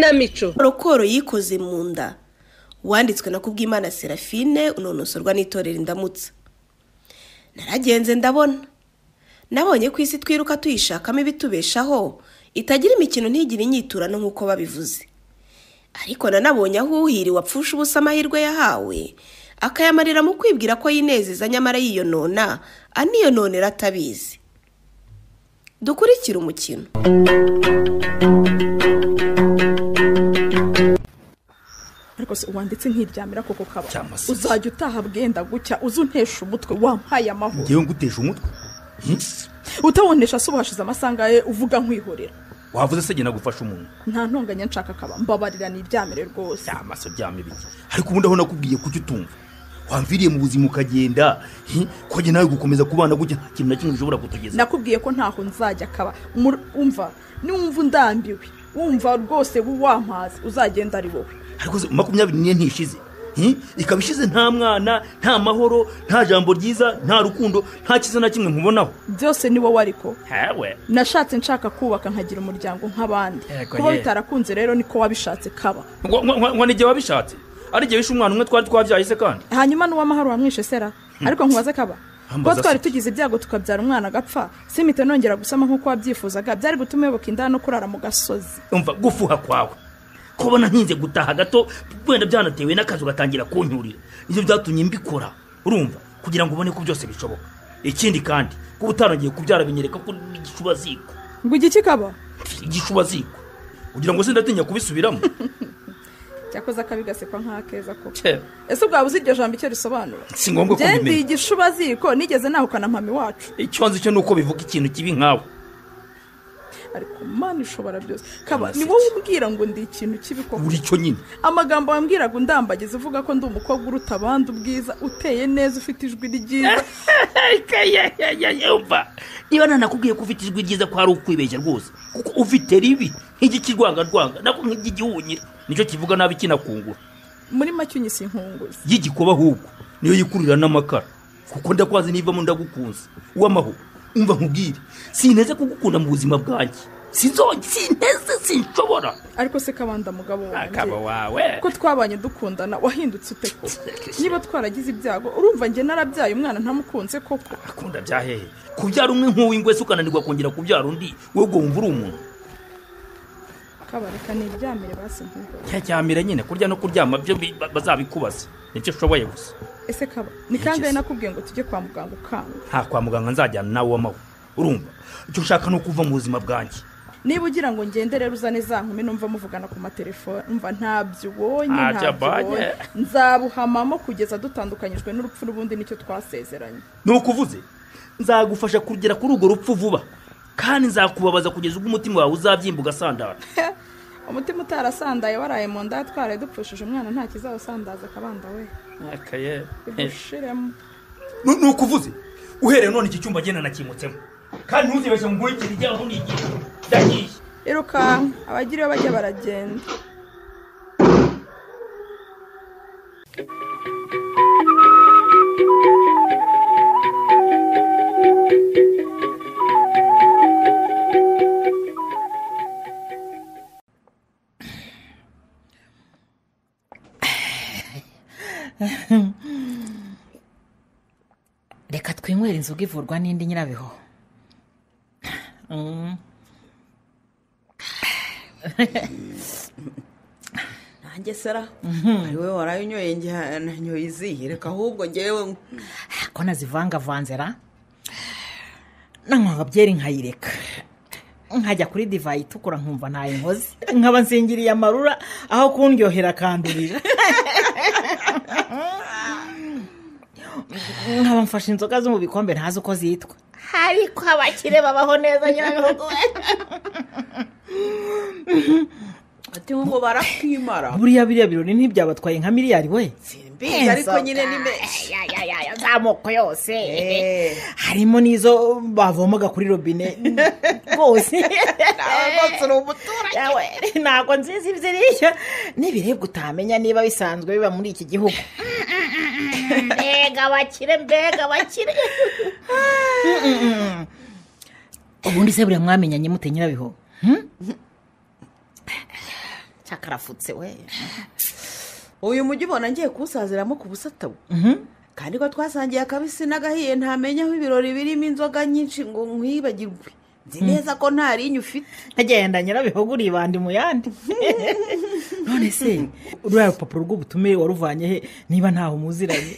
Ikinamico Rokoro yikoze mu nda, wanditswe na Kubwimana Serafine, unonosorwa n'itorero Indamutsa. Naragenze ndabona, nabonye ku isi twiruka tuyishakamo ibitubeshaho, itagira imikino ntigire inyiturano nk'uko babivuze. Ariko nanabonye aho uhiriwe apfusha ubusa amahirwe yahawe, akayamarira mu kwibwira ko yinezeza, nyamara yiyonona, aniyononera atabizi. Dukurikire umukino. Ariko se wanditse nkiryamira koko kaba uzajya utaha bwenda gucya uzuntesha umutwe wampaye amahoro. Ngewe ngutesha umutwe? Utabonesha se ubashize amasangaye uvuga nkwihorera. Wavuze se gena gufasha umuntu? Nta ntonganya nshaka kaba, mbabarira niryamire rwose. Amaso ryame biki? Ariko ubundi aho nakubwiye kuki utumva? Wamviriye mu buzima ukagenda, ko jye nawe gukomeza kubana gutya nta kintu na kimwe ushobora kutugeza. Nakubwiye ko ntaho nzajya kaba. Umva, niwumva undambiwe, wumva rwose wampaze uzagenda ari wowe. Ariko 24 ntishize. Ikaba ishize nta mwana, nta mahoro, nta jambo ryiza, nta rukundo, nta kiza na kimwe nkubonaho. Byose ni wowe ariko. Hewe. Nashatse nshaka kubaka nkagira umuryango nk'abandi. Kuba bitarakunze rero niko wabishatse kaba. Ngo nige wabishatse? Ari gihe wishe umwana umwe twari twabyaye se kandi. Hanyuma n'uwamahoro wamwishe sera. Ariko nkubaze kaba. Kuba twari tugize ibyago tukabyara umwana agapfa, simite nongera gusama nkuko wabyifuzaga, byari gutuma uyoboka inda no kurara mu gasozi. Umva gufuha kwawe. Kubona ntinze gutaha gato wenda byanatewe n'akazi gatangira kuncyurira, nivyo byatumye mbikora, urumva, kugira ngo ubone ko byose bishoboka. Ikindi kandi kuba utarangiye kubyara binyereka ko igishuba ziko. Ngo igiki kaba? Igishuba ziko. Kugira ngo sindatinya kubisubiramo. Cyakoze akabigasekwa nk'akeza koko. Ese ubwa buzi iryo jambo icyo risobanura? Si ngombwa ko mbimenya. Ndi igishuba ziko nigeze nahukana mpami wacu. Icyo nzi cyo nuko bivuga ikintu kibi nkawe. Ariko Mana ishobora byose kaba, ni wowe umbwira ngo ndi ikintu kibi koko. Uri cyo nyine. Amagambo wambwiraga undambagiza uvuga ko ndi umukobwa uruta abandi ubwiza, uteye neza, ufite ijwi ryiza. Umva, niba nanakubwiye ko ufite ijwi ryiza ko ari ukwibeshya rwose, kuko ufite ribi nk'igikirwanga rwanga nako nk'igihunyira, nicyo kivuga nabi kinakungura. Muri make unyise inkunguzi y'igikoba ahubwo niyo yikurira n'amakara, kuko ndakwazi nivamo ndagukunze uw'amahoro. Umva nkubwire, sinteze kugukunda mu buzima bwanjye, sinteze, sinshobora. Ariko se kabanda mugabo wanjye, akaba wawe, ko twabanye dukundana wahindutse ute ko? Niba twaragize ibyago urumva nge narabyaye umwana ntamukunze koko. Akunda byahehe kubyara umwe nk'uw'ingwe se ukananirwa kongera kubyara undi, wowe ubwo wumva uri umuntu? Kabareka niryamire basi nkuko. Cyacyamire nyine, kurya no kuryama byo bazabikubaza, nicyo ushoboye gusa. Ese kaba ni kangahe nakubwiye ngo tujye kwa muganga ukanga? Nta kwa muganga nzajyana nawe w'amahoro, urumva? Icyo ushaka ni ukuva mu buzima bwanjye. Niba ugira ngo ngende rero uzane za nkumi numva muvugana ku matelefone, umva ntabyo ubonye, ntabyo nzabuhamamo kugeza dutandukanyijwe n'urupfu n'ubundi nicyo twasezeranye. Nukuvuze nzagufasha kugera kuri urwo rupfu vuba, kandi nzakubabaza kugeza ubwo umutima wawe uzabyimba ugasandara. Umutima utarasandaye waraye mu nda twaraye dupfushije umwana nta kizawusandaza kabanda we. Akaye bigushiremo. Nukuvuze uhereye none iki cyumba gena nakimutsemo, kandi ntuzibeshye ngo nkurikire ijya aho nigiye ndagiye. Iruka abagira bajya baragenda. Reka twinywera inzoga ivurwa n'indi nyirabiho. Nanjye sera ari wowe warayinyoye nanyoye izihe, reka ahubwo ngewe ko nazivangavanzera nanywa byeri nkayireka nkajya kuri divayi itukura nkumva ntayo nkoze, nkaba nsingiriye amarura aho kundyohera akandurira. Nkaba mfashe inzoga zo mu bikombe ntazi uko zitwa, ariko abakire babaho neza nyirabihugu. Ati ngo barakwimara buriya biriya birori ntibyabatwaye nka miliyari we. Simbizi ariko nyine ni menshi z'amoko yose, harimo n'izo bavomaga kuri robine rwose. Ntabwo nzizi ibyiriya n'ibirebwa utamenya niba bisanzwe biba muri iki gihugu. Mbega bakire, mbega bakire. Ubundi se buriya mwamenyanye mute nyirabiho? Cyakarafutse we. Uyu mujyi ubona ngiye kuwusaziramo ku busatabu. Kandi ko twasangiye akabisi n'agahiye ntamenya aho ibirori birimo inzoga nyinshi ngo nkwibagirwe. Nzi neza ko nta rinyo ufite. Agenda Nyirabihogo uribandi mu yandi. None se ruriya rupapuro rw'ubutumire waruvanye he niba ntaho muziranye?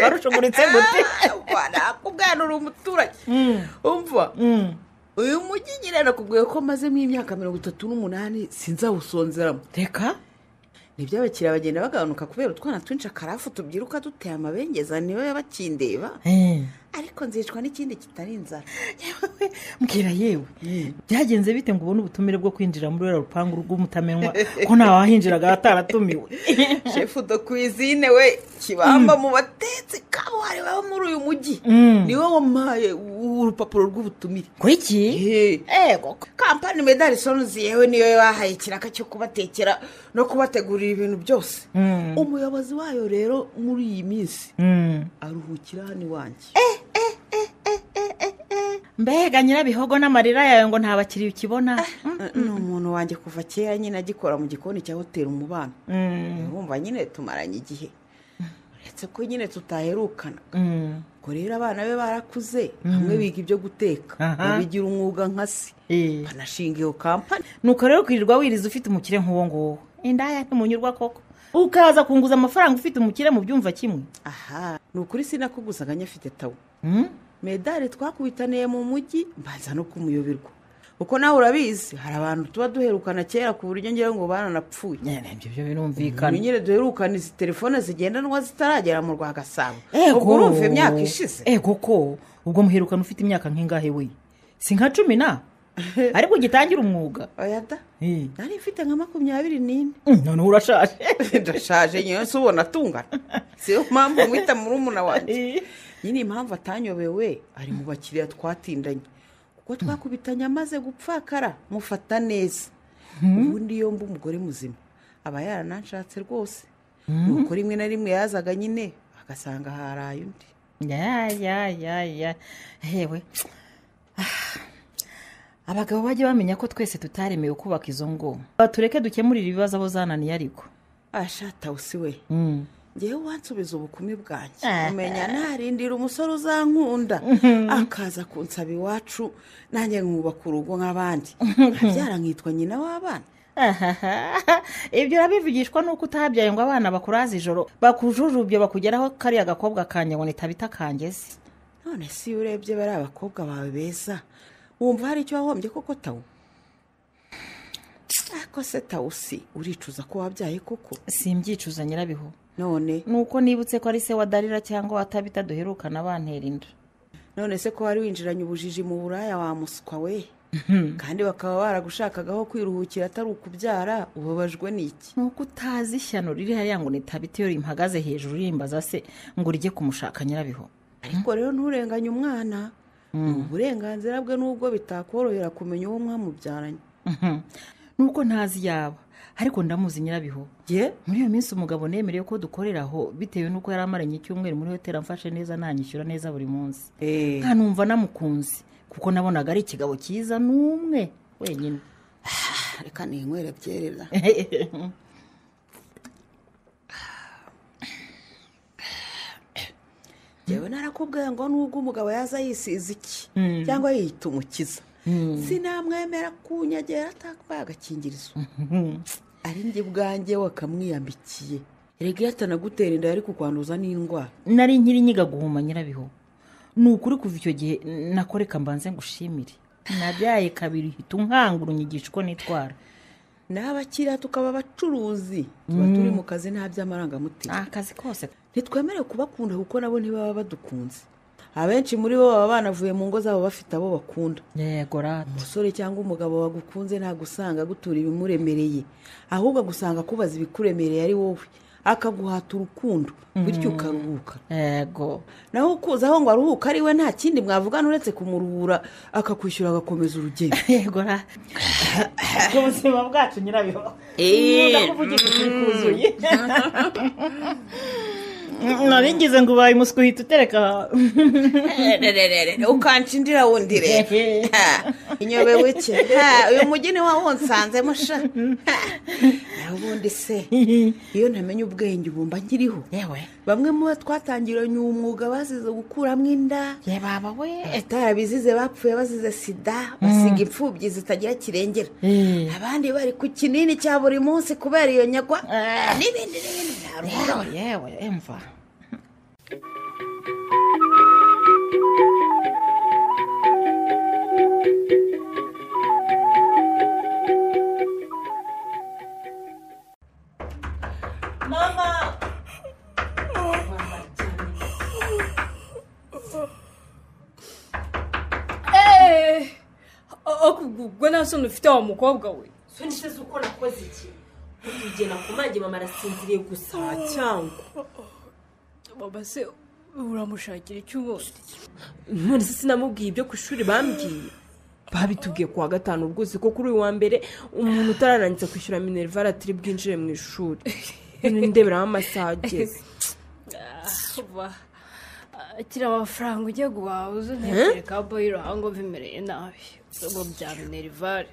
Warushuguritse gute? Nakubwana uri umuturage. Umva. Uyu mujyi nyine nakubwiye ko mazemo imyaka 38 sinzawusonzeramo. Reka nibyo abakiriya bagenda bagabanuka kubera utwana twinshi akarafu tubyiruka duteye amabengeza niyo yabakindeba. Ariko nzicwa n'ikindi kitari inzara. Mbwira yewe, byagenze bite ngo ubone ubutumire bwo kwinjira muri ruriya rupangu rw'umutamenwa ko ntawahinjiraga ataratumiwe? Chef de cuisine we kibamba mu batetsi kabuhariwe bo muri uyu mujyi niwe wampaye urupapuro rw'ubutumire. Kuki? Ego, kampani Medali Sons yewe niyo yabahaye ikiraka cyo kubatekera no kubategurira ibintu byose. Umuyobozi wayo rero muri iyi minsi aruhukira hano iwanjye. Mbega Nyirabihogo n'amarira yawe ngo nta bakiriya ukibona. Ni umuntu wanjye kuva kera nyine agikora mu gikoni cya hoteli Umubano. Urumva nyine tumaranye igihe, uretse ko nyine tutaherukana. Ubwo rero abana be barakuze, bamwe biga ibyo guteka, babigira umwuga nka se, banashinga iyo kampani. Nuko rero kwirirwa wiriza ufite umukire nk'uwo nguwo, indaya ntimunyurwa koko, ukaza kunguza amafaranga ufite umukire mu byumva kimwe. Aha ni ukuri sinakuguzaga nyafite tawo. Medali twakubitaniye mu mujyi mbanza no kumuyoberwa, kuko nawe urabizi hari abantu tuba duherukana kera ku buryo ngira ngo baranapfuye. Ibyo byo birumvikana. Nyine duherukana izi telefone zigendanwa zitaragera mu rwa Gasabo. Ubwo urumva imyaka ishize. Ego ko ubwo muherukana ufite imyaka nk'ingahe we? Si nka 10 na? Ariko ugitangira umwuga. Oya da. Nari mfite nka 24. None urashaje. Ndashaje nyine se ubona tungana. Siyo mpamvu mwita murumuna wanjye. Nyine impamvu atanyobewe ari mu bakiriya twatindanye, kuko twakubitanye amaze gupfakara mufata neza. Ubundi iyo mba umugore muzima aba yarananshatse rwose. Nuko rimwe na rimwe yazaga nyine agasanga haraye undi. Ya hewe, abagabo bajye bamenya ko twese tutaremewe kubaka izo ngo batureke dukemurire ibibazo abo zananiye. Ariko ashata usi we, ngewe wansubiza ubukumi bwanjye, umenya narindira umusore uzankunda akaza kunsaba iwacu nanjye nkubaka urugo nk'abandi, nkabyara nkitwa nyina w'abana. Ibyo urabivugishwa nuko utabyaye ngo abana bakuraza ijoro bakujujubye bakugeraho kariya gakobwa kanjye ngo nitabita kangeze. None si urebye bari abakobwa bawe beza wumva hari icyo wahombye koko tawo? Ako se tawusi uricuza ko wabyaye koko? Simbyicuza Nyirabiho. None nuko nibutse ko ari se wa Darira cyangwa watabita duherukana bantera inda. None se ko wari winjiranye ubujiji mu buraya wa muswa we, kandi bakaba baragushakagaho kwiruhukira atari ukubyara, ubabajwe n'iki? Nuko utazi ishyano riri hariya ngo nitabita iyo rimpagaze hejuru rimbaza se ngo rijye kumushaka Nyirabiho. Ariko rero nturenganye umwana, uburenganzira bwe nubwo bitakorohera kumenya uwo mwamubyaranye. Nuko ntazi yaba, ariko ndamuzi Nyirabiho. Muri iyo minsi umugabo nemereye ko dukorera aho bitewe nuko yari amaranye icyumweru muri hoteli amfashe neza nanyishyura neza buri munsi. Nkanumva namukunze kuko nabonaga ari ikigabo cyiza n'umwe wenyine. Reka ninywere byerera. Yewe narakubwiye ngo nubwo umugabo yaza yisize iki cyangwa yiyita umukiza, sinamwemera kunyagera atakwaye agakingirizo. Ari njye bwanjye wakamwiyambikiye. Erega iyo atanagutera inda yari kukwanduza n'indwara. Nari nkiri nyiga guhuma Nyirabiho. Ni ukuri kuva icyo gihe nakoreka mbanze ngushimire. Nabyaye kabiri hita unkangura unyigisha uko nitwara. N'abakiriya tukaba abacuruzi, tuba turi mu kazi nta by'amarangamutima. Akazi kose ntitwemerewe kubakunda kuko nabo ntibaba badukunze. Abenshi muri bo baba banavuye mu ngo zabo bafite abo bakunda. Yego rata. Umusore cyangwa umugabo wagukunze ntabwo usanga agutura ibimuremereye, ahubwo agusanga akubaza ibikuremereye ari wowe, akaguhata urukundo bityo ukaruhuka. Yego. Naho ukuzaho ngo aruhuke ari we nta kindi mwavugana uretse kumuruhura akakwishyura agakomeza urugendo. Yego rata. Ubuzima bwacu Nyirabiho. Ndakuvugisha ukuri kuzuye. Naringize ngo ubaye umuswi uhita utereka. Ukanshindira wundi rero. Inyobewe iki? Uyu mujyi ni wa wonsanzemo sha. Ubundi se iyo ntamenye ubwenge ubumba nkiriho. Yewe. Bamwe mu twatangiranye umwuga bazize gukuramo inda. Ye baba we. Atarabizize bapfuye bazize sida, basiga imfubyi zitagira kirengera. Abandi bari ku kinini cya buri munsi kubera iyo nyagwa n'ibindi n'ibindi. Yewe emva. Mama. Ubwo nta soni ufite wa mukobwa we. Soni se uko nakoze iki? Ugena kumange mama arasinziriye gusa cyangwa baba se uramushakira icyo ubundi? None se sinamubwiye ibyo ku ishuri bambwiye. Babitubwiye kuwa gatanu rwose ko kuri uyu wa mbere umuntu utararangiza kwishyura minerval atari bwinjire mu ishuri. Ndeberaho amasaha ageze. Akira amafaranga ujya guhaha uze ntekere ka boyiro aho bimereye nabi. Ubwo bya minerval.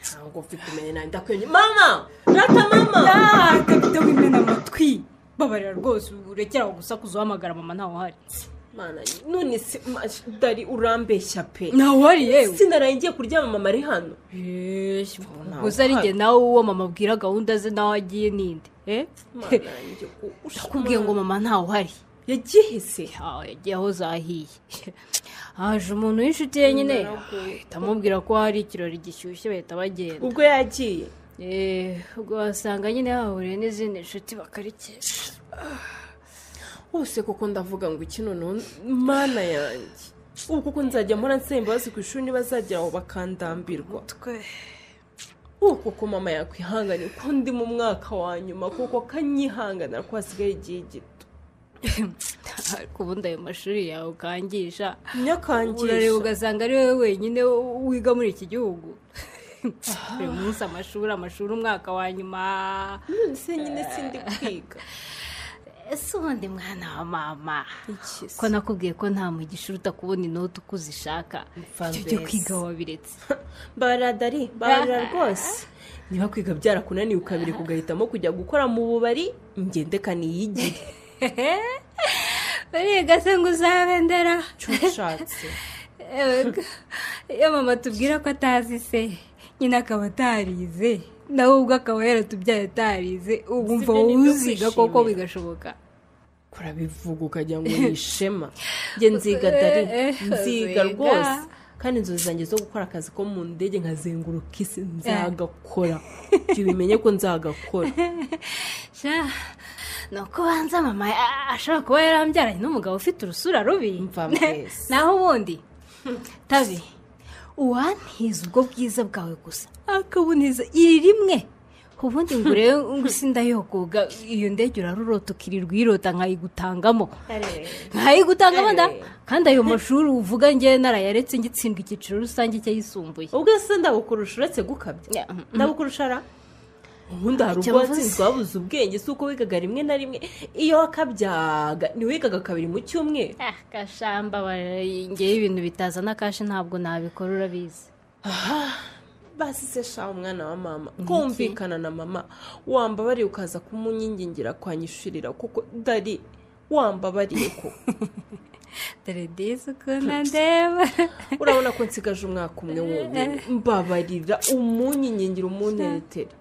Ntabwo mfite kumenya nanjye ndakwenye. Mama! Rata mama! Kapita wimena amatwi. Babarira rwose urekera aho gusakuza uhamagara mama ntawe uhari. Mana none se dari urambeshya pe. Ntawe uhari yewe. Sinaraye ngiye kuryama mama ari hano. Gusa ari njye nawe uwo mama abwira gahunda ze nawe agiye ninde? Nakubwiye ngo mama ntawe uhari. Yagiye se? Yagiye aho zahiye. Haje umuntu w'inshuti ye nyine ahita amubwira ko hari ikirori gishyushye bahita bagenda. Ubwo yagiye? Ubwo wasanga nyine hahuriye n'izindi nshuti bakarikesha. Hose koko ndavuga ngo iki noneho mana yanjye. Ubu koko nzajya mpora nsaba imbabazi ku ishuri nibazagera aho bakandambirwa. Ubu koko mama yakwihanganye ko ndi mu mwaka wa nyuma kuko kanyihangana ko hasigaye igihe gito. Ariko ubundi ayo mashuri yawe ukangisha nyakangisha urareba ugasanga ari wowe wenyine wiga muri iki gihugu. Buri munsi amashuri umwaka wa nyuma. None se nyine sindi kwiga. Ese ubundi mwana wa mama ko nakubwiye ko nta mugisha uruta kubona inoti uko uzishaka, icyo cyo kwiga wabiretse. Baradari barara rwose. Niba kwiga byarakunaniye ukabireka ugahitamo kujya gukora mu bubari, ngende kaniyigire. Bariga se ngo uzabendera cyushatse. Iyo mama tubwira ko atazi se nyina akaba atarize, nawe ubwo akaba yaratubyaye atarize, ubumva uziga koko bigashoboka. Kurabivuga ukagira ngo ni ishema. Njye nziga dari, nziga rwose. Kandi inzozi zanjye zo gukora akazi ko mu ndege nkazenguruka isi nzagakora. Ibyo bimenye ko nzagakora. Sha nuko banza mama ashobora kuba yarambyaranye n'umugabo ufite urusura rubi. Naho ubundi tabi uwantiza ubwo bwiza bwawe gusa akabuniza iri rimwe, ubundi ngo urebe ngo isi ndayogoga iyo ndege urarurota ukirirwa uyirota nkayigutangamo nda. Kandi ayo mashuri uvuga njye narayaretse ngitsindwa icyiciro rusange cyayisumbuye. Ubwo se ndabukurusha uretse gukabya ndabukurusha ra. Ubundi hari ubwo watsinzwe wabuze ubwenge, si uko wigaga rimwe na rimwe, iyo wakabyaga ntiwigaga kabiri mu cyumweru. Kashamba ngewe ibintu bitazana kashi ntabwo nabikora urabizi. Basi se sha umwana wa mama kumvikana na mama wambabariye ukaza kumunyingingira kwanyishurira kuko dari wambabariye ko dore disi ukuntu ndeba. Urabona ko nsigaje umwaka umwe wonyine, mbabarira umunyingingira umunteretera.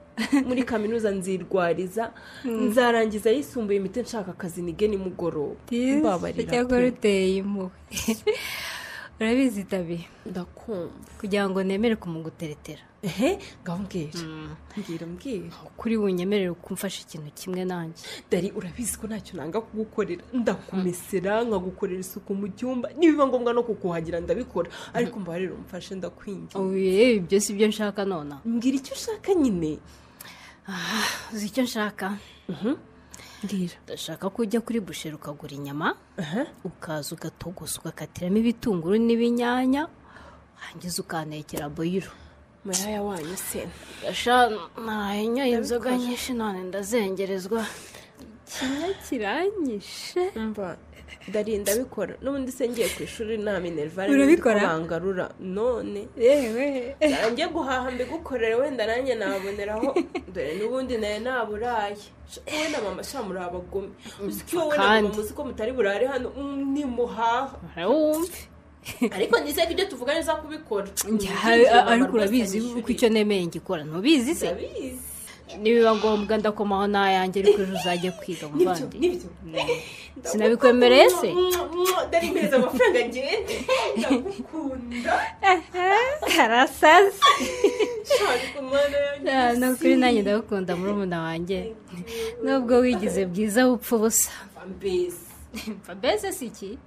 Muri kaminuza nzirwariza nzarangiza yisumbuye imiti nshaka akazi nige nimugoroba. Mbabarira cyangwa ruteye impuhwe. Urabizi tabi ndakumva kugira ngo nemere kumuguteretera. Ngaho mbwira mbwira kuri bunyemerere kumfasha ikintu kimwe nanjye. Dari urabizi ko ntacyo nanga kugukorera, ndakumesera nkagukorera isuku mu cyumba, nibiba ngombwa no kukuhagira ndabikora, ariko mbabarira umfashe ndakwinginze. Ibyo si byo nshaka nona. Mbwira icyo ushaka nyine. Uzi icyo nshaka? Mbwira. Ndashaka ko ujya kuri busheri ukagura inyama, ukaza ugatogosa ugakatiramo ibitunguru n'ibinyanya, wangiza ukantekera boyiro. Muraya wanyu se gasha naraye inzoga nyinshi none ndazengerezwa. Ikinya kiranyishe. Mva ndarinda bikora n'ubundi se ngiye ku ishuri nta minerval bangarura none yewe ngiye guhaha mbigukorere wenda nanjye naboneraho dore n'ubundi naye naburaye. Wenda mama sha muri abagome uzi ko wowe na mama muzi ko mutari burare hano nimuhaha wumve. Ariko nizeye ko ibyo tuvuga neza kubikora. Ariko urabizi uko icyo nemeye ngikora ntubizi se? Nibiba ngombwa ndakomaho n'ayanjye ariko ejo uzajya kwiga muvandi. Nibyo sinabikwemereye se? Ndari meza amafaranga ngende ndagukunda. Harasaze. Nukuri nanjye ndagukunda murumuna wanjye nubwo wigize bwiza bupfa ubusa. Mbese si iki?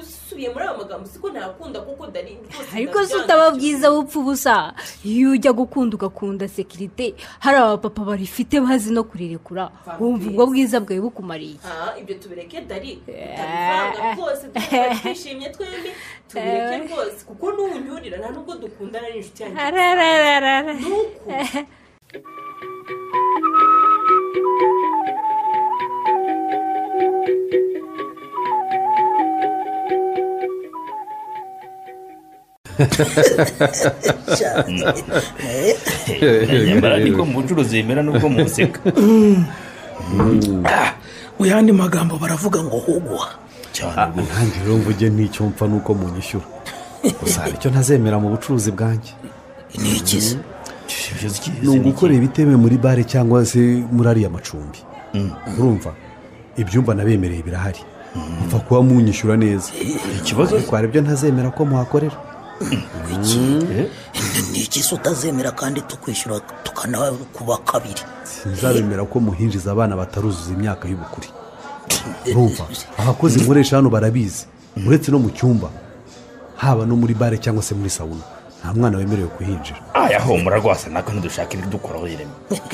Usubiye muri ayo magambo siko ntakunda kuko ndari rwose. Ariko se utaba bwiza bupfa ubusa iyo ujya gukunda ugakunda sekirite hari abapapa barifite bazi no kurirekura wumva ubwo bwiza bwawe bukumariye. Ibyo tubireke dari utabivanga rwose twishimye twembi tubireke rwose kuko n'unyurira nta nubwo dukundana n'inshuti yanjye. Nuko nyamara niko mu bucuruzi bemera nubwo museka. Mu yandi magambo baravuga ngo huguha cyane. Nanjye rero mvuge n'icyo mpfa nuko munyishyura gusa hari icyo ntazemera mu bucuruzi bwanjye. Ni ikize? Ni ugukora ibitemewe muri bare cyangwa se muri ariya macumbi. Urumva ibyumba nabemereye birahari mpfa kuba munyishyura neza. Ikibazo ariko hari ibyo ntazemera ko muhakorera. Ni iki se utazemera kandi tukwishyura tukanakuba kabiri? Sinzabemera ko muhinjiza abana bataruzuza imyaka y'ubukure. Urumva abakozi nkoresha hano barabizi uretse no mu cyumba haba no muri bare cyangwa se muri sauna nta mwana wemerewe kuhinjira. Aya humura rwose nako ntidushaka ibidukoraho Yeremi.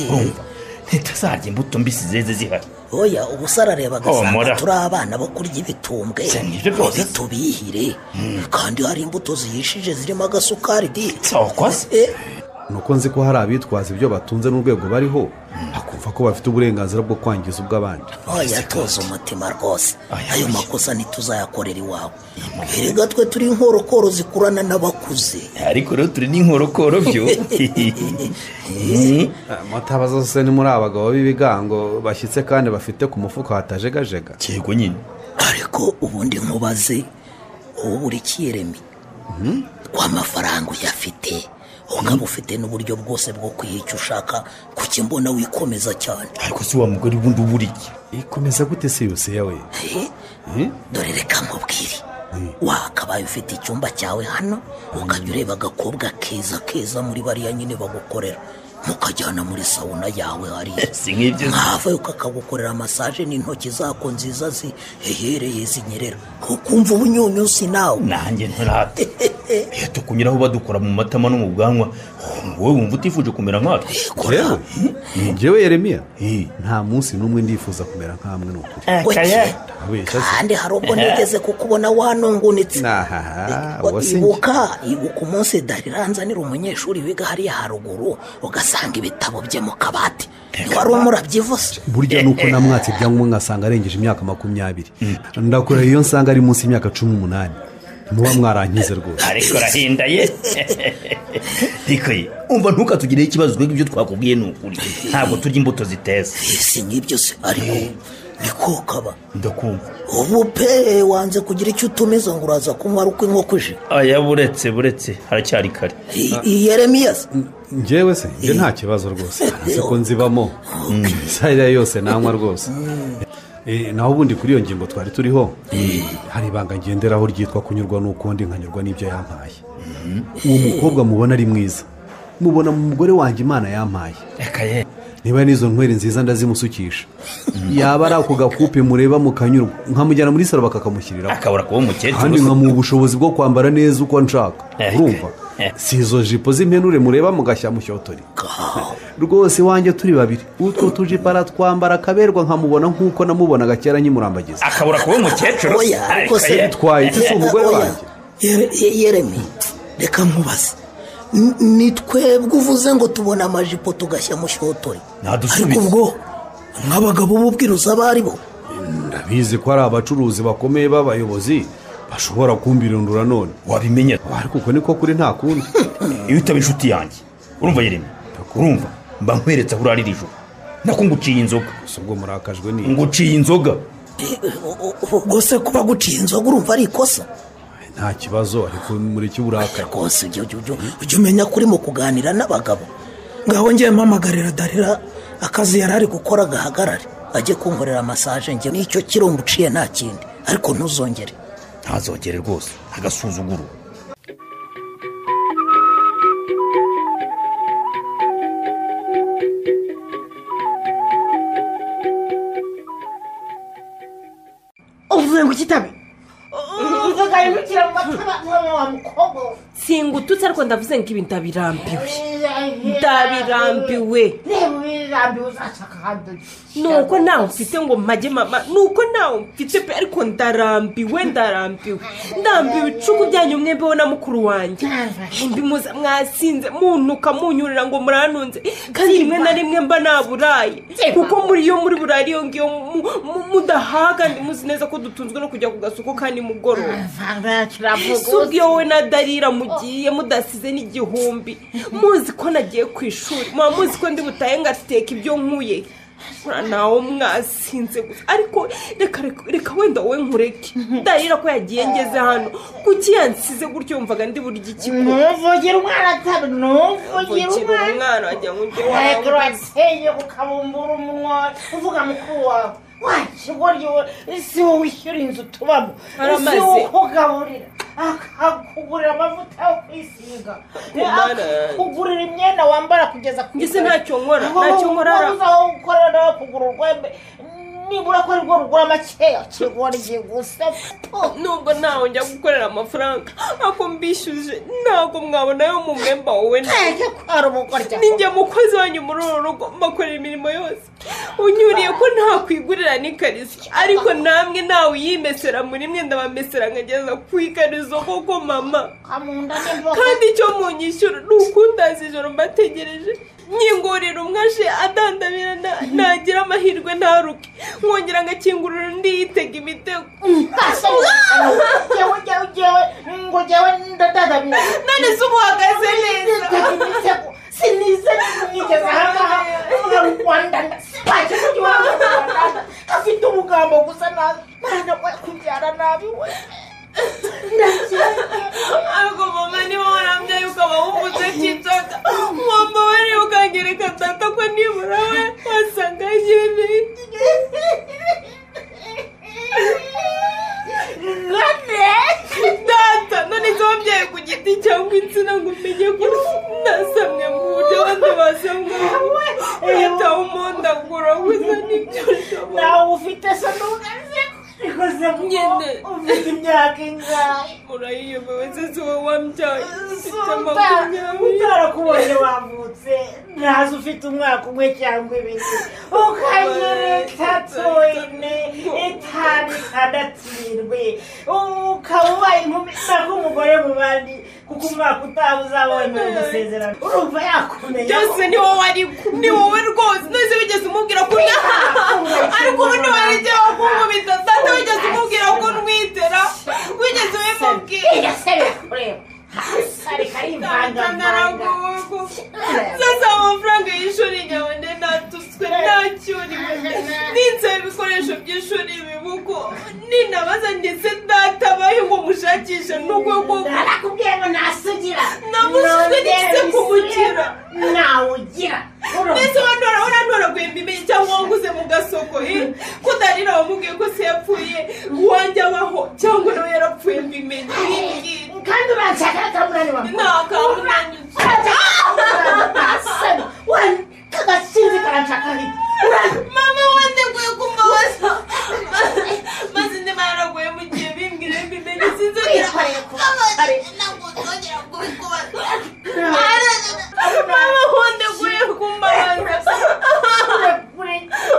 Urumva ntitazarya imbuto mbisi zeze zihari. Oya ubusa arareba agasanga turi abana bo kurya ibitumbwe bitubihire kandi hari imbuto zihishije zirimo agasukari di. Nuko nzi ko hari abitwaza ibyo batunze n'urwego bariho bakumva ko bafite uburenganzira bwo kwangiza ubw'abandi. Oya tuzi umutima rwose ayo makosa ntituzayakorera iwawe. Erega twe turi inkorokoro zikurana n'abakuze. Ariko rero turi n'inkorokoro byo. Mutabaza zose ni muri abagabo b'ibigango bashyitse kandi bafite ku mufuka hatajegajega. Yego nyine. Ariko ubundi nkubaze ubu buri Yeremi kwa mafaranga uyafite ukaba ufite n'uburyo bwose bwo kwiha ushaka kuki mbona wikomeza cyane. Ariko si wa mugore ubundi uburi iki? Ikomeza gute se yose yawe? Dore reka nkubwire wakabaye ufite icyumba cyawe hano ukajya ureba agakobwa keza keza muri bariya nyine bagukorera mukajyana muri sauna yawe hariya. Si nk'ibyo mwavayo ukakagukorera massage n'intoki zako nziza zihehereye zinyerera ukumva ubunyunyusi nawe. Nanjye nturate iyo tukunyuraho badukora mu matama no mu bwanwa wowe wumva utifuje kumera nkatwe. Njyewe Yeremiya nta munsi n'umwe ndifuza kumera nkamwe n'ukuri. Kandi hari ubwo nigeze kukubona wanungunitse. Ibuka umunsi Dariranzanira umunyeshuri wiga hariya haruguru ugasanga ibitabo bye mu kabati wari umurabyivuze. Burya nuko namwatse ibyangombwa ngasanga arengeje imyaka 20 ndakora iyo nsanga ari munsi y'imyaka 18 muba mwarankize rwose. Ariko rahinda ye umva ntukatugireho ikibazo twebwe ibyo twakubwiye ni ukuri ntabwo turya imbuto ziteza. Si nk'ibyo se ariko niko kaba ndakumva ubu pe wanze kugira icyo utumiza ngo uraza kunywa ari uko inkoko ije. Aya buretse haracyari kare. Yeremiya njyewe se njye nta kibazo rwose siko nzibamo isaha yose nanywa rwose. Naho ubundi kuri iyo ngingo twari turiho hari ibanga ngenderaho ryitwa kunyurwa n'ukundi nkanyurwa n'ibyo yampaye. Uwo mukobwa mubona ari mwiza mubona mu mugore wanjye Imana yampaye. Niba n'izo nkweri nziza ndazimusukisha yaba ari ako gakupe mureba mukanyurwa nkamujyana muri salo bakakamushyiriraho akabura kuba umukecuru kandi nkamuha ubushobozi bwo kwambara neza uko nshaka. Urumva si izo jipo z'impenure mureba mugashya mushyotori rwose iwanjye turi babiri utwo tujipo aratwambara akaberwa nkamubona nk'uko namubonaga kera nkimurambagiza akabura kuba umukecuru. Ariko se bitwaye iki si umugore wanjye? Yeremi reka nkubaze Ni twebwe uvuze ngo tubona amajipo tugashya mushotori. Ariko ubwo nk'abagabo b'ubwiruza abari bo ndabizi ko ari abacuruzi bakomeye b'abayobozi bashobora kumbirundura none. Wabimenye ariko uko niko kuri nta kundi. Iyo utaba inshuti yanjye urumva Yeremi, urumva mba nkweretse aho urarira ijoro, nako nguciye inzoga. Ubwo murakajwe ni nguciye inzoga. Ubwo se kuba guciye inzoga urumva ari ikosa? Nta kibazo, ariko muri cyo uburakari rwose. Ujye umenya ko urimo kuganira n'abagabo. Ngaho ngiye mpamagarira Darira akazi yari ari gukora gahagarare, ajye kunkorera massage njye nicyo kirungo uciye nta kindi, ariko ntuzongere. Ntazongere rwose, agasuzuguro. Uvuze ngo kitabe singututse, ariko ndavuze ngo ibi ndabirambiwe, ndabirambiwe. Nuko ntawe mfite ngo mpage mama, nuko ntawe mfite pe, ariko ndarambiwe, ndarambiwe, ndambiwe icuku byanyu mwembeho na mukuru wanjye. Mbimuza mwasinze muntuka munyurira ngo muranunze, kandi rimwe na rimwe mba naburaye, kuko muri iyo muri burari iyo ngiyo mudahaga, kandi muzi neza ko dutunzwe no kujya ku gasoko kandi mugoroba. Ese ubwo wowe na Darira mugiye mudasize n'igihumbi, muzi ko nagiye ku ishuri, muba muzi ko ndi butahe ngateka ibyo nkuye. Nawe mwasinze gusa, ariko reka wenda wowe nkureke. Darira ko yagiye ngeze hano, kuki yansize gutyo? Yumvaga ndi burya iki? Ntuvugira umwana atabi, ntuvugira umwana wagira ngo ujye wawe ukabumbura umunwa uvuga mukuru wawe. Si wowe wishyura inzu tubamo, si wowe ukugaburira, akakugurira amavuta yo kwisiga, akakugurira imyenda wambara kugeza ku isi. Ntacyo nkora, ntacyo nkora. Wabuze aho ukorera nawe kugura urwembe, nibura ko arirwo rugura makeya kigoryi gusa. Nubwo ntawe njya gukorera amafaranga, ako mbishyuje ntabwo mwabona yo mu mwemba wowe. Ninjye mukozi wanyu muri uru rugo, mbakorera imirimo yose. Unyuriye ko ntakwigurira n'ikariso, ariko namwe ntawe uyimesera muri mwe, ndabamesera nkageza ku ikariso koko mama. Kandi icyo munyishyura ni ukundaza ijoro mbategereje, nyingurira umwe aje adandabira, nagira amahirwe ntaruke, nkongera ngakingurira undi yitega imitego. None se umuhagaze neza? Sinize nigeze ahangaha afite ubugambo gusa nabi, mwana we kubyara nabi we. Ariko mama niba warambyaye ukaba wumvutse cy'inzoga, wamba wari ukangereka data ko nibura we wasanga yemeye. Data none se wabyaye ku giti cyangwa insina ngo umenye ko nasamwe mu buryo abandi basamwe? Urataha umondagura gusa nibyo ushobora. Nawe ufite se ntugaze nyine ufite imyaka ingahe? Urayiyobewe se si wowe wambyaye? Ufite 20. Utarakubonye wavutse, ntazi ufite umwaka umwe cyangwa ibiri, ukagira 3, 4, 5, 6, 7, ukaba ubaye inkumi nako umugore mu bandi, kuko umwaka utaha uzaba wemerewe gusezerana. Urumva yakumenya byose ni wowe, ariko ni wowe rwose. None wigeze umubwira ko ariko ubundi warijye wakunkubita? Data wigeze umubwira ko ntwitera? Wigeze ubimubwira? Sasa amafaranga y'ishuri nyabone natutswe ntacyuriwe, ninsaba ibikoresho by'ishuri ibibuko, ninabaza ndetse data bahe ngo mushakishe n'ubwo bwoko. Narakubwiye ngo nasugira, namushyizwe n'ikise kumukira nawugira. Mbese urantoraguye mbimenye cyangwa wanguze mu gasoko? Ko Darira wamubwiye ko se yapfuye, uwanjye abaho cyangwa nawe yarapfuye mbimenye. Kandi uranshaka akamunani wawe? Nta kamunani. Kagasinzi karanshaka hirya. Mama wandeguye kumbabaza, maze ndima yaraguye mu gihe bimbwire mbimenye, sinzongera kubikubaza. Mama wandeguye kumbabaza,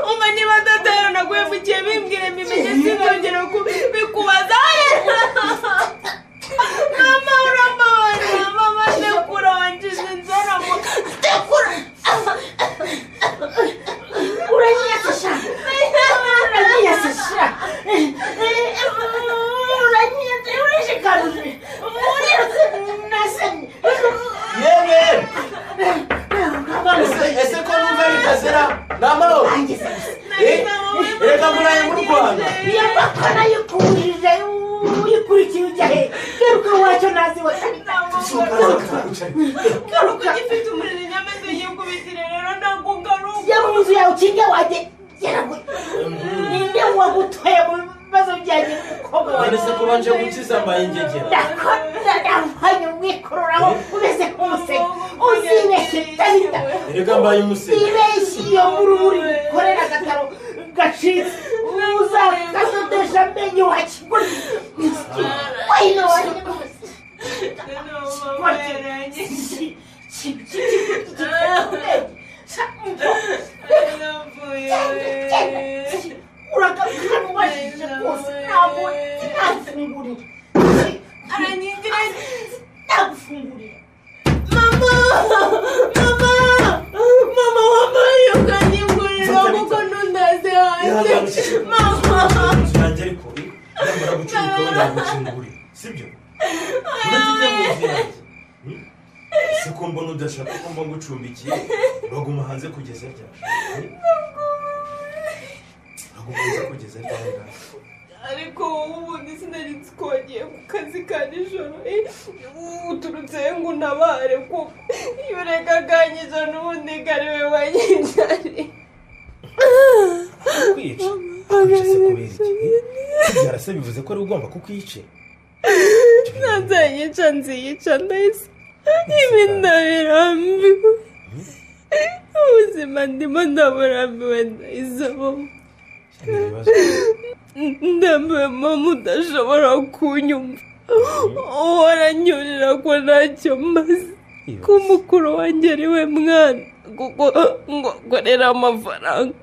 umva niba data yaranaguye mu gihe bimbwire mbimenye, sinzongera kubikubaza. Mama urambabaza, mama ndekura. Zera namahoro. Reka muraye mu Rwanda. Iyo bakora yikujije uyikurikiye ujya he? Garuka wacyo nazi wa. Garuka gifite umuriro nyamaze yikubitire rero ndakugaruka. Ya mu nzu yawe ukinge wajye. Ninde wagutoye mu bibazo byanjye n'umukobwa wawe? None se ko banje gukiza mbaye ingegera? Ndakora ndavanye umwikururaho umeze nk'umusega. Uzibeshye Tabita. Erega mbaye umusega. Uzibeshye iyo mururi ukorera agataro gacitse. Uzakasodesha amenyo wa kigoryi. Wayino wanjye. Uragaruka wajije rwose ntabwo nagufungurira. Aranyingira nagufungurira. Mama! Mama! Mama wampaye ukanyingurira kuko ntundaze hanze. Mama! Yanjye ariko namara gucurika ndagukingurira. Sibyo? Uretse mu nzu yanjye. Ese ko mbona udashaka ko mba ngucumbikiye uraguma hanze kugeza ryari? Uraguma hanze kugeza ryari? Ariko wowe ubundi sinari nzi ko wagiye ku kazi ka nijoro uturutse ngo untabare kuko iyo ureka akanyica n'ubundi kariwe wanyicyariye. Kwica? Kwica se kubera iki? Kubyara se bivuze ko ari ugomba kukwicira? Ntazayica nziyica ndahise. Ibi ndabirambiwe. Ubuzima ndimo ndaburambiwe ndahise. Ndambiwe mama udashobora kunyumva. Uhora ko ntacyo maze. Ko mukuru wanjye ari we mwana. Kuko ngo akorera amafaranga.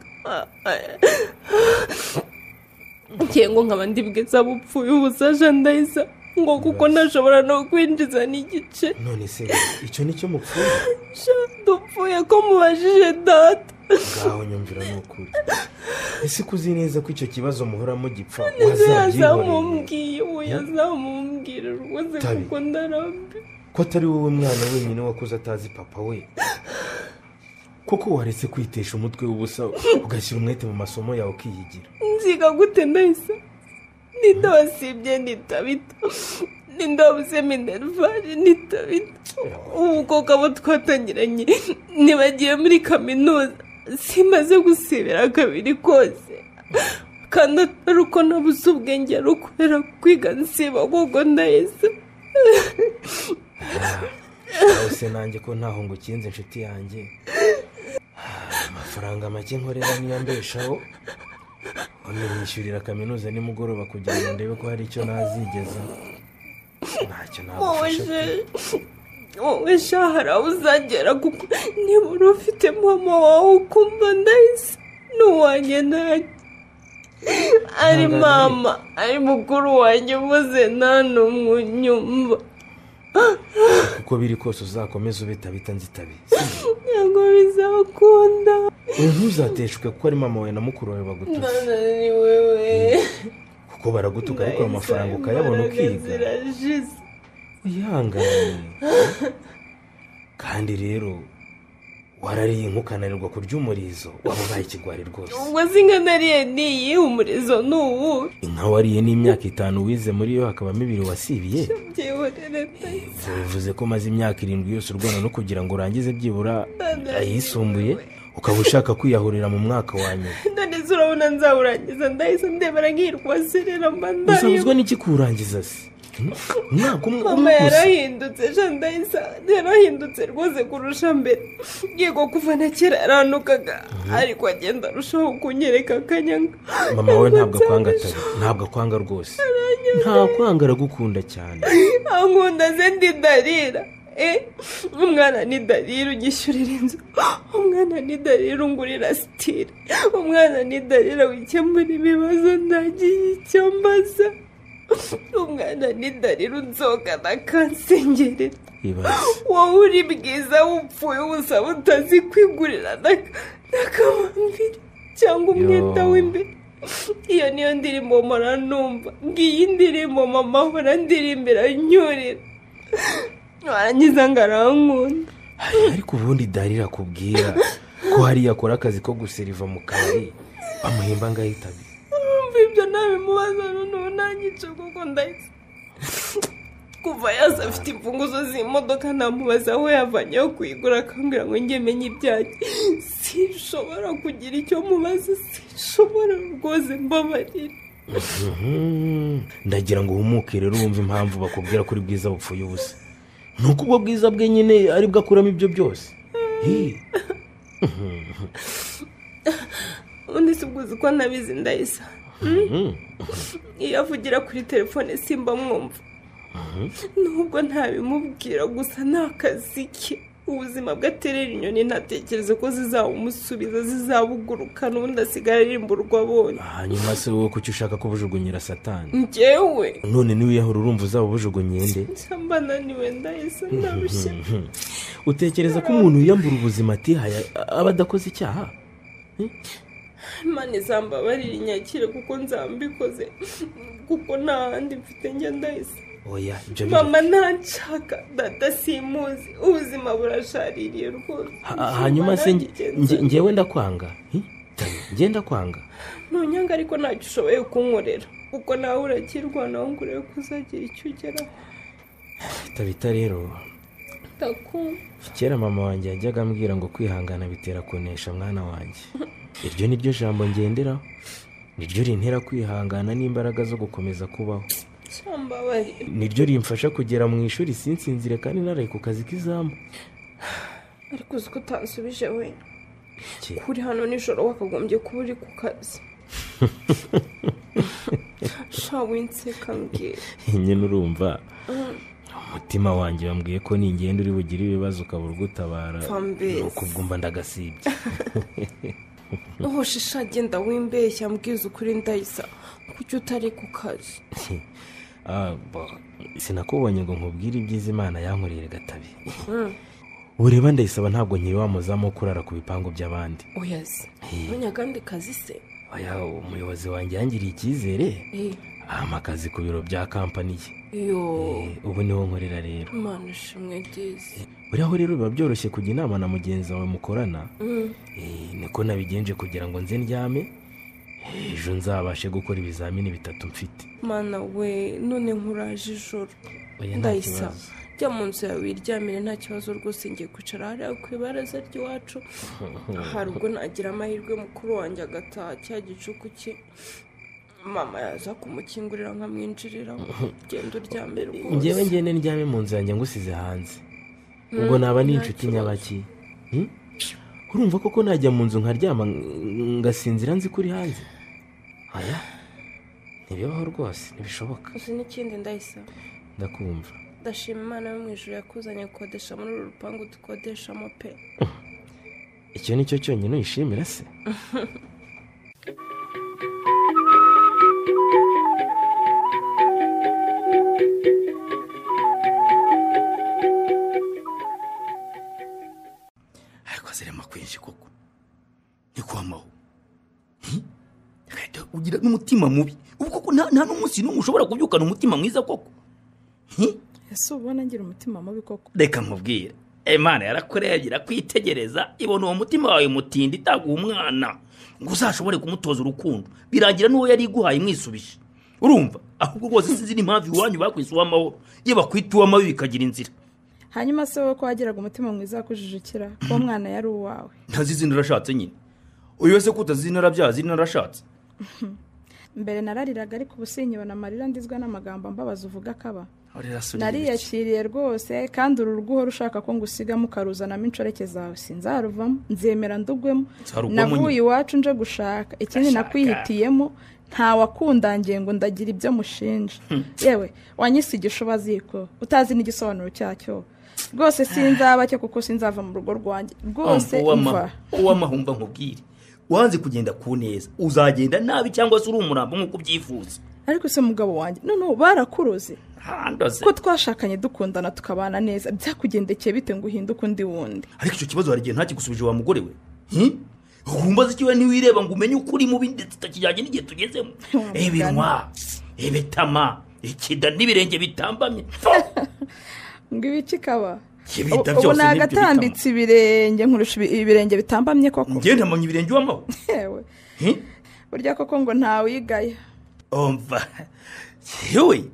Ngiye ngo nkaba ndi bwiza bupfuye ubusaja ndahise. Ngo kuko ntashobora no kwinjiza n'igice. None se icyo nicyo mupfuye? Dupfuye ko mubajije data. Ngaho nyumvira n'ukuri. Ese kuzi neza ko icyo kibazo muhoramo gipfa wazabyihoreye? Uyazamumbwira rwose kuko ndarambiwe. Ko atari wowe mwana wenyine wakuze atazi papa we. Koko waretse kwitesha umutwe w'ubusa ugashyira umwete mu masomo yawe ukiyigira. Nziga gute ndahise? Ninde wasibye nitabita? Ninde wabuze minervari nitabita? Ubu koko abo twatangiranye ntibagiye muri kaminuza simaze gusibira kabiri kose. Kandi atari uko nabuze ubwenge ari ukubera kwiga nsiba kuko ndahise. Se nanjye ko ntaho ngukinze inshuti yanjye. Amafaranga make nkorera niyo mbeshaho. Nishyurira kaminuza nimugoroba kugira ngo ndebe ko hari icyo nazigeza. Ntacyo nagufasha. Wowe shahara uzagera kuko nibura ufite mama wawe ukumva ndahise n'uwanjye ntacyo. Ari mama ari mukuru wanjye bose nta n'umwe unyumva. Uko biri kose uzakomeza ube Tabita nzitabi. Ntabwo bizakunda. Ntuzateshwe kuko ari mama wawe na mukuru wawe bagututse. Ni wewe. Kuko baragutuka ariko amafaranga ukayabona ukiga. Wihangane. Kandi rero warariye inkukananirwa kurya umurizo waba ubaye ikigwari rwose. Ubwo singa nariye niyi umurizo n'ubu. Inka wariye n'imyaka 5 wize muri yo hakabamo 2 wasibiye. Bivuze ko maze imyaka 7 yose urwana no kugira ngo urangize byibura ayisumbuye ukaba ushaka kwiyahurira mu mwaka wa nyuma. None se urabona nzawurangiza ndahise ndebera nkirwa serera mba ndayo. Uzabuzwa n'iki kuwurangiza se? Umwaka umwe mama yarahindutse ndahise yarahindutse rwose kurusha mbere. Yego kuva na kera yaranukaga ariko agenda arushaho kunyereka akanyanga. Mama we ntabwo akwanga Tabi, ntabwo akwanga rwose. Nta kwanga aragukunda cyane. Ankunda se ndidarira. Umwana ni darira ugishyurira inzu, umwana ni darira ungurira sitire, umwana ni darira wikemura ibibazo ntagiye icyo mbaza, umwana ni darira unzogana akansengerera. Wowe uri bwiza wupfuye ubusa utazi kwigurira n'akabambiri cyangwa umwenda w'imbere. Iyo niyo ndirimbo mpora numva, ngiyi ndirimbo mama ahora ndirimbira nyurira. Warangiza ngo arankunda. Ariko ubundi Darira akubwira Ko hariya akora akazi ko guseriva mu kabari bamuhemba angahe Tabi? Urumva ibyo nabimubaza noneho nanyica kuko ndahise. Kuva yaza afite imfunguzo z'imodoka namubaza aho yavanye yo kuyigura akambwira ngo njye menye ibyanjye. Sinshobora kugira icyo mubaza, sinshobora rwose, mbabarira. Ndagira ngo uhumuke rero wumve impamvu bakubwira kuri Bwiza bupfuye ubusa. Nuko ubwo Bwiza bwe nyine ari bwo akuramo ibyo byose. Undi si ubwo uzi ko nabizi Ndayisa. Iyo avugira kuri telefone simba mwumva. Nubwo ntabimubwira gusa ni akazi ke. Ubuzima bw'aterera inyoni ntatekereza ko zizawumusubiza, zizabuguruka n'ubundi asigara arimburwa abonye. Hanyuma se wowe kuki ushaka kubujugunyira Satani? Njyewe none niwiyahura urumva uzaba ubujugunyiye nde? Mba naniwe Ndayisa, ndarushye. Utekereza ko umuntu wiyambura ubuzima atihaye aba adakoze icyaha? Imana izambabarira inyakire kuko nzambikoze, kuko nta handi mfite njye Ndayisa. Oya, ibyo mama ntanshaka, data simuzi, ubuzima burashaririye rwose. Hanyuma se njyewe ndakwanga? Njye ndakwanga? Ntunyanga ariko ntacyo ushoboye kunkorera, kuko nawe urakirwanaho ngo urebe ko uzagira icyo ugeraho. Tabita rero, ndakumva. Kera mama wanjye yajyaga ambwira ngo kwihangana bitera kunesha mwana wanjye. Iryo ni ryo jambo ngenderaho, niryo rintera kwihangana n'imbaraga zo gukomeza kubaho. Niryo rimfasha kugera mu ishuri sinsinzire kandi naraye ku kazi k'izamu. Ariko uzi ko utansubije we. Kuri hano nijoro wakagombye kuba uri ku kazi. Sha winseka mbwira. Nyine urumva umutima wanjye wambwiye ko ningenda uri bugire ibibazo ukabura ugutabara, nuko ubwo mba ndagasibye. Uhoshe sha genda wimbeshya mbwiza ukuri Ndayisa, kuki utari ku kazi? Sinakubonye ngo nkubwire ibyiza Imana yankoreye Gatabi. Ureba Ndayisaba ntabwo nkiri wa muzamu wo kurara ku bipangu by'abandi. Oya se, ubonye akandi kazi se? Oya, umuyobozi wanjye yangiriye icyizere ampa akazi ku biro bya kampani ye. Ubu niho nkorera rero. Imana ishimwe disi. Buriya rero biba byoroshye kujya inama na mugenzi wawe mukorana. Niko nabigenje kugira ngo nze ndyame ejo nzabashe gukora ibizamini 3 mfite. Mana we, none nkuraje ijoro. Ndayisa, jya mu nzu yawe wiryamire nta kibazo rwose, ngiye kwicara hariya ku ibaraza ry'iwacu. Hari ubwo nagira amahirwe mukuru wanjye agataha cya gicuku cye, mama yaza kumukingurira nkamwinjirira. Genda uryame rwose. Njyewe ngende ndyame mu nzu yanjye ngusize hanze. Ubwo naba ni inshuti nyabaki. Urumva koko najya mu nzu nkaryama ngasinzira nzi kuri hanze? Oya, ntibibaho rwose, ntibishoboka. Uzi n'ikindi Ndayisa? Ndakumva. Ndashima Imana yo mu ijuru yakuzanye gukodesha muri uru rupangu dukodeshamo pe. Icyo ni cyo cyonyine uyishimira se? Ariko zirema kwinshi koko. Nikwamaho. Ugira n'umutima mubi. Ubu koko nta n'umunsi n'umwe ushobora kubyukana umutima mwiza koko. Ese ubona ngira umutima mubi koko? Reka nkubwire. Imana yarakurebye kwitegereza ibona uwo mutima wawe mutindi itaguha umwana ngo uzashobore kumutoza urukundo, birangira n'uwo yari iguhaye mwisubije. Urumva ahubwo rwose sinzi n'impamvu iwanyu bakwise uw'amahoro, iyo bakwita uw'amabi bikagira inzira. Hanyuma se wowe ko wagiraga umutima mwiza wakujijukira ko umwana yari uwawe? Ntazizi narashatse nyine. Uyu wese ko utazizi narabyazi narashatse. Mbere narariraga ariko ubu sinkibona amarira ndizwa n'amagambo ambabaza uvuga akaba. Nariyakiriye rwose kandi uru rugo uhora ushaka ko ngusigamo ukaruzanamo inshoreke zawe sinzaruvamo, nzemera ndugwemo. Navuye iwacu nje gushaka ikindi nakwihitiyemo, nta wakundangiye ngo ndagira ibyo mushinja. Yewe wanyisigisha ubaziko utazi n'igisobanuro cyacyo. Rwose sinzaba cyo kuko sinzava mu rugo rwanjye rwose. Umva uwamahumba nkubwire, wanze kugenda ku neza uzagenda nabi cyangwa se uri umurambo nk'uko ubyifuza. Ariko se mugabo wanjye none barakuroze ko twashakanye dukundana tukabana neza, byakugendekeye bite ngo uhinduke undi wundi? Ariko icyo kibazo hari igihe ntakigusubije wa mugore we. Ukumbaza ikiwe ntiwireba ngo umenye ukuri mubi ndetse utakijyanye n'igihe tugezemo. Ibinwa, ibitama, ikida n'ibirenge bitambamye. Ngo ibiki kaba? Ubu nagatambitse ibirenge nkurusha ibirenge bitambamye koko. Ngende mpamye ibirenge wamaho. Yewe. Burya koko ngo ntawigaya. Umva. Yewe,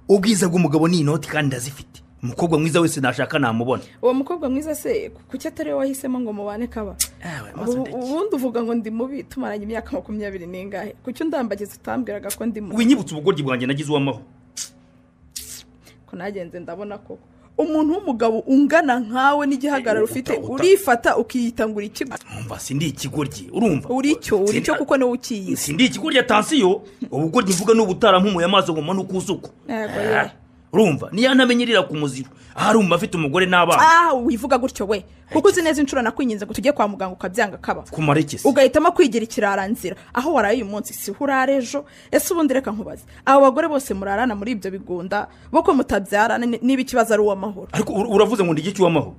ubwiza bw'umugabo ni inoti kandi ndazifite. Umukobwa mwiza wese nashaka namubona. Uwo mukobwa mwiza se kuki atari we wahisemo ngo mubane kaba? Ubundi uvuga ngo ndi mubi tumaranye imyaka 20 n'ingahe? Kuki undambagiza utambwiraga ko ndi mubi? Winyibutse ubugoryi bwanjye nagize uwamaho. Ko nagenze ndabona koko umuntu w'umugabo ungana nkawe n'igihagararo ufite urifata ukiyita ngo uri ikigo. Umva sindi ikigoryi, urumva? Uri cyo kuko niwe ukiyizi. Sindi ikigoryi atansiyo, ubugoryi mvuga n'ubutarampumuye amaso ngo manuke uzuko. Urumva niya ntamenyerera ku muziro ahari umva afite umugore n'abana. Wivuga gutyo we kuko uzi neza inshuro nakwinginze ngo tujye kwa muganga ukabyanga kaba kumara iki se ugahitamo kwigira ikiraranzira aho waraye uyu munsi si urare ejo. Ese ubundi reka nkubaze, abo bagore bose murarana muri ibyo bigunda bo ko mutabyarana niba ikibazo ari uw'amahoro? Ariko uravuze ngo ndi uw'amahoro.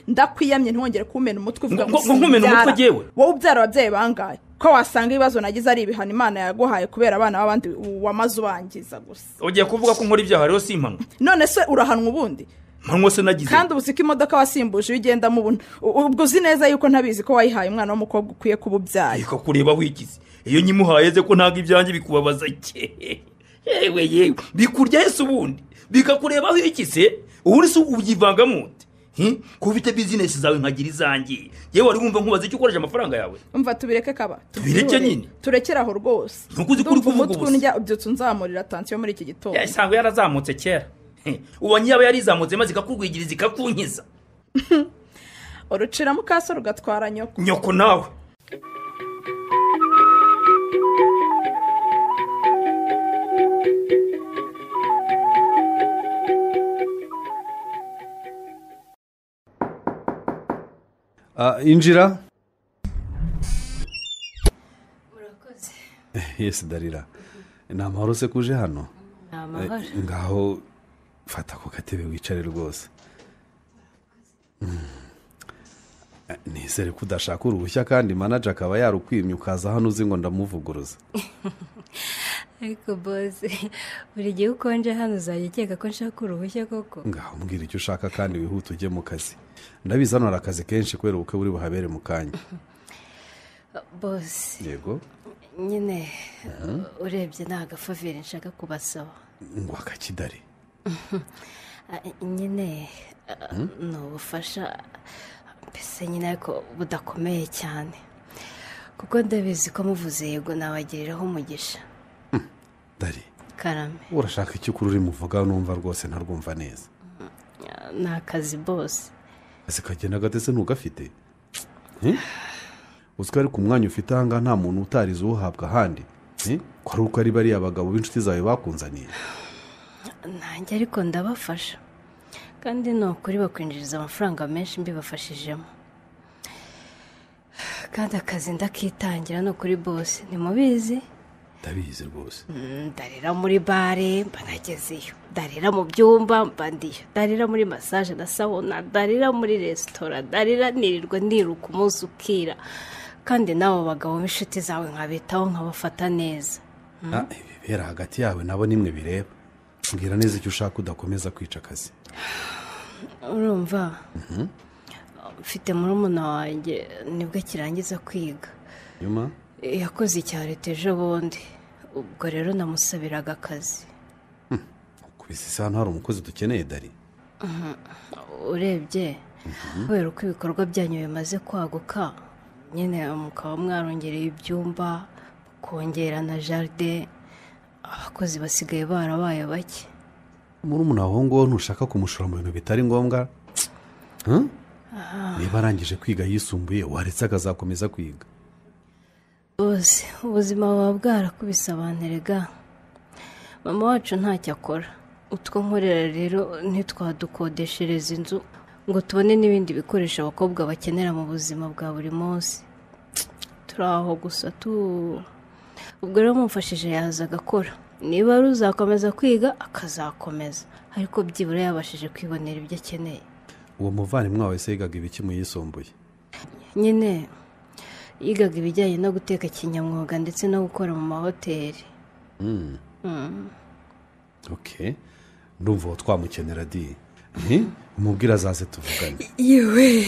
Ndakwiyamye ntiwongere kumena umutwe uvuga ngo nkumena umutwe jewe. Wowe ubyara ababyeyi bangaye ko wasanga ibibazo nagize ari ibihano Imana yaguhaye kubera abana b'abandi wamaze ubangiza gusa. Ugiye kuvuga ko nkora ibyaha rero si impano? None se urahanwa ubundi? Mpanwa se nagize. Kandi ubu siko imodoka wasimbuje iyo ugendamo ubu ubwo uzi neza yuko ntabizi ko wayihaye umwana w'umukobwa ukwiye kuba ubyaye. Reka kureba wikize iyo nyimuhaye ze ko ntago ibyanjye bikubabaza. Yewe yewe bikurya ese ubundi bikakureba wikize ubundi se ubyivangamo ute? Ko ufite business zawe nkagira izanjye. Yewe wari wumva nkubaze icyo ukoresha amafaranga yawe? Umva tubireke kaba. Tubireke nyine. Turekera aho rwose. Ntukuzi kuri kuvuga ubusa. Umutwe ubyutse unzamurira tansiyo muri iki gitondo. Yasanzwe yarazamutse kera. Ubonye yaba yarizamutse maze ikakurwigiriza ikakunkiza. Urucira mukaso rugatwara nyoko. Nyoko nawe. Injira. Murakoze. Yes Darira. Ni amahoro se kuje hano? Ni amahoro. Ngaho fata ku katebe wicare rwose. Nizere ko udashaka uruhushya kandi manager akaba yarukwimye ukaza hano uzi ngo ndamuvuguruza. Ariko boss, buri gihe ukonje hano uzajya ukeka ko nshaka uruhushya koko? Ngaho mbwira icyo ushaka kandi wihute ujye mu kazi. Ndabizi hano hari akazi kenshi kubera ubukwe buri buhabere mu kanya. Boss. Yego. Nyine urebye nta gafavere nshaka kubasaba. Ngo akakidari. Nyine ni ubufasha mbese nyine ariko budakomeye cyane kuko ndabizi ko muvuze yego nabagiriraho umugisha. Dari. Karame. Urashaka icyo kuri uri muvuga numva rwose ntarwumva neza. Ni akazi boss. Ese kagenda gatese ntugafite? Uziko ari ku mwanya ufite ahanga nta muntu utarize uhabwa ahandi. Ko ari uko ari bariya abagabo b'inshuti zawe bakunzaniye. Nanjye ariko ndabafasha. Kandi ni ukuri bakwinjiriza amafaranga menshi mbibafashijemo. Kandi akazi ndakitangira no kuri boss ntimubizi? Ndabizi rwose. Ndarira muri bare mba nagezeyo, ndarira mu byumba mba ndiyo, ndarira muri massage na sauna, ndarira muri resitora, ndarira nirirwa niruka umunsi ukira. Kandi nabo bagabo b'inshuti zawe nkabitaho nkabafata neza. Ibibera hagati yawe nabo nimwe bireba. Mbwira neza icyo ushaka udakomeza kwica akazi. Urumva? Mfite murumuna wanjye nibwo akirangiza kwiga. Nyuma? Yakoze icya leta ejo bundi. Ubwo rero namusabiraga akazi. Kubise isa hano hari umukozi dukeneye Dari. Urebye kubera uko ibikorwa byanyu bimaze kwaguka nyine mukaba mwarongereye ibyumba kongera na jardin, abakozi basigaye barabaye bake. Murumuna wawe ngo ntushaka kumushora mu bintu bitari ngombwa? Niba arangije kwiga yisumbuye waretse akazakomeza kwiga. Bose ubuzima buba bwarakubise abantu erega. Mama wacu ntacyo akora. Utwo nkorera rero ntitwadukodeshereza inzu ngo tubone n'ibindi bikoresho abakobwa bakenera mu buzima bwa buri munsi. Turi aho gusa tu. Ubwo rero mumfashije yaza agakora. Niba ari uzakomeza kwiga akazakomeza, ariko byibura yabashije kwibonera ibyo akeneye. Uwo muvandimwe wawe se yigaga ibiki mu yisumbuye? Nyine yigaga ibijyanye no guteka kinyamwuga ndetse no gukora mu mahoteli. Okay. Ndumva uwo twamukenera di. Umubwira azaze tuvugane. Yewe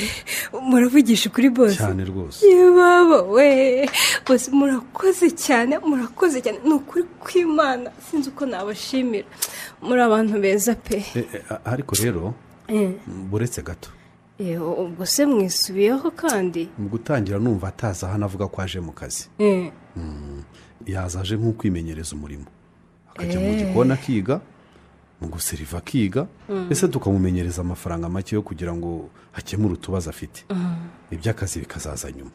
muravugisha ukuri bose cyane rwose. Yebaba we bose murakoze cyane, murakoze cyane, ni ukuri kw'Imana sinzi uko nabashimira, muri abantu beza pe. Ariko rero buretse gato. Ubwo se mwisubiyeho kandi? Mu gutangira numva ataza hano avuga ko aje mu kazi. Yazaje nk'ukwimenyereza umurimo, akajya mu gikoni akiga, mu guseriva akiga, ese tukamumenyereza amafaranga make yo kugira ngo akemure utubazo afite, iby'akazi bikazaza nyuma.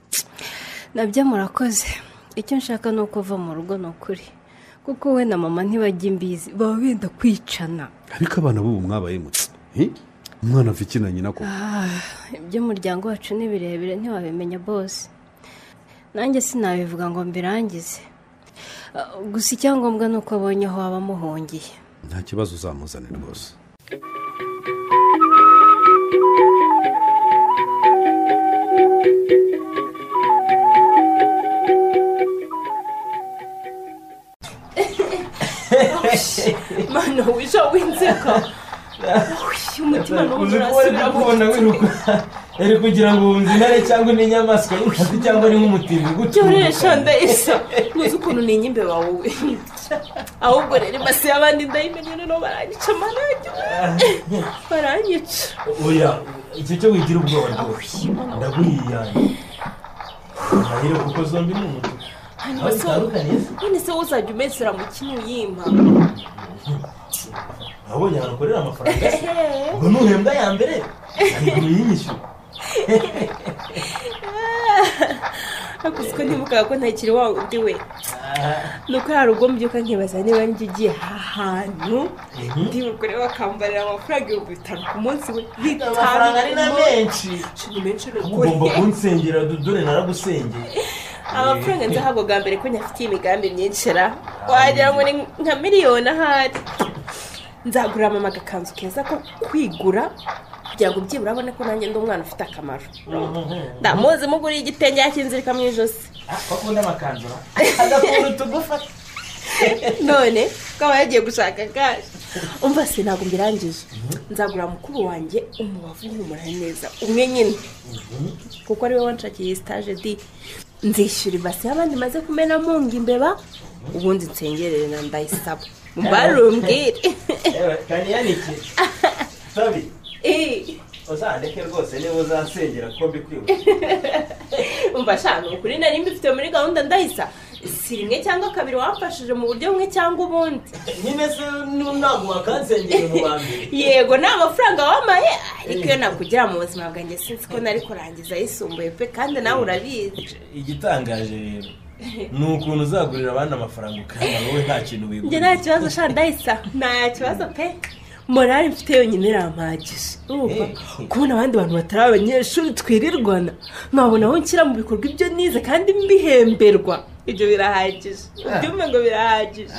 Nabyo murakoze. Icyo nshaka ni uko uva mu rugo, ni ukuri, kuko we na mama ntibajya imbizi, baba benda kwicana. Ariko abana b'ubu mwabaye mutse, umwana ava iki na nyina koko? Iby'umuryango wacu ni birebire ntiwabimenya bose, nanjye sinabivuga ngo mbirangize. Gusa icyangombwa ni uko abonye aho waba amuhungiye. Nta kibazo uzamuzane rwose. Mano wisha winzeka. Umutima n'urasubira kubona wiruka. Eri kugira ngo wumve intare cyangwa n'inyamaswa y'inkazi cyangwa ni nk'umutindi gutyo. Cyoresha ndayisa. Muzi ukuntu ni inyimbe wawe. Ahubwo rero basi abandi ndayimenye no baranyica manajye. Baranyica. Oya, icyo cyo wigira ubwoba rwose. Ndaguriyanye. Ndahiro kuko zombi ni umutuku. None se uzajya umesera mu kinu yimpa. Abonye ahantu ukorera amafaranga se? Ngo nuhembwa ya mbere ariko yinyishyura. Akusiko ntibukaga ko ntakiri wa undi we. Nuko hari ubwo mbyuka nkibaza niba njye ugiye ahantu ndi bukore bakambarira amafaranga 5000 ku munsi we. Amafaranga ari na menshi. Ni menshi n'ukuri. Ugomba kunsengera dore naragusengeye. Amafaranga nzahabwa bwa mbere ko nyafitiye imigambi myinshi ra. Wagira ngo ni nka miliyoni ahari. Nzagura mama agakanzu keza ko kwigura kugira ngo byibura abone ko nanjye ndi umwana ufite akamaro. Ndamuzi muguriye igitenge yakinzirika mu ijosi. Akunda amakanzu agakunda utugufa. None kaba yagiye gushaka kaje. Umva se ntabwo mbirangije. Nzagura mukuru wanjye umubavu uhumura neza umwe nyine, kuko ari we wanshakiye stage di. Nzishyura ibase y'abandi maze kumena munga imbeba, ubundi nsengerere na ndayisaba. Mbarumbwire. Kaniyaniki. Sabi. Uzandeke rwose niba uzansengera ko mbikwibuka. Umva shano ukuri nari mbifite muri gahunda ndahisa. Si rimwe cyangwa kabiri wamfashije mu buryo bumwe cyangwa ubundi. Nyine se ntabwo wakansengera mu bambere. Yego nta mafaranga wamaye, ariko iyo nakugira mu buzima bwanjye sinzi ko nari kurangiza yisumbuye pe, kandi nawe urabizi. Igitangaje rero ni ukuntu uzagurira abandi amafaranga ukanga wowe nta kintu wigurira. Njye nta kibazo sha ndahisa, nta kibazo pe. Morale mfite yonyine irampagije. Urumva kubona abandi bantu batari abanyeshuri twirirwana, nkabona aho nshyira mu bikorwa ibyo nize kandi mbihemberwa, ibyo birahagije. Ubyumve ngo birahagije.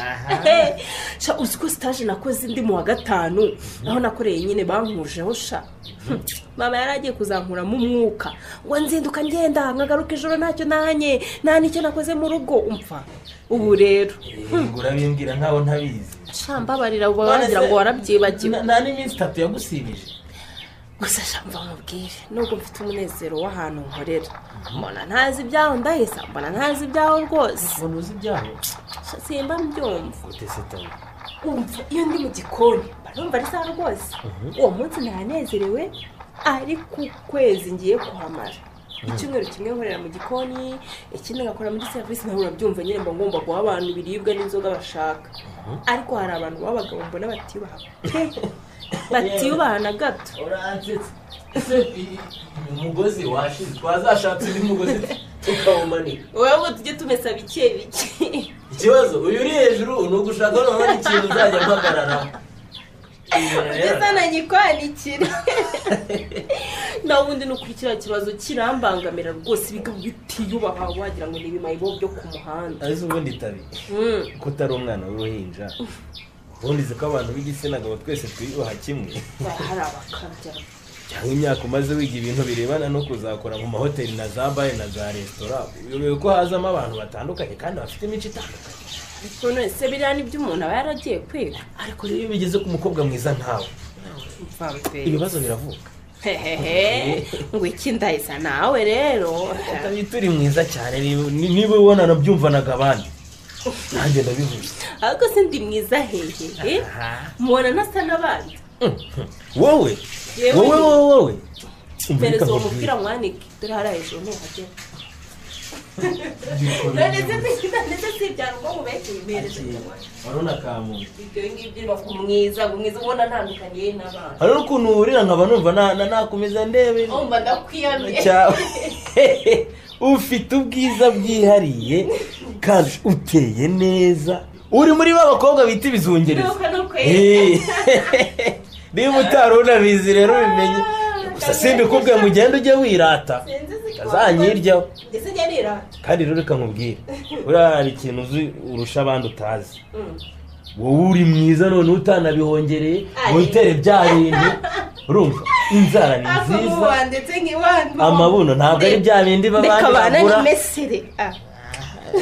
Sha uzi ko stage nakoze ndi mu wa 5 aho nakoreye nyine bankujeho sha. Mama yaragiye kuzankuramo umwuka ngo nzinduka ngenda nkagaruka ijoro ntacyo nahanye nta nicyo nakoze mu rugo. Umva ubu rero urabimbwira nkaho ntabizi. Shamba barira wagira ngo warabyibagiwe. Nta n'iminsi 3 yagusibije. Gusa shamba mubwire nubwo mfite umunezero w'ahantu nkorera, mbona ntazi ibyaho ndahisa, mbona ntazi ibyaho rwose. Mbona uzi ibyaho? Simba mbyumva. Utesetaye. Umva iyo ndi mu gikoni mba numva ari sawa rwose. Uwo munsi ntanezerewe, ariko ukwezi ngiye kuhamara. Icyumweru kimwe nkorera mu gikoni, ikindi ngakora muri service, nawe urabyumva nyine mba ngomba guha abantu ibiribwa n'inzoga bashaka. Ariko hari abantu b'abagabo mbona batiyubaha pe, batiyubaha na gato. Uransetse. Ese umugozi washize twazashatse undi mugozi tukawumanika. Wowe ngo tujye tumesa bike bike. Ikibazo uyu uri hejuru ni ugushaka noneho ikintu uzajya mpagararaho. Ugeze na nyikwanikira. Nawe ubundi ni ukuri kiriya kibazo kirambangamira rwose, ibigo bitiyubaha wagira ngo ni ibimayibo byo ku muhanda. Ariko ubundi tabi ko utari umwana w'uruhinja, ubundi uzi ko abantu b'igitsina gabo twese twiyubaha kimwe. Hari abakabya. Cyangwa imyaka umaze wiga ibintu birebana no kuzakora mu mahoteli na za bare na za resitora, uyobewe ko hazamo abantu batandukanye kandi bafite imico itandukanye. Ariko none se biriya ni byo umuntu aba yaragiye kwiga. Ariko rero iyo bigeze ku mukobwa mwiza nkawe, Ibibazo biravuka. Hehehe, ngo iki ndahisa nawe rero. Turi mwiza cyane niba ubona nabyumvanaga abandi. Nanjye ndabivuze. Ariko se ndi mwiza hehe? Mubona ntasa n'abandi. Wowe? Wowe. Mpereza uwo mupira mwanike dore hariya hejuru ntuhagera. None se si ibyaro ngo mubeke mpereza. Warona kamuntu. Ibyo ngibyo bakumwiza mwiza ubona ntandukaniye n'abandi. Hari ukuntu urira nkaba numva nakomeza ndebe. Umva ndakwiyamye. Ufite ubwiza bwihariye kandi uteye neza. Uri muri ba bakobwa bita ibizungereza. Niba utari unabizi rero ubimenye. Gusa simbikubwiye ngo ugende ujye wirata. Azanyiryaho. Ndetse njye nirata. Kandi rero reka nkubwire. Buriya hari ikintu uzi urusha abandi utazi. Wowe uri mwiza none utanabihongereye witere bya bintu. Urumva inzara ni nziza. Amabuno ntabwo ari bya bindi babandi bagura.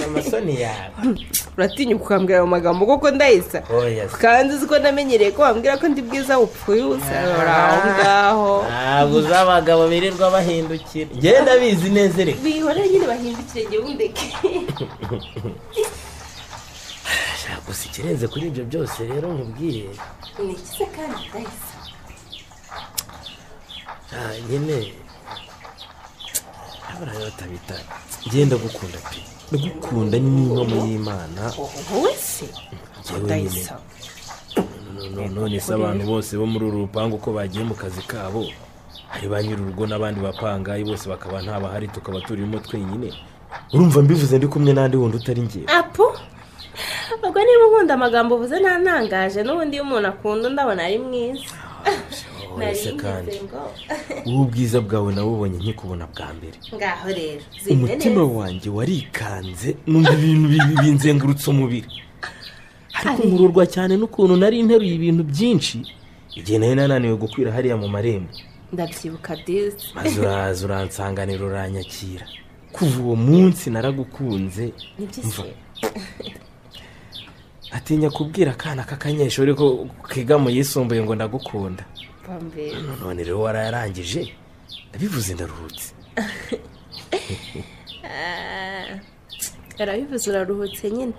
Amasoni yawe. Uratinya ukambwira ayo magambo koko ndahisa. Kandi uzi ko namenyereye ko wambwira ko ndi bwiza upfuye ubusa aho ngaho. Ntabwo uzi abagabo birirwa bahindukira. Njye ndabizi neza reka. Bihore nyine bahindukire njye wundeke. Gusa ikirenze kuri ibyo byose rero nkubwiye. Ni iki se kandi ndahisa? Nyine abana batabita. Njye ndagukunda pe. Ndagukunda ni inkomo y'Imana. Wowe se? Ndahisa. None se abantu bose bo muri uru rupangu ko bagiye mu kazi kabo, hari ba nyir'urugo n'abandi bapangayi bose bakaba ntabahari tukaba turimo twenyine. Urumva mbivuze ndi kumwe n'andi wundi utari njye. Apo? Ubwo niba ukunda amagambo uvuze ntantangaje n'ubundi iyo umuntu akunda ndabona ari mwiza. Nari kandi ubu bwiza bwawe nabubonye nkikubona bwa mbere. Ngaho rero umutima wanjye warikanze numva ibintu binzengurutse umubiri. Ariko nkururwa cyane n'ukuntu nari nteruye ibintu byinshi igihe nari nananiwe gukwira hariya mu marembo. Ndabyibuka disi. Maze uraza uransanganira uranyakira. Kuva uwo munsi naragukunze. Atinya kubwira akana k'akanyeshuri ko kiga mu yisumbuye ngo ndagukunda. None rero warayarangije ndabivuze ndaruhutse. Yarabivuze uraruhutse nyine.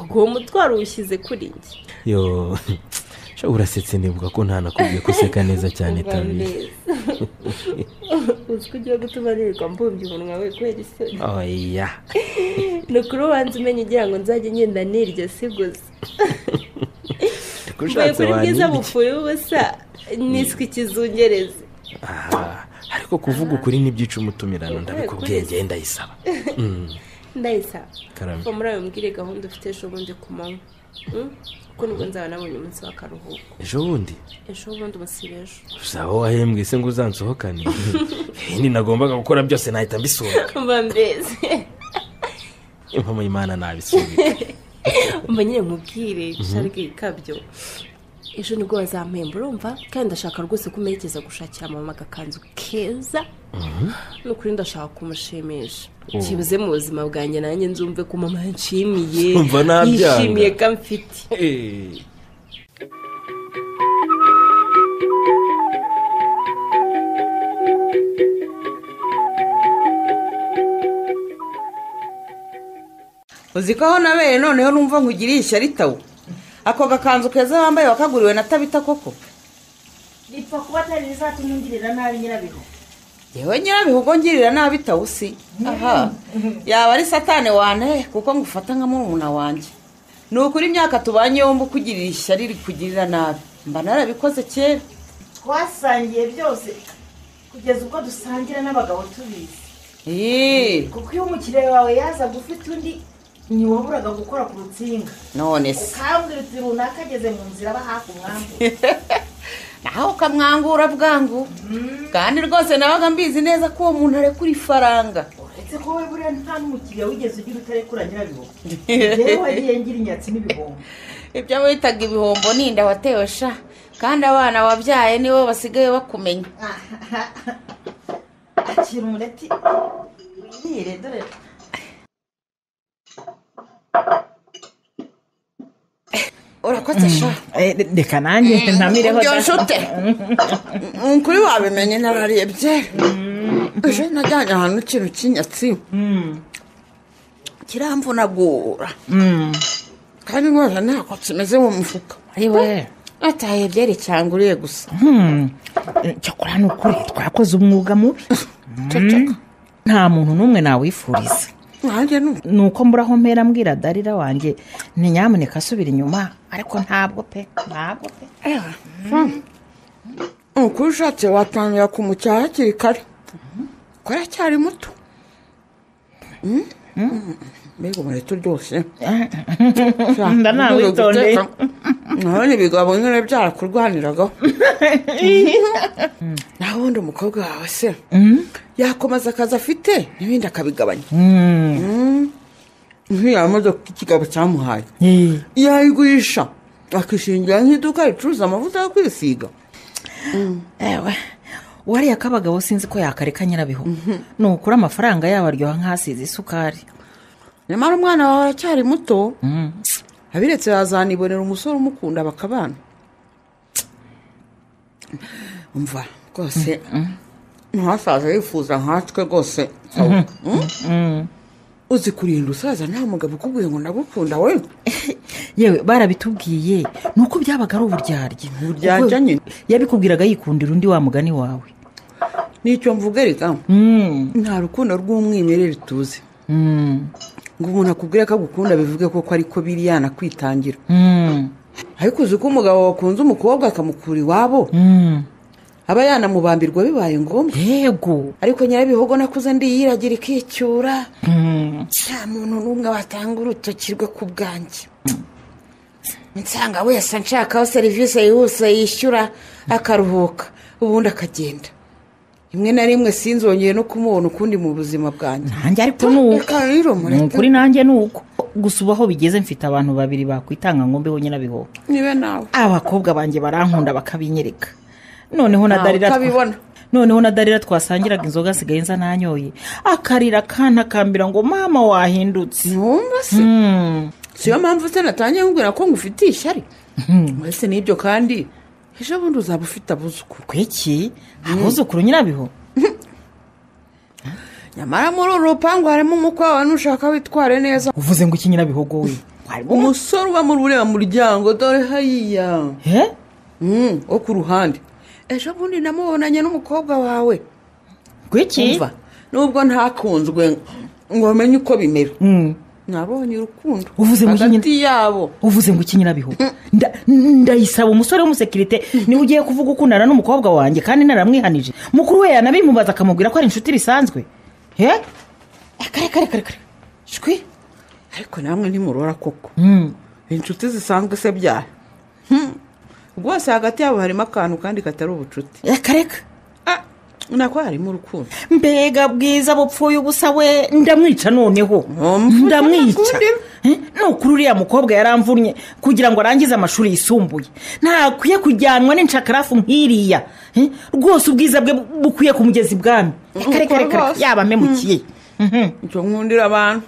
Ubwo mutwaro ushyize kuri njye. Yo, sha urasetse nibuka ko ntanakubwiye ko useka neza cyane tabi. Uzi ko ugiye gutuma nirirwa mbumbye umunwa we kubera isoni. Oya. Ni ukuri ubanza umenye ugira ngo nzajye ngenda nirya si gusa. Mvuye kuri bwiza bupfuye ubusa niswe ikizungerezi. Ariko kuvuga ukuri n'ibyica umutumirano ndabikubwiye njye ndayisaba. Ndayisaba. Ko muri ayo mbwire gahunda ufite ejo bundi ku manywa. Kuko nibwo nzaba nabonye umunsi w'akaruhuko. Ejo bundi? Ejo bundi umusibe ejo. Uzaba wahembwe se ngo uzansohokane? Ibindi nagombaga gukora byose nahita mbisubika. Mba mbese. Impamo y'Imana nabisubika. Umva nyine nkubwire sharike ikabyo. Ejo nibwo bazampemba urumva kandi ndashaka rwose kumerekeza gushakira mama agakanzu keza. Nukuri ndashaka kumushimisha. Kibuze mu buzima bwanjye nanjye nzumve ko mama yanshimiye. Yishimiye ko amfite. Uzi ko aho nabere noneho numva nkugiriye ishyari tawo. Ako gakanzu keza wambaye wakaguriwe na Tabita koko. Bipfa kuba atari bizatuma ungirira nabi nyirabihu. Yewe nyirabihu ngirira nabi tawusi. Aha. Yaba ari satane wane kuko ngufata nka murumuna wanjye. Ni ukuri imyaka tubanye yombi kugirira ishyari rikugirira nabi. Mba narabikoze kera. Twasangiye byose kugeza ubwo dusangira n'abagabo tubizi. Kuko iyo umukiriya wawe yazaga ufite undi ntiwaburaga gukora ku rutsinga. None se ukambwira uti runaka ageze mu nzira aba hafi umwambu. Naho ukamwangura bwangu. Kandi rwose nabaga mbizi neza ko uwo muntu arekura ifaranga. Uretse ko we buriya nta n'umukiriya wigeze ugira utarekura nyirabihombo. Yewe wagiye ngira inyatsi n'ibihombo. Ibyo witaga ibihombo ninda watewe sha. Kandi abana wabyaye nibo basigaye bakumenya. Akira umureti wirire dore. Warokotse sha. Reka nanjye ntamireho. Uryoshye ute? Kuri wabimenye narariye byeri. Ejo najyanye ahantu ikintu cy'inyatsi kiramvunagura. Kandi rwose ntako kimeze mu mufuka. Ayiwe. Nataye byeri cyangwa uriye gusa. Cyakora ni ukuri twakoze umwuga mubi. Nta muntu n'umwe nawifuriza. Ni uko mburaho mpera mbwira Darira wanjye ni nyamuneka asubira inyuma, ariko ntabwo pe, ntabwo pe. Ukuri ushatse watangira kumucyaha hakiri kare kuko aracyari muto. Mbega umureti uryoshye. Ndanawitondeye. Nabonye ibigabo nyine byarakurwaniragaho. Naho ubundi umukobwa wawe se yakomeza akazi afite n'ibindi akabigabanya. Nk'iya modoka ikigabo cyamuhaye yayigurisha akishingira nk'iduka ricuruza amavuta yo kwisiga. Ewe wariya kabagabo sinzi ko yakareka nyirabiho. Ni ukuri amafaranga yabo aryoha nk'asize isukari. Nyamara umwana wawe aracyari muto, abiretse yazanibonera umusore umukunda bakabana. Umva rwose ntasaza yifuza nkatwe rwose. Uzi kurinda usaza nta mugabo ukubwiye ngo ndagukunda we. Yewe barabitubwiye nuko byabaga ari uburyarya. Uburyarya nyine. Yabikubwiraga yikundira undi wa mugani wawe. Nicyo mvuga reka. Nta rukundo rw'umwimerere tuzi. Ngo umuntu akubwire ko agukunda bivuge koko ariko biriya nakwitangira. Ariko uzi ko umugabo wakunze umukobwa akamukura iwabo aba yanamubambirwa bibaye ngombwa. Yego. Ariko nyirabihogo nakuze ndiyiragira ikicyura. Nta muntu n'umwe watanga urutoki rwe ku bwanjye. Nsanga wese nshakaho serivisi yihuse yishyura akaruhuka ubundi akagenda. Rimwe na rimwe sinzongeye no kumubona ukundi mu buzima bwanjye. Nanjye ariko nuko kuri nanjye nuko gusa ubaho bigeze mfite abantu babiri bakwitanga ngo mbeho nyirabihogo. Nibe nawe. Abakobwa banjye barankunda bakabinyereka. Noneho na Darira noneho na Darira twasangiraga inzoga asigaye nza nanyoye akarira kantakambira ngo mama wahindutse. Numva se siyo mpamvu se natangiye nkubwira ko ngufitiye ishyari. Mwese n'ibyo kandi ejo bundi uzaba ufite abuzukuru. Kweki abuzukuru nyirabiho? Nyamara muri uru rupangu harimo umukwe wawe nushaka witware neza. Uvuze ngo iki nyirabihogo we? Umusore uba muri uriya muryango dore hariya wo ku ruhande. Ejo bundi namubonanye n'umukobwa wawe. Kwiki? Nubwo ntakunzwe ngo menye uko bimera. Nabonye urukundo hagati yabo. Uvuze ngo iki nyirabiho? Ndayisaba umusore w'umusekirite niwe ugiye kuvuga ukundana n'umukobwa wanjye kandi naramwihanije. Mukuru we yanabimubaza akamubwira ko ari inshuti bisanzwe. Kare kare kare kare. Shwi. Ariko namwe ntimurora koko. Inshuti zisanzwe se byaha. Rwose hagati yabo harimo akantu kandi katari ubucuti. Reka. Nako harimo urukundo. Mbega bwiza bupfuye ubusa we, ndamwica noneho. Ndamwica. Nukuri uriya mukobwa yaramvunnye kugira ngo arangize amashuri yisumbuye. Ntakwiye kujyanwa n'incakarafu nk'iriya. Rwose ubwiza bwe bukwiye kumugeza ibwami. Reka yaba memukiye. Icyo nkundira abantu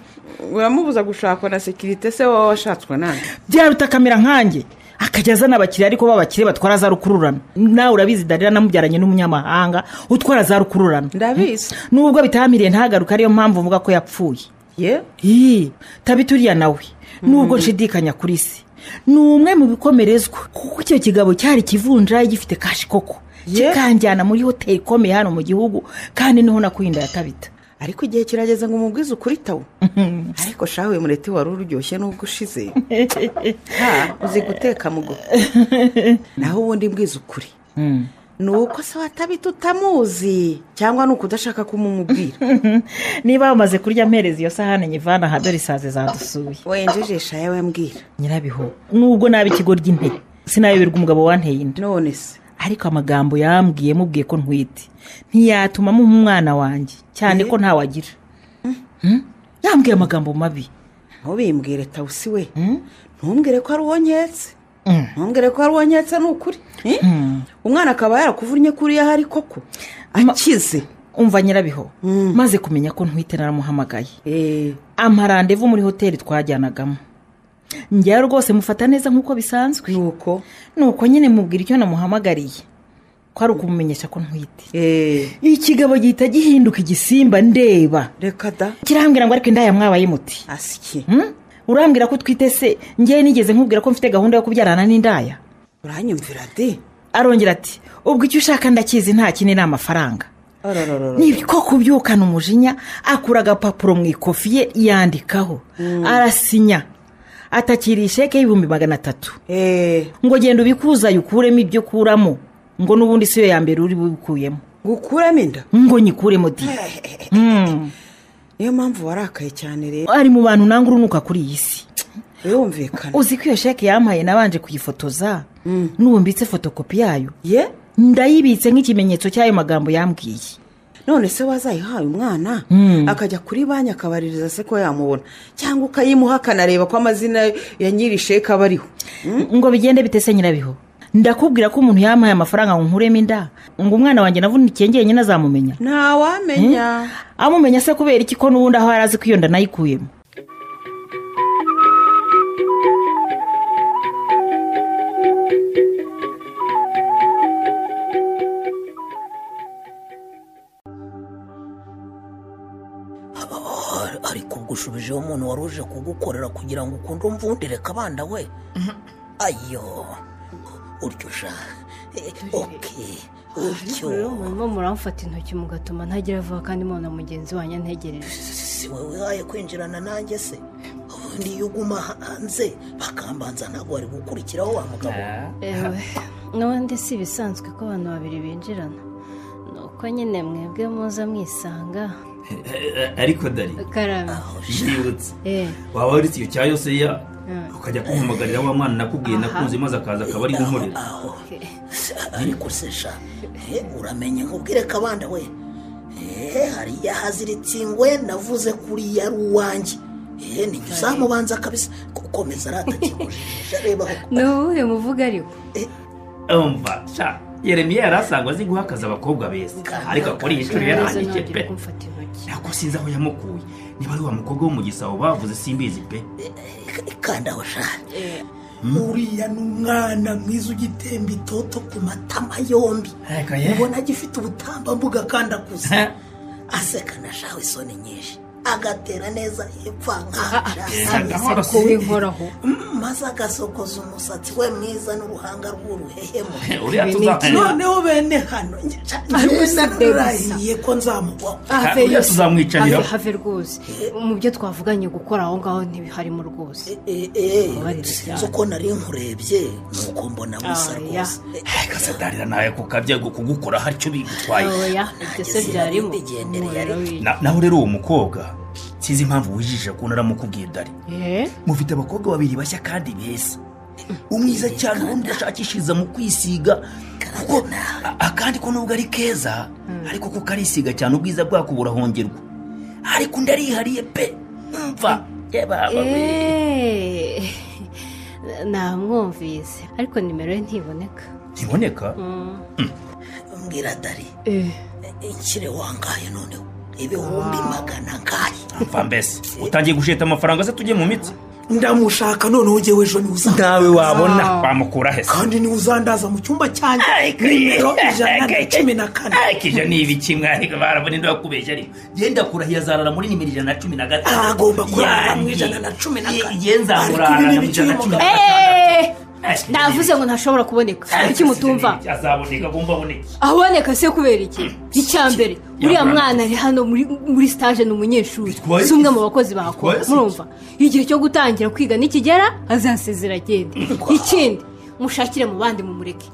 uramubuza gushakwa na sekirite se wowe washatswe nande? Byaruta kamera nkanjye. Akajya azana abakiriya ariko b'abakire batwara za rukururana. Nawe urabizi Darira namubyaranye n'umunyamahanga utwara za rukururana. Ndabizi. Nubwo bitamiriye ntagaruka ariyo mpamvu mvuga ko yapfuye. Ye? Tabituriya nawe nubwo nshidikanya kuri se. Ni umwe mu bikomerezwa kuko icyo kigabo cyari kivunja gifite kashi koko. Kikanjyana muri hoteli ikomeye hano mu gihugu kandi niho nakuhinda yatabita. Ariko igihe kirageze ngo umubwize ukuri tawo. Ariko shawe mureti wari uryoshye nubwo ushize. Uzi guteka mugo. Naho ubundi mbwize ukuri. Nuko se watabita utamuzi cyangwa nuko udashaka kumumubwira. Niba bamaze kurya mpereza iyo sahane nyivana aha dore isaze zadusuye. Wenjejesha yawe mbwira. Nyirabiho nubwo nabi ikigo ry'intebe sinayoberwa umugabo wanteye inda. None se ariko amagambo yambwiye mubwiye ko ntwite ntiyatuma mu mwana wanjye cyane ko ntawagira. Yambwiye amagambo mabi. Ntubimbwire tawusi we. Ntumbwire ko ari uwo nketse. Ntumbwire ko ari uwo nketse ni ukuri. Umwana akaba yarakuvunnye kuriya hari koko akize. Umva nyirabiho maze kumenya ko ntwite naramuhamagaye. Ampa randevu muri hoteli twajyanagamo. Njyewe rwose mufata neza nk'uko bisanzwe. Nuko nyine mubwira icyo namuhamagariye ko ari ukumumenyesha ko ntwite. Ikigabo gihita gihinduka igisimba ndeba. Reka da. Kirambwira ngo ariko indaya mwabaye muti. Asiki. Urambwira ko utwite se njyewe nigeze nkubwira ko mfite gahunda yo kubyarana n'indaya. Uranyumvira de. Arongera ati ubwo icyo ushaka ndakizi nta kindi ni amafaranga. Niko kubyukana umujinya akura agapapuro mu ikofi ye yandikaho. Arasinya. Atakira isheke y'ibihumbi 300. Ngo genda ubikuza ukuremo ibyo ukuramo. Ngo n'ubundi siyo ya mbere uri bukuyemo. Gukuramo inda? Ngo nyikuremo di. Niyo mpamvu warakaye cyane rero. Ari mu bantu nanga urunuka kuri iyi si. Birumvikana. Uzi ko iyo sheke yampaye nabanje kuyifotoza. N'ubu mbitse fotokopi yayo. Ndayibitse nk'ikimenyetso cy'ayo magambo yambwiye. None se wazayihaye umwana akajya kuri banki akabaririza se ko yamubona cyangwa ukayimuha akanareba ko amazina ya nyiri sheke aba ariho. Ngo bigende bitese nyirabiho. Ndakubwira ko umuntu yampaye amafaranga ngo nkuremo inda ngo umwana wanjye navunikiye njyenyine azamumenya. Ntawamenya. Amumenya se kubera iki ko n'ubundi aho yari azi ko iyo nda nayikuyemo. Ariko ubwo ushubijeho umuntu wari uje kugukorera kugira ngo ukunde umvundire kabanda we. Ayo uryo sha. Okay. Uryo. Murimo muramfata intoki mugatuma ntagira vuba kandi mubona mugenzi wanjye ntegereje. Si wowe wihaye kwinjirana nanjye se? Ubundi iyo uguma hanze bakambanza ntabwo wari gukurikiraho wa mugabo. Ewe, n'ubundi si ibisanzwe ko abantu babiri binjirana. Nuko nyine mwebwe muza mwisanga. Ariko dari ndibutse waba uretse icyo cya Yoseya ukajya kumpamagarira wa mwana nakubwiye nakunze maze akaza akaba ari nkorera. Ariko se sha uramenye nkubwire kabanda we hariya haziritse ingwe navuze kuri yari uwanjye. Ni uzamubanza kabisa gukomeza aratakikujijisha reba aho. Ni uwuhe muvuga ariko? Umva sha Yeremiya yari asangwa azi guhakaza abakobwa beza ariko akora iyi shuri yarangije pe. Nako sinzi aho yamukuye niba ari wa mukobwa wo mu gisabo bavuze simbizi pe. Kandi aho sha uriya ni umwana mwiza ugitemba itoto ku matama yombi. Ubona agifite ubutambambuga kandi akuze. Aseka na shawe isoni nyinshi agatera neza epfa nka maze agasokoza umusatsi we mwiza n'uruhanga rw'uruhehemo. Noneho bene hano narahiye ko nzamugwaho. Have rwose mu byo twavuganye gukora aho ngaho ntibiharimo rwose. Sinzi uko nari nkurebye nuko mbona musa rwose. Kasadarira nawe kukabya kugukora haricyo bigutwaye. Ibyo se byarimo. Naho rero uwo mukobwa sinzi impamvu wijijisha ko naramukubwiye dari. Mufite abakobwa babiri bashya kandi beza. Umwiza cyane ubundi ashakishiriza mu kwisiga kuko akandi ko nubwo ari keza ariko kuko arisiga cyane ubwiza bwako burahongerwa. Ariko undi arihariye pe. Umva namwumvise ariko nimero ye ntiboneka. Ntiboneka? Mbwira dari ikire wangaye noneho 100,000 ngaye. Mva mbese utangiye gusheta amafaranga se tujye mu mitsi. Ndamushaka noneho njyewe ejo niwe uzandaza. Nawe wabona wamukura he se? Kandi niwe uzandaza mu cyumba cyanjye nimero 114. Ariko ijana ni ibiki mwariko barabona indi wakubeshya ariko genda kurahiye azarara muri nimero 115. Agomba kurara mu 114. Genza murara mu 116. Navuze ngo ntashobora kuboneka. Iki mutumva? Azaboneka agomba aboneke. Aboneka se kubera iki? Icya mbere uriya mwana ari hano muri stage ni umunyeshuri. Si umwe mu bakozi bahakora. Murumva? Igihe cyo gutangira kwiga nikigera azasezera agende. Ikindi mushakire mu bandi mumureke.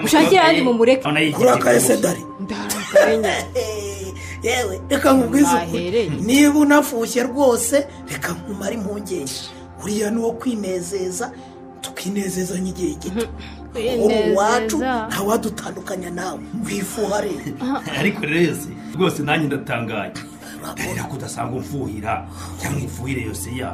Mushakire abandi mumureke. Kurakaye se dari. Yewe reka nkubwize ukuri. Niba unafushye rwose reka nkumare impungenge. Uriya ni uwo kwinezeza tukinezezanya igihe gito. Uri uwacu ntawadutandukanya nawe wifuha rero. Ariko rero yose rwose nanjye ndatangaye. Darira ko udasanga umfuhira cyangwa imfuhire yose ya.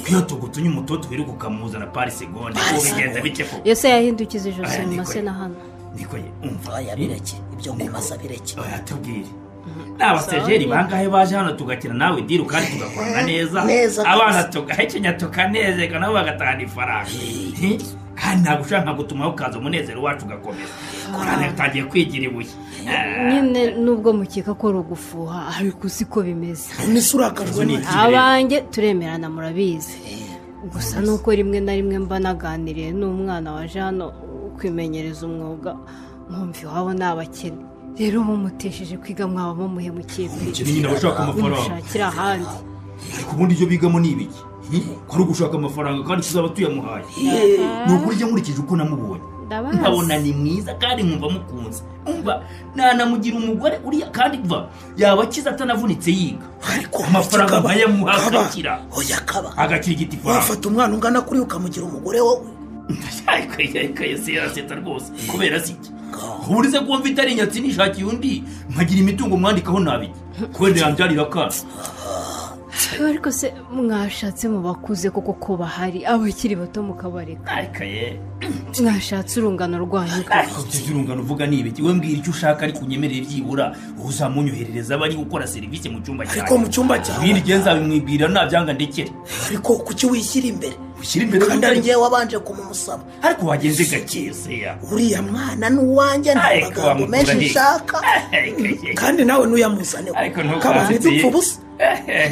Iyo tugutunye umutoto wiruka ukamuzana pari segonde ubigenza bike ko. Yose yahindukiza ijosi mu mase na hano. Niko ye umva yabireke ibyo ngomasa bireke. Oya tubwire. N'abasejeri bangahe baje hano tugakina nawe diru kandi tugakorana neza. Abana tugahekenya tukanezerwa nabo bagatahana ifaranga. Kandi ntabwo ushaka gutumaho ukaza umunezero wacu ugakomeza. Korana utangiye kwigira ibuye. Nyine nubwo mukeka ko rugufuha ariko siko bimeze. None urakajwe n'iki? Abanjye turemerana murabizi. Gusa nuko rimwe na rimwe mba naganiriye n'umwana waje hano kwimenyereza umwuga nkumva iwabo ni abakene. Rero mumutesheje kwiga mwaba mumuhemukiye pe. Nyine abashaka amafaranga. Mushakira ahandi. Ariko ubundi ibyo bigamo ni ibiki? Ko ari ugushaka amafaranga kandi tuzaba tuyamuhaye. Ni ukuri njye nkurikije uko namubonye. Nkabona ni mwiza kandi nkumva mukunze. Umva nanamugira umugore uriya kandi va yaba akiza atanavunitse yiga. Ariko amafaranga nkayamuha agakira. Oya kaba. Agakira igiti faranga. Wafata umwana ungana kuri ukamugira umugore wowe. Ariko yese yarasetsa rwose kubera siki. Uburize ko mfite ari inyatsi nishakiye undi nkagira imitungo mwandikaho nabiki. Kwende yanbyarira akana. Ariko se mwashatse mu bakuze koko ko bahari abakiri bato mukabareka. Ariko ye mwashatse urungano rwanyu. Ariko by'urungano uvuga ni ibiki? We mbwira icyo ushaka ariko unyemerere byibura uzamunyoherereza abari gukora serivisi mu cyumba cyawe. Ariko mu cyumba cyawe ibindi genza bimwibwira nabyanga ndekere. Ariko kuki wishyira imbere? Ushyira imbere kandi ari ngiye wabanje kumumusaba. Ariko wagenze gake se ya. Uriya mwana n'uwanjye nta magambo menshi nshaka. Kandi nawe nuyamuzane. Kaba dupfa ubusa.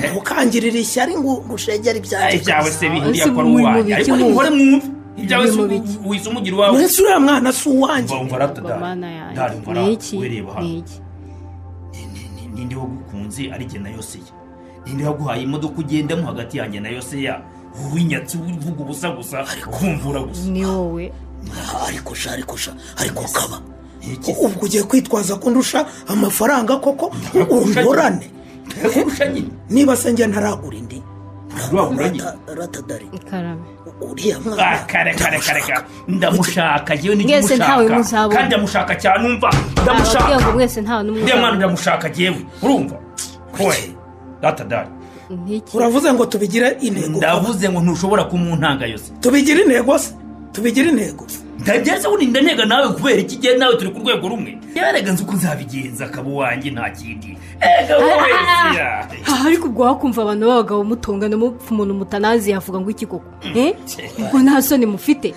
Ntukangirire ishyari ngo ngushegere ibyanjye. Ibyawe se bihuriye ko ari uwanjye. Ariko nimuhore mwumve. Ibyawe wise umugira uwawe. Mwese uriya mwana si uwanjye. Umva rata dada. Umva rata wereba hano. Ninde wagukunze ari jye na Yoseya. Ninde waguhaye imodoka ugendamo hagati yanjye na Yoseya. Uwinyatsi uvuga ubusa gusa kumvura gusa. Ni wowe. Ariko sha ariko kaba. Ubwo ugiye kwitwaza ko ndusha amafaranga koko ungorane. Niba se njye ntaragura indi. Ratadari. Karame. Uriya mwana. Kare ndamushaka yewe ni mushaka. Kandi ndamushaka cyane umva. Ndamushaka. Mwese ntawe n'umwe. Ndiya mwana ndamushaka yewe. Urumva? Koye. Ratadari. Uravuze ngo tubigire intego. Ndavuze ngo ntushobora kumuntanga yose. Tubigire intego se? Tubigire intego. Ndabyese ubundi ndanega nawe kubera iki gihe nawe turi ku rwego rumwe. Yarega nzi uko nzabigenza akaba uwanjye nta kindi. Ega wowe. Ariko ubwo wakumva abantu b'abagabo mutongana mupfa umuntu mutanazi yavuga ngo iki koko? Ubwo nta soni mufite.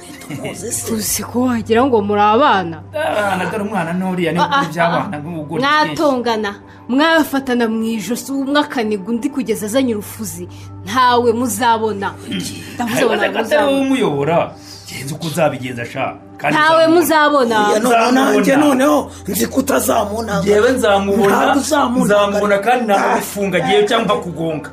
Uzi ko wagira ngo muri abana. Abana dore umwana n'uriya ni iby'abana nk'ubugore. Mwatongana mwafatana mu ijosi umwe akaniga undi kugeza azanye urufuzi ntawe muzabona. Ndavuze ngo ntawe muzabona. Umuyobora. Genza uko uzabigenza sha. Ntawe muzabona. Nanjye noneho nzi ko utazamubona. Yewe nzamubona. Nzamubona kandi nagufunga giye cyangwa kugonga.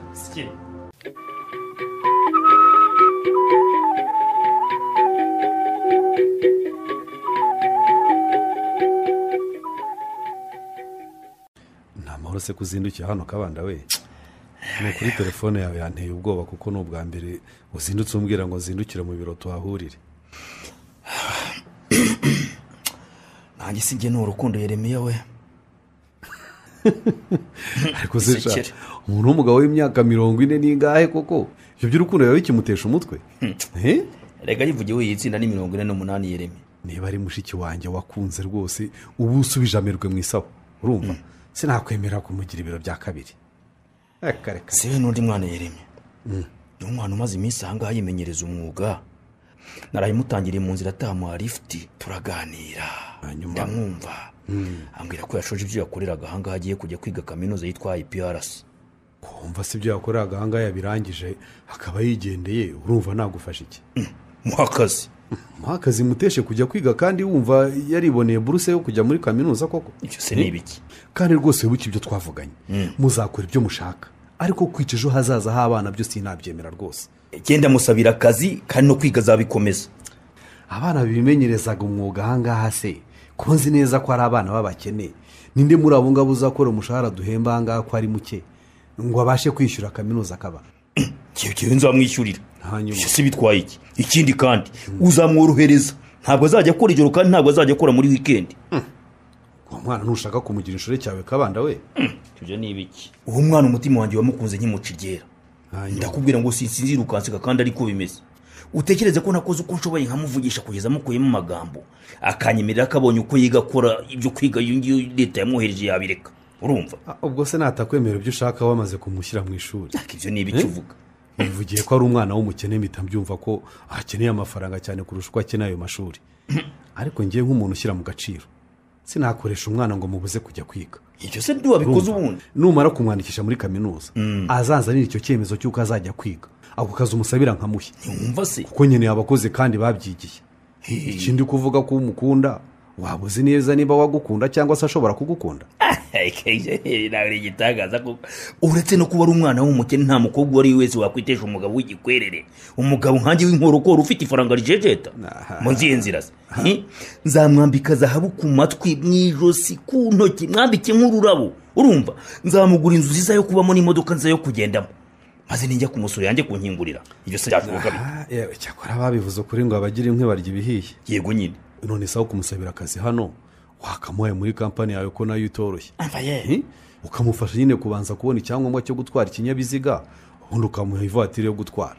Nta mahoro se kuzindukiye hano kabanda we. Ni kuri telefone yawe yanteye ubwoba kuko ni ubwa mbere uzindutse umbwira ngo zindukire mu biro tuhahurire. Nanjye sinjye ni urukundo Yeremiya we. Ariko se umuntu w'umugabo w'imyaka 40 n'ingahe koko ibyo by'urukundo yawe bikimutesha umutwe? Rega yivugiye we yitsinda ni 48 Yeremiya. Niba ari mushiki wanjye wakunze rwose ubu usubije amerwe mu isaho urumva sinakwemera kumugira ibiro bya kabiri. Siwe n'undi mwana Yeremiya. Ni umwana umaze iminsi ahangaha yimenyereza umwuga. Narayimutangiriye mu nzira atamuha lift turaganira. Ndamwumva. Ambwira ko yashoje ibyo yakoreraga ahangaha agiye kujya kwiga kaminuza yitwa IPRC. Kumva si ibyo yakoreraga ahangaha yabirangije akaba yigendeye urumva nagufasha iki? Muhakazi. Muhakazi muteshe kujya kwiga kandi wumva yariboneye buruse yo kujya muri kaminuza koko? Icyo se ni ibiki? Kandi rwose wibuke ibyo twavuganye. Muzakora ibyo mushaka. Ariko kwica ejo hazaza h'abana byo sinabyemera rwose. Genda musabira akazi kandi no kwiga azabikomeza. Abana bimenyerezaga umwuga ahangaha se ko nzi neza ko ari abana b'abakene. Ninde muri abo ngabo uzakora umushahara duhemba ahangaha ko ari muke ngo abashe kwishyura kaminuza akaba? Kiyo nzamwishyurira. Hanyuma si bitwaye iki? Ikindi kandi uzamworohereza ntabwo azajya akora ijoro kandi ntabwo azajya akora muri weekend. Uwo mwana ntushaka kumugira inshore cyawe kabanda we? Ibyo ni ibiki? Uwo mwana umutima wanjye wamukunze nkimuca iryera. Ndakubwira ngo sinsinzira ukanseka kandi ariko bimeze. Utekereze ko nakoze uko nshoboye nkamuvugisha kugeza mukuyemo amagambo akanyemerera akabonye uko yiga akora ibyo kwiga iyo ngiyo leta yamwohereje yabireka. Urumva? Ubwo se natakwemera ibyo ushaka wamaze kumushyira mu ishuri. Ibyo ni ibiki uvuga? Bivugiye ko ari umwana w'umukene mpita mbyumva ko akeneye amafaranga cyane kurusha uko akeneye ayo mashuri. Ariko ngiye nk'umuntu ushyira mu gaciro, sinakoresha umwana ngo mubuze kujya kwiga. Ibyo se ntiwabikoze ubundi? Numara kumwandikisha muri kaminuza, azazanira icyo cyemezo cy'uko azajya kwiga. Ako kazi umusabira nkamuhe. Ntiwumva se? Kuko nkeneye abakozi kandi babyigiye. Ikindi kuvuga ko umukunda, waba uzi neza niba wagukunda cyangwa se ashobora kugukunda. Nawe igitangaza koko. Uretse no kuba ari umwana w'umukene, nta mukobwa uwo ari we wese wakwitesha umugabo w'igikwerere, umugabo nkanjye w'inkorokoro ufite ifaranga rijejeta. Mu nzihe nzira se? Nzamwambika zahabu ku matwi, mu ijosi, ku ntoki, mwambike nk'ururabo. Urumva? Nzamugura inzu nziza yo kubamo n'imodoka nziza yo kugendamo, maze ninjya kumusura yanjye kunkingurira. Ibyo se byashoboka bite? Cyakora babivuze ukuri ngo abagira inkwi barya ibihiye. Yego nyine. None sawa kumusabira akazi hano wakamuhaye muri kampani yawe ko nayo itoroshye, ukamufasha nyine kubanza kubona icyangombwa cyo gutwara ikinyabiziga, ubundi ukamuha ivatiri yo gutwara.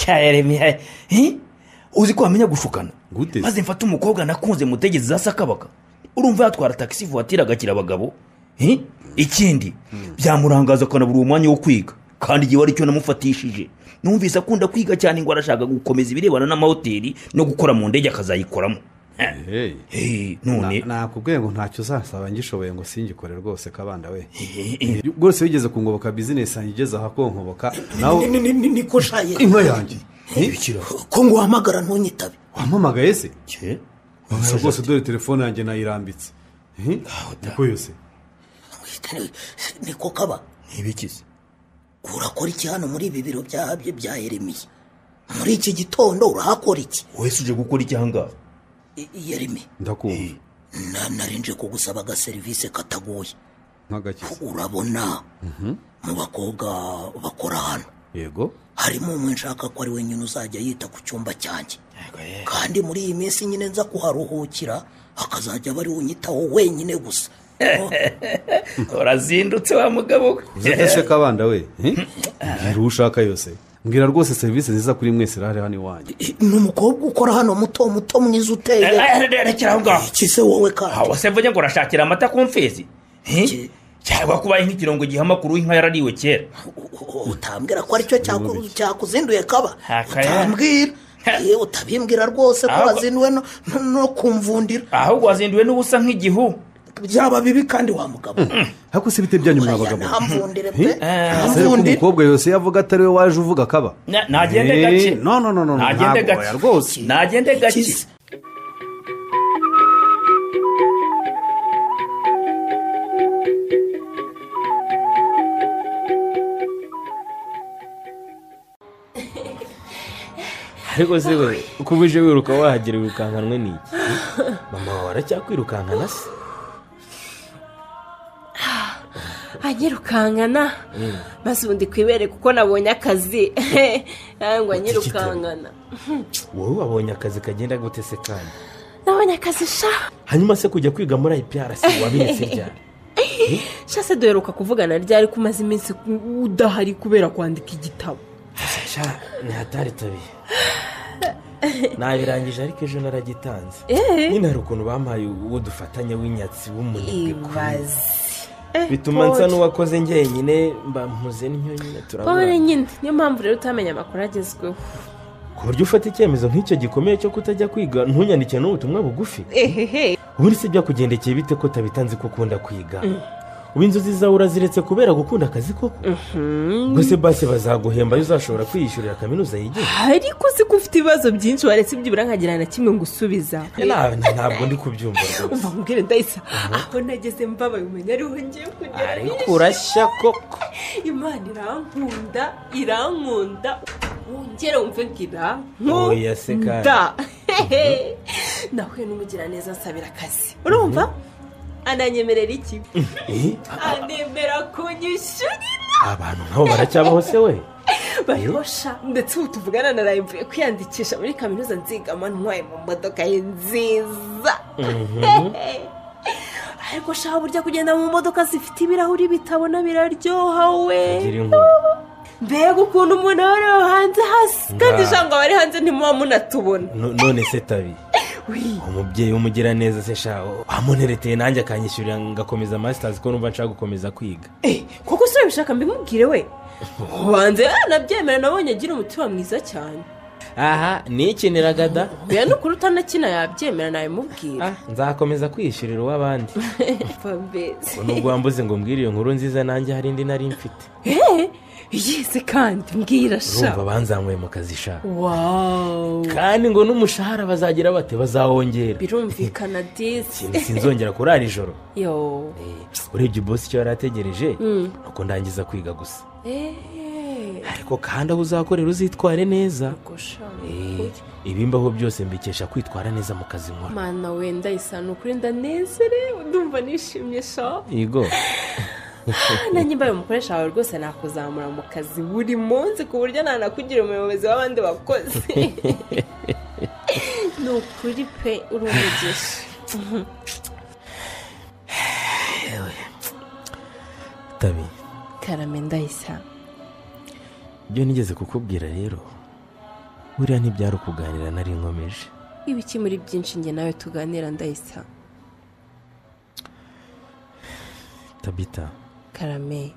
Yeremiya, uzi ko wamenya gushukana? Maze mfate umukobwa nakunze mutegezi za Sakabaka. Urumva yatwara taxi voiture agakira abagabo. Ikindi byamurangaza akanabura umwanya wo kwiga, kandi igihe wari cyo namufatishije. Numvise akunda kwiga cyane ngo arashaka gukomeza ibirebana n'amahoteli no gukora mu ndege akazayikoramo. None nakubwiye ngo ntacyo uzasaba ngishoboye ngo singikore rwose kabanda we. Rwose wigeze kungoboka business yanjye igeze aha konkoboka nawe niko shaye inka yanjye. Ko ngo uhamagara ntunyitabe. Wampamagaye se? Rwose dore telefone yanjye nayirambitse. Niko yose niko kaba. Ntibikize. Urakora iki hano muri ibi biro bya Yeremiya? Muri iki gitondo urahakora iki? Wese uje gukora iki ahangaha? Yeremi, ndakumva. Narinje kugusaba aga service katagoye. Nk'agakiza. Urabona mu bakobwa bakora hano, yego, harimo umwe nshaka ko ari wenyine uzajya yita ku cyumba cyanjye. Kandi muri iyi minsi nyine nza kuharuhukira, akazajya bari unyitaho wenyine gusa. Urazindutse wa mugabo we. Uzatse kabanda we. Mbwira ushaka yose. Mbwira rwose service nziza kuri mwese irahari hano iwanjye. Ni umukobwa ukora hano muto muto mwiza uteye. Rekera aho ngaho. Iki se wowe kandi? Aho se mvuge ngo urashakira amata ku mfizi? Cyangwa kubaye nk'ikirongo gihamakuru inka yarariwe kera. Utambwira ko aricyo cyakuzinduye kaba. Utambwira. Utabimbwira rwose ko wazinduwe no kumvundira. Ahubwo wazinduwe n'ubusa nk'igihu. Byaba bibi kandi wa mugabo. Hako se bite byanyu mwabagabo? Ntamvundire pe. Ntamvundire. Umukobwa yose yavuga atari we waje uvuga kaba. Nagende gake. No no no no. Nagende gake rwose. Nagende gake. Ariko se we uko uje wiruka wahagera wirukankanwe n'iki? Mama wawe aracyakwirukankana se? Anyirukankana maze ubundi kwibere kuko nabonye akazi. Ngo anyirukankana. Wowe wabonye akazi kagenda gute se kandi? Nabonye akazi sha. Hanyuma se kujya kwiga muri IPRC wabiretse ryari? Sha se duheruka kuvugana ryari kumaze iminsi udahari kubera kwandika igitabo? Sha ni hatari tabi. Nabirangije ariko ejo naragitanze. Nyine hari ukuntu bampaye uwo dufatanya w'inyatsi w'umunebwe. Bituma nsa n'uwakoze njyenyine mba mpuze n'inyo nyine turabona. Pole nyine niyo mpamvu rero utamenya amakuru agezweho. Ku buryo ufata icyemezo nk'icyo gikomeye cyo kutajya kwiga ntunyandike n'ubutumwa bugufi. Ubundi se byakugendekeye bite ko utabitanze ko ukunda kwiga? Ubu inzozi zawe uraziretse kubera gukunda akazi koko? Ubwo basi bazaguhemba ayo uzashobora kwiyishyurira kaminuza yigenga. Ariko si ko ufite ibibazo byinshi waretse byibura nkagira na kimwe ngusubiza. Ntabwo ndi kubyumva rwose. Umva nkubwire Ndayisa, aho nageze mbabaye umenya ariho ngiye kugera. Ariko urashya koko. Imana irankunda, irankunda. Wongere wumve ngira nkunda. Nahuye n'umugiraneza nsabira akazi. Urumva? Ananyemerera iki? Anemera kunyishyurira. Abantu nk'abo baracyabaho se we? Barihosha ndetse ubu tuvugana naraye mvuye kwiyandikisha muri kaminuza nzigama ntwaye mu modoka ye nziza. Ariko shaho burya kugenda mu modoka zifite ibirahuri bitabona biraryoha we. Mbega ukuntu umuntu aba hanze hasi kandi ijambo abari hanze ntimuba munatubona. None se tabi Umubyeyi w'umugiraneza se sha wamunereteye nanjye akanyishyurira ngakomeza masters ko numva nshaka gukomeza kwiga. Koko se urabishaka mbimubwire we? Ubanze nabyemera, nabonye agira umutima mwiza cyane. Aha nikiniraga da. Oya nukuri utanakina yabyemera nabimubwira. Nzakomeza kwiyishyurira uw'abandi. Nubwo wambuze ngo mbwire iyo nkuru nziza nanjye hari indi nari mfite. Yese kandi mbwira sha. Urumva banzamuye mu kazi sha. Wow. Kandi ngo n'umushahara bazagira bate bazawongera. Birumvikana disi. Sinzongera kurara ijoro. Yo. Urebye boss icyo yarategereje nuko ndangiza kwiga gusa. Ariko kandi aho uzakorera uzitware neza. Ibimbaho byose mbikesha kwitwara neza mu kazi nkora. Mana wenda isano kuri ndanezerewe ndumva nishimye sha. Yego. Nanjye mbaye umukoresha wawe rwose nakuzamura mu kazi buri munsi ku buryo nanakugira umuyobozi w'abandi bakozi. Ni ukuri pe uri umugisha. Tabi. Karame ndayisa. Ibyo nigeze kukubwira rero buriya ntibyari ukuganira nari nkomeje. Ibiki muri byinshi njye nawe tuganira ndayisa. Tabita. Karame.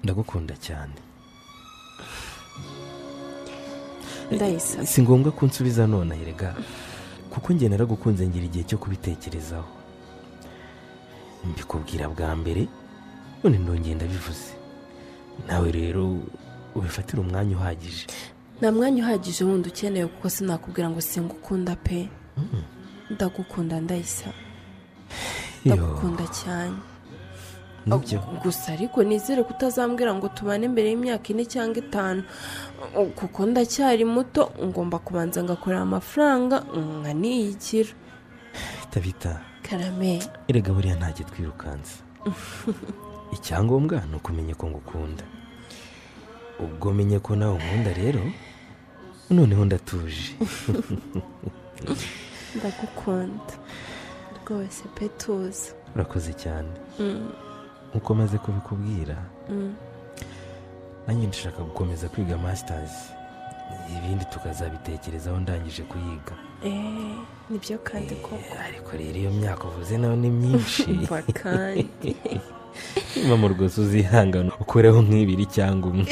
Ndagukunda cyane. Ndayisa. Si ngombwa ko unsubiza none erega kuko njye naragukunze ngira igihe cyo kubitekerezaho. Mbikubwira bwa mbere none ndongeye ndabivuze. Nawe rero ubifatira umwanya uhagije. Nta mwanya uhagije wundi ukeneye kuko sinakubwira ngo singukunda pe. Ndagukunda ndayisa. Ndagukunda cyane. Gusa ariko nizere kutazambwira ngo tubane mbere y'imyaka 4 cyangwa 5 kuko ndacyari muto, ngomba kubanza ngakorera amafaranga nkaniyikira. Tabita. Karame. Erega buriya ntajye twirukansa. Icyangombwa ni ukumenya ko ngukunda. Ubwo menye ko nawe unkunda rero noneho ndatuje. Ndagukunda rwose pe tuza. Urakoze cyane. Nkuko maze kubikubwira nanjye ndashaka gukomeza kwiga masters, ibindi tukazabitekerezaho ndangije kuyiga. Nibyo kandi koko. Ariko rero iyo myaka uvuze nayo ni myinshi. Kandi mama rwose uzihangana ukureho nk'ibiri cyangwa umwe.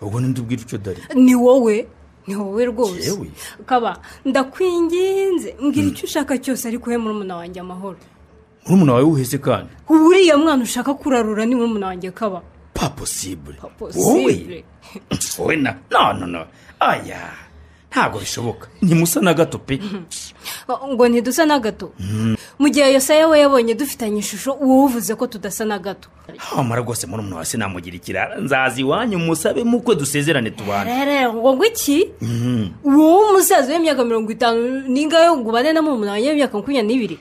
Ubwo ndubwira icyo dore. Ni wowe, ni wowe rwose. Kaba ndakwinginze mbwira icyo ushaka cyose ariko he murumuna wanjye amahoro. Murumuna wawe uhese kandi? Uriya mwana ushaka kurarura ni murumuna wanjye kaba. Pas possible. Wowe. Wowe na no. Aya. Ntabwo bishoboka. Ni musa na gato pe. Ngo ntidusa na gato. Mu gihe Yosaya we yabonye dufitanye ishusho wowe uvuze ko tudasa na gato. Hamara rwose murumuna wawe sinamugira ikirara. Nzazi iwanyu musabe mukwe dusezerane tubane. Rero ngo iki? Wowe umusaza w'imyaka 50 ningayo ngo ubane na murumuna wawe w'imyaka 22.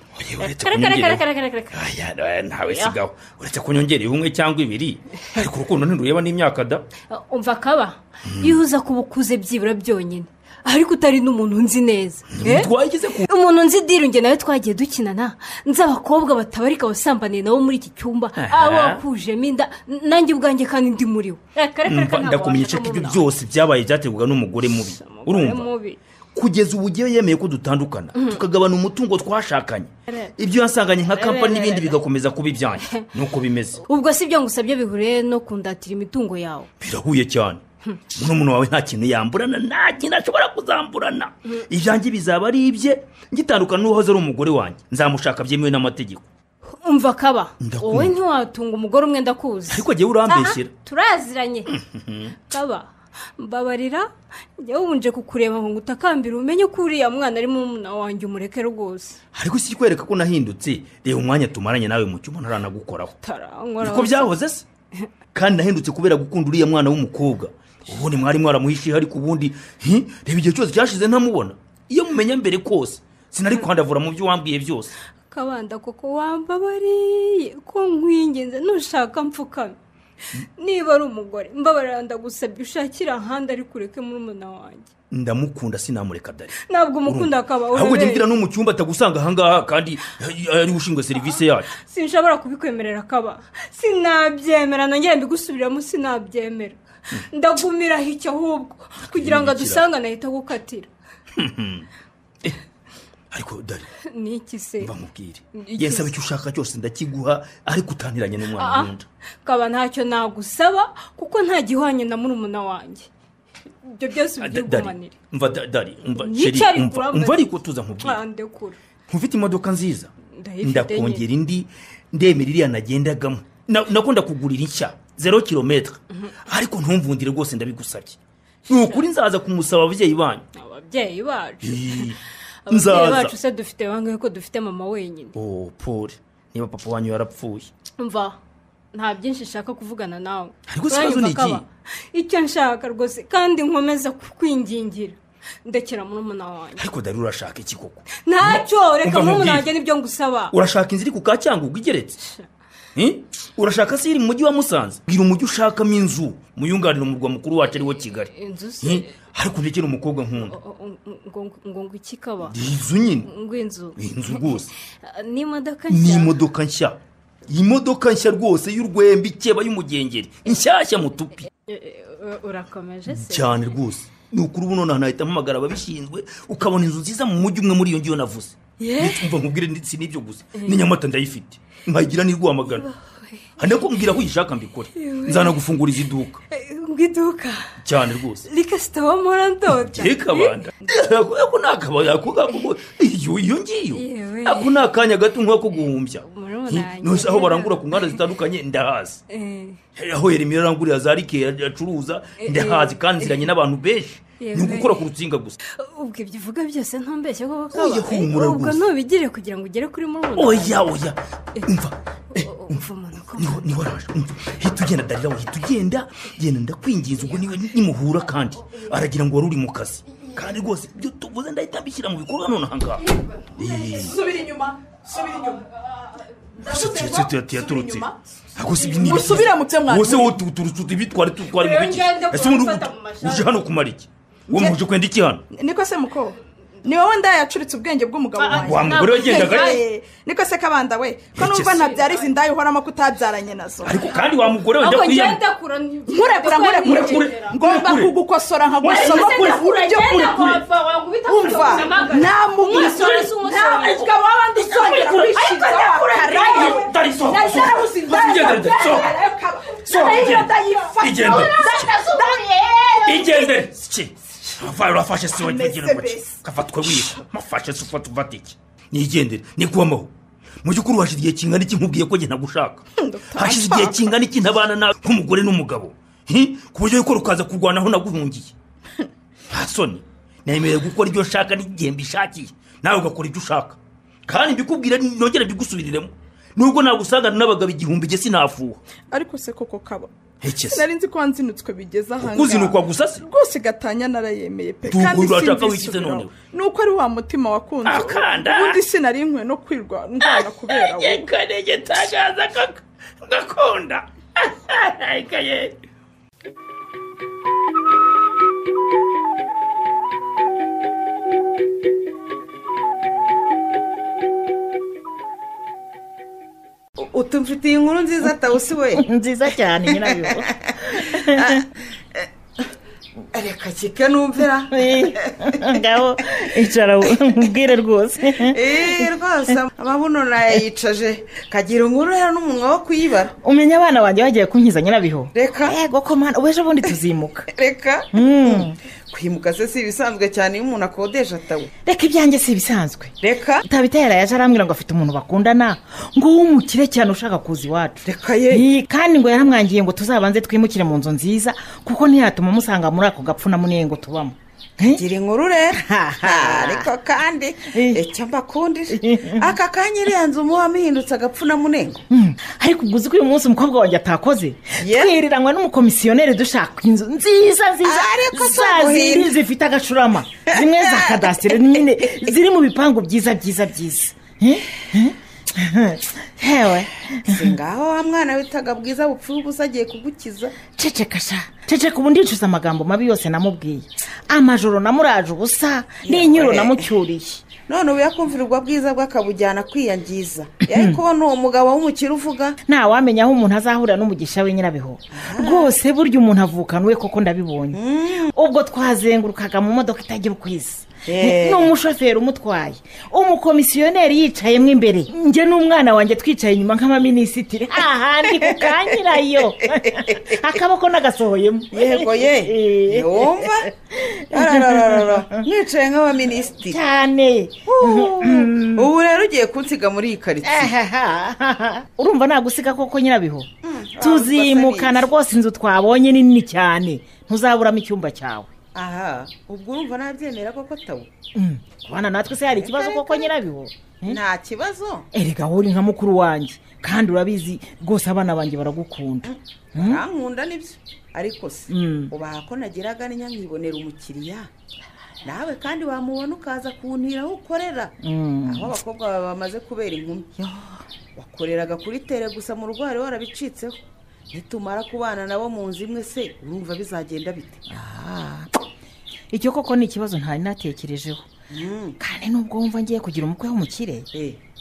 Aya ntawe sigaho. Uretse kunyongera umwe cyangwa ibiri. Ariko urukundo ntirureba n'imyaka da. Umva kaba. Iyo uza kubukuze byibura byonyine. Ariko utari n'umuntu nzi neza. Twagize ku umuntu nzi dirunge nawe twagiye dukinana nzi abakobwa batabarika basambaniye nabo muri iki cyumba abo wakujemo inda nanjye ubwanjye kandi ndi muri we. Ndakumenyesha ko ibyo byose byabaye byaterwaga n'umugore mubi. Urumva kugeza ubu ugiye yemeye ko dutandukana tukagabana umutungo twashakanye, ibyo yansanganye nka kampani n'ibindi bigakomeza kuba ibyanjye nuko bimeze. Ubwo si byo ngusabye bihuriye no kundatira imitungo yawe? Birahuye cyane. Murumuna wawe nta kintu yamburana, nta kintu ashobora kuzamburana. Ibyanjye bizaba ari ibye ngitandukana n'uwahoze ari umugore wanjye, nzamushaka byemewe n'amategeko. Umva kaba, wowe ntiwatunga umugore umwe ndakuzi. Ariko jyewe urambeshyera. Turaziranye. Kaba, mbabarira njyewe wunje kukureba ngo ngutakambire umenye ko uriya mwana ari murumuna wanjye umureke rwose. Ariko si kwereka ko nahindutse, reba umwanya tumaranye nawe mu cyumba ntaranagukoraho. Niko byahoze se? Kandi nahindutse kubera gukunda uriya mwana w'umukobwa. Ubundi mwari mwaramuhishiye ariko ubundi reba igihe cyose cyashize ntamubona. Iyo mumenya mbere kose sinari kwandavura mu byo wambwiye byose. Kabanda koko wambabariye ko nkwinginze nushaka mfukame. Niba ari umugore mbabarira ndagusabye ushakira ahandi ariko ureke murumuna wanjye. Ndamukunda sinamureka Dari. Ntabwo umukunda akaba ahubwo jya mbwira no mu cyumba atagusanga ahangaha kandi ari ushinzwe serivisi yacu. Sinshobora kubikwemerera akaba sinabyemera, nongera mbigusubiramo sinabyemera. Ndagumira icyo ahubwo kugira ngo adusangane ahita agukatira. Ariko Dari ni iki se? Mbamubwire yensaba icyo ushaka cyose ndakiguha ariko utaniranye n'umwana nkunda. Kaba ntacyo nagusaba kuko nta gihwanye na murumuna wanjye. Ibyo byose ubyigumanire. Umva Dari, umva chérie, umva ariko tuza nkubwire. Ndekura. Ntufite imodoka nziza? Ndakongera indi ndemera iriya nagendagamo. Nakunda kugurira inshya 0 km. Ariko ntumvundire rwose ndabigusabye. Ni ukuri nzaza kumusaba ababyeyi banyu. Ababyeyi bacu. Ababyeyi bacu se dufite bangahe ko dufite mama wenyine? Oh, Paul, niba papa wanyu yarapfuye. Umva, nta byinshi nshaka kuvugana nawe. Ariko ikibazo ni iki? Icyo nshaka rwose kandi nkomeza kukwingingira. Ndekera murumuna wanjye. Ariko Dari urashaka iki koko? Ntacyo, reka murumuna wanjye nibyo ngusaba. Urashaka inzira ku Kacyangugu igeretse? Urashaka se iri mu mujyi wa Musanze? Bwira umujyi ushakamo inzu muyunganira umurwa mukuru wacu ari wo Kigali. Inzu se? Ariko ndekera umukobwa nkunda. Ngo iki kaba? Inzu nyine. Ngo inzu. Inzu rwose. Ni imodoka nshya. Ni imodoka nshya. Imodoka nshya rwose y'urwembe ikeba y'umugengeri. Inshyashya mutupi. Urakomeje se? Cyane rwose. Ni ukuri ubu none nahita mpamagara ababishinzwe ukabona inzu nziza mu mujyi umwe muri iyo ngiyo navuze. Umva nkubwire ndetse n'ibyo gusa. Ni Nyamata ndayifite. Nkayigira ni Rwamagana. Hande kumbwira aho uyishaka mbikore. Nzana gufungura iduka. Iduka. Cyane rwose. Rika sitawa morandota. Reka banda. Ako nakabaya ko iyo ngiyo. Ako nakanya gato nk'ako guhumbya. Nose aho barangura ku nganda zitandukanye ndahazi. Aho Yeremiya arangurira za rike acuruza ndahazi kandi nziranye n'abantu benshi. Ni ugukora ku rutsinga gusa. Ubwo ibyo uvuga byose ntumbeshye koko kaba. Ubwo ntubigire kugira ngo ugere kuri murumuna. Oya oya. Umva. Niho araje. Hita ugenda Darira, hita ugenda. Genda ndakwinginze ubwo niwe nimuhura kandi aragira ngo wari uri mu kazi. Kandi rwose ibyo tuvuze ndahita mbishyira mu bikorwa none aha ngaha. Subira inyuma, subira inyuma. Yaturutse. Musubira mu byo mwari. Wose wowe uturutse ibitwari twari mu biki? Ese umuntu uje hano kumara iki? Uwo muje kwenda iki hano? Niko se muko. Ni wowe ndayacuritse ubwenge bw'umugabo wanjye. Wa mugore wagenda gake. Niko se kabanda we. Ko numva ntabyara izi ndayo uhoramo kutabyaranye nazo. Ariko kandi wa mugore wenda kwiyanga. Nkurekura ngomba kugukosora nkagusoma kuri umva nta mugabo w'abandi usongera Igendere. Urafashe si wagira ngo kafatwe wisha mafashe si ufata uvatiki nigendere nikuwamaho. Mu by'ukuri hashize igihe kingana iki nkubwiye ko njye ntagushaka? Hashize igihe kingana iki ntabana nawe nk'umugore n'umugabo ku buryo yuko rukaza kurwanaho naguhungiye? Nta soni, nemerewe gukora ibyo nshaka n'igihe mbishakiye, nawe ugakora ibyo ushaka. Kandi mbikubwira nongere mbigusubiriremo, nubwo nagusangana n'abagabo 1000 jye sinafuha. Ariko se koko kaba nari nzi ko wanzinutswe bigeze aha ngaha. Kuzinukwa gusa se? Rwose gatanya narayemeye pe. Kandi sinzi nuko ari wa mutima wakunze. Ubundi sinari nkwiye no kwirwa ndwana kubera wowe. Reka tangaza kaka ngakunda. Ikaye. Utumfitiye inkuru nziza Tawusi we. Nziza cyane nyirayo. Reka kike numvira. Ngaho icara ubwire rwose. Rwose amabuno nayicaje kagira inkuru rero n'umunwa wo kuyibara. Umenya abana banjye bagiye kunkiza nyirabiho. Reka. Yego ko mana ubeje bundi tuzimuka. Reka. Kwimuka se si ibisanzwe cyane iyo umuntu akodesha tawe. Reka ibyanjye si ibisanzwe. Reka. Tabitera yaje arambwira ngo afite umuntu bakundana ngo w'umukire cyane ushaka kuza iwacu. Reka ye. Kandi ngo yaramwangiye ngo tuzabanze twimukire mu nzu nziza kuko ntiyatuma musanga muri ako gapfu na munengo tubamo. Gira inkuru rero. Ariko kandi icyo mbakundije aka kanya iriya nzu muba muhindutse agapfu na munengo. Ariko ubwo uzi ko uyu munsi umukobwa wanjye atakoze twiriranywe n'umukomisiyoneri dushaka inzu nziza nziza ziri zifite agacurama zimwe za kadasiteri nyine ziri mu bipangu byiza byiza byiza. Hewe si ngaho wa mwana witaga Bwiza bupfuye ubusa agiye kugukiza. Ceceka sha, ceceka ubu ndicuza amagambo mabi yose namubwiye. Amajoro namuraje ubusa n'inyuro namucyuriye. None ubu yakumvirirwa Bwiza bw'akabujyana kwiyangiza. Yari kubona uwo mugabo w'umukire uvuga. Nta wamenya aho umuntu azahurira n'umugisha we Nyirabiho. Rwose burya umuntu avukana we koko ndabibonye. Ubwo twazengurukaga mu modoka itagira ukwiza. N'umushoferi umutwaye, umukomisiyoneri yicayemo imbere, njye n'umwana wanjye twicaye inyuma nk'abaminisitiri ahandi ku kanyirayo akaboko nagasohoyemo. Yego ye, wumva mwicaye nk'abaminisitiri cyane. Ubu rero ugiye kunsiga muri iyi karitsiye. Urumva nagusiga koko Nyirabiho? Tuzimukana rwose, inzu twabonye ni nini cyane, ntuzaburamo icyumba cyawe. Aha, ubwo urumva nabyemera koko tawo? Kubana natwe se hari ikibazo koko Nyirabiho? Nta kibazo. Erega wowe uri nka mukuru wanjye kandi urabizi rwose abana banjye baragukunda. Barankunda nibyo, ariko se ubaha ko nageraga nkibonera umukiriya nawe kandi wamubona ukaza kuntira aho ukorera. Aho abakobwa bawe bamaze kubera inkumi wakoreraga kuri tere gusa mu rugo wari warabicitseho. Nitumara kubana nabo mu nzu imwe se urumva bizagenda bite? Icyo koko ni ikibazo ntari natekerejeho. Kandi nubwo wumva ngiye kugira umukwe w'umukire,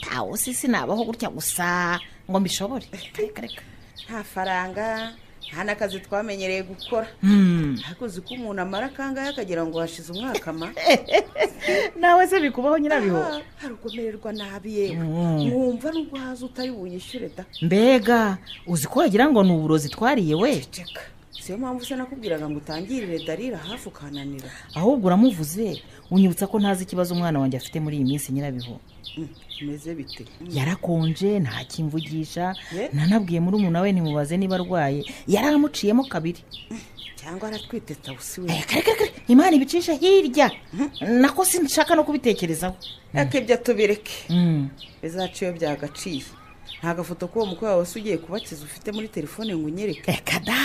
ntawe sisi nabaho gutya gusa ngo mbishobore. Reka reka, nta faranga nta n'akazi twamenyereye gukora. Ariko uzi ko umuntu amara kangahe akagira ngo hashize umwaka ma. Nawe se bikubaho Nyirabiho? Hari ugomererwa nabi yewe, mwumva nubwo haza utari bunyishyure da. Mbega uzi ko wagira ngo ni uburozi twariye we. Ceceka, siyo mpamvu se nakubwiraga ngo utangirire Darira hafi ukananira. Ahubwo uramuvuze unyibutsa ko ntazi ikibazo umwana wanjye afite muri iyi minsi Nyirabiho. Meze bite? Yarakonje ntakimvugisha, nanabwiye muri umuntu we ntimubaze niba arwaye, yaramuciyemo kabiri. Cyangwa aratwite tawusi we. Kare, Imana ibicisha hirya. Nako sinshaka no kubitekerezaho. Reka ibyo tubireke. Bizaciyo byagaciye. Nta gafoto k'uwo mukwe wawe se ugiye kubakiza ufite muri telefone ngo unyereke? Reka da,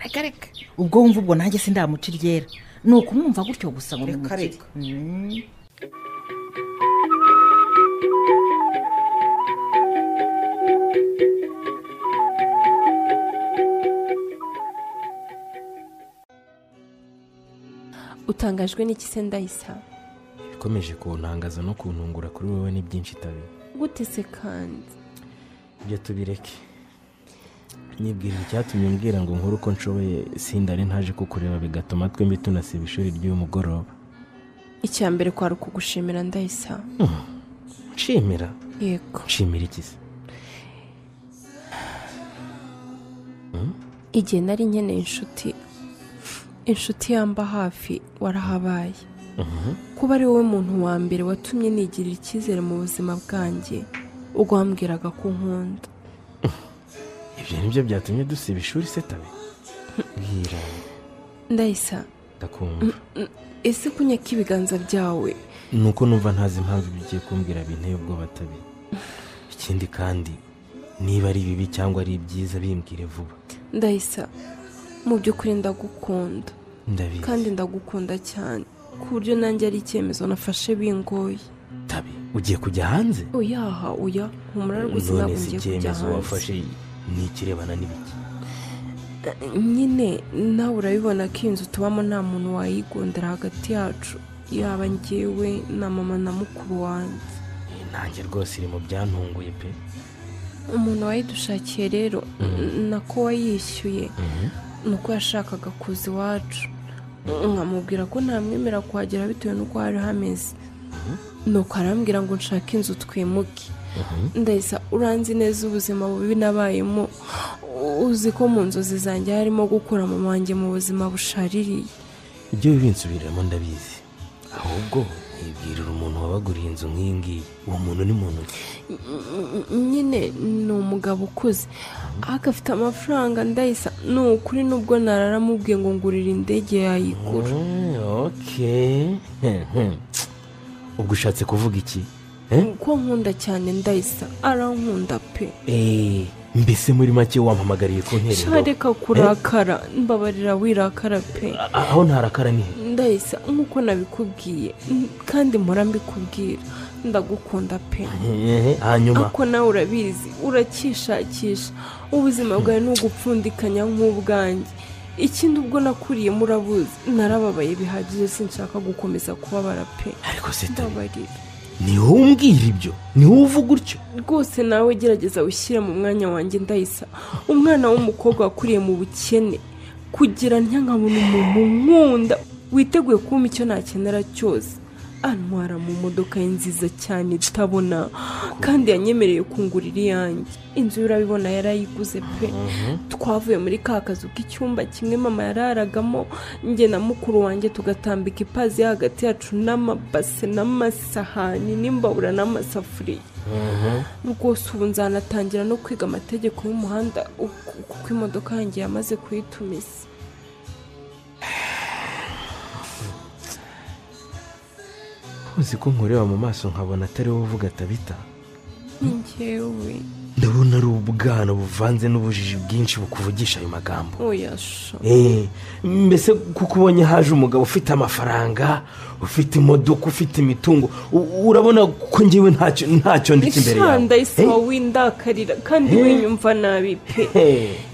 reka reka. Ubwo wumva ubwo nanjye sindamuca iryera. Ni ukumwumva gutyo gusa ngo reka reka. Utangajwe n'iki se Ndayisa? Bikomeje kuntangaza no kuntungura kuri wowe ni byinshi tabi. Gute se kandi? Ibyo tubireke. Nibwira icyatumye umbwira ngo nkuru uko nshoboye sindari ntaje kukureba bigatuma twembi tunasiba ishuri ry'uyu mugoroba. Icya mbere kwari ukugushimira Ndayisa. Nshimira? Yego. Nshimira iki se? Igihe nari nkeneye inshuti yamba hafi warahabaye. Kuba ari wowe muntu wa mbere watumye nigirira icyizere mu buzima bwanjye, ubwo wambwiraga ko nkunda. Ibyo nibyo byatumye dusiba ishuri se tabi? Mbwira. Ndayisa. Ndakumva. Ese kunyaka ibiganza byawe? Nuko numva ntazi impamvu bigiye kumbwira binteye ubwoba tabi. Ikindi kandi niba ari bibi cyangwa ari byiza bimbwire vuba. Ndayisa, mu by'ukuri ndagukunda. Ndabizi. Kandi ndagukunda cyane ku buryo nanjye ari icyemezo nafashe bingoye. Tabi, ugiye kujya hanze? Oyaha, oya, humura rwose ntabwo ngiye kujya hanze. None se icyemezo wafashe ni ikirebana n'ibiki? Nyine nawe urabibona ko inzu tubamo nta muntu wayigondera hagati yacu, yaba njyewe na mama na mukuru wanjye. Nanjye rwose iri mu byantunguye pe. Umuntu wayidushakiye rero nako wayishyuye nuko yashakaga kuza iwacu, nkamubwira ko ntamwemera kuhagera bitewe n'uko hari hameze. Nuko arambwira ngo nshake inzu twimuke. Ndayisa, uranzi neza ubuzima bubi nabayemo, uzi ko mu nzozi zanjye harimo gukura mama wanjye mu buzima bushaririye. Ibyo bibinsubiramo ndabizi, ahubwo nibwirira umuntu wabaguriye inzu nk'iyi ngiyi. Uwo muntu ni muntu ki? Nyine ni umugabo ukuze ariko afite amafaranga. Ndayisa, ni ukuri nubwo nararamubwiye ngo ngurire indege yayigura. Okay, ubwo ushatse kuvuga iki? Ko nkunda cyane Ndayisa, arankunda pe. Mbese muri make wampamagariye ko ntera indobo? Reka kurakara, mbabarira wirakara pe. Aho ntarakara ni he? Ndahise nk'uko nabikubwiye kandi mpora mbikubwira, ndagukunda pe. Hanyuma ako nawe urabizi, uracyishakisha, ubuzima bwawe ni ugupfundikanya nk'ubwanjye. Ikindi ubwo nakuriye murabuzi, narababaye bihagije, sinshaka gukomeza kubabara pe. Ariko se ni wowe umbwira ibyo, ni wowe uvuga utyo rwose. Nawe gerageza ushyire mu mwanya wanjye Ndahisa, umwana w'umukobwa wakuriye mu bukene, kugira nkabona umuntu nkunda witeguye kumpa icyo nakenera cyose, antwara mu modoka ye nziza cyane itabona, kandi yanyemereye kungurira iyanjye. Inzu urabibona yarayiguze pe. Twavuye muri ka kazu k'icyumba kimwe mama yararagamo, njye na mukuru wanjye tugatambika ipazi hagati yacu n'amabase n'amasahani n'imbabura n'amasafuriya. Rwose ubu nzanatangira no kwiga amategeko y'umuhanda kuko imodoka yanjye yamaze kuyitumiza. Uzi ko nkureba mu maso nkabona atari wowe uvuga Tabita? Njyewe ndabona ari ubwana buvanze n'ubujiji bwinshi bukuvugisha ayo magambo. Oya sha. Mbese kuko ubonye haje umugabo ufite amafaranga, ufite imodoka, ufite imitungo, urabona ko njyewe ntacyo nditse imbere yawe. Ndayisaba windakarira kandi winyumva nabi pe.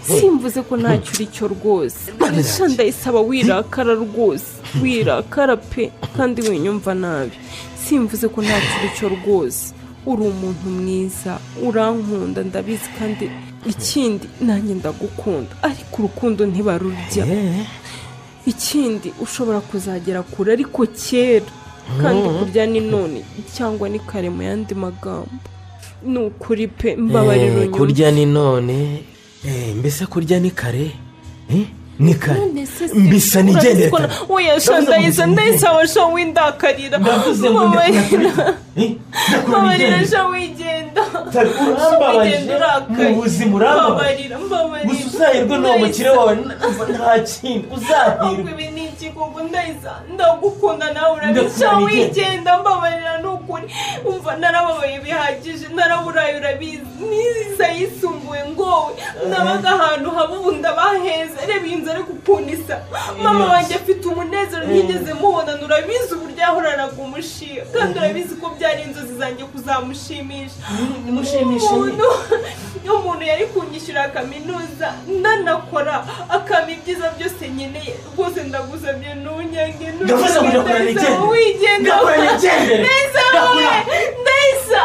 Simvuze ko ntacyo uri cyo rwose. Ndayisaba wirakara rwose, wirakara pe, kandi winyumva nabi. Simvuze ko ntacyo uri cyo rwose. Uri umuntu mwiza, urankunda ndabizi, kandi ikindi nanjye ndagukunda, ariko urukundo ntibarurya. Ikindi ushobora kuzagera kure ariko kera, kandi kurya ni none cyangwa ni kare mu yandi magambo. Ni ukuri pe, mbabarira unyumve. Kurya ni none, mbese kurya ni kare? Ni kare mbisa nigendere. Oya sha Ndayisa, ndayisaba sha windakarira. Mbabarira sha wigenda. Urambabaje mu buzima, urambabaje. Gusa uzahirwe n'uwo mukire wawe, nta kindi uzahirwe. Ibi ni iki koko Ndayisa? Ndagukunda nawe urabizi. Sha wigenda, mbabarira ni ukuri. Umva narababaye bihagije, naraburaye urabizi. Niza yisumbuye ngowe, nabaga ahantu haba ubu ndabaheza. Reba iyi nzu ari gukunisa. Mama wanjye afite umunezero ntigeze mubonana, urabizi uburyo yahoranaga umushiha, kandi urabizi ko byari inzozi zanjye kuzamushimisha. Umuntu yari kunyishyura kaminuza nanakora akampa ibyiza byose nkeneye. Rwose ndagusabye ntunyange, ntunyange, wigenda Ndayisa we, Ndayisa.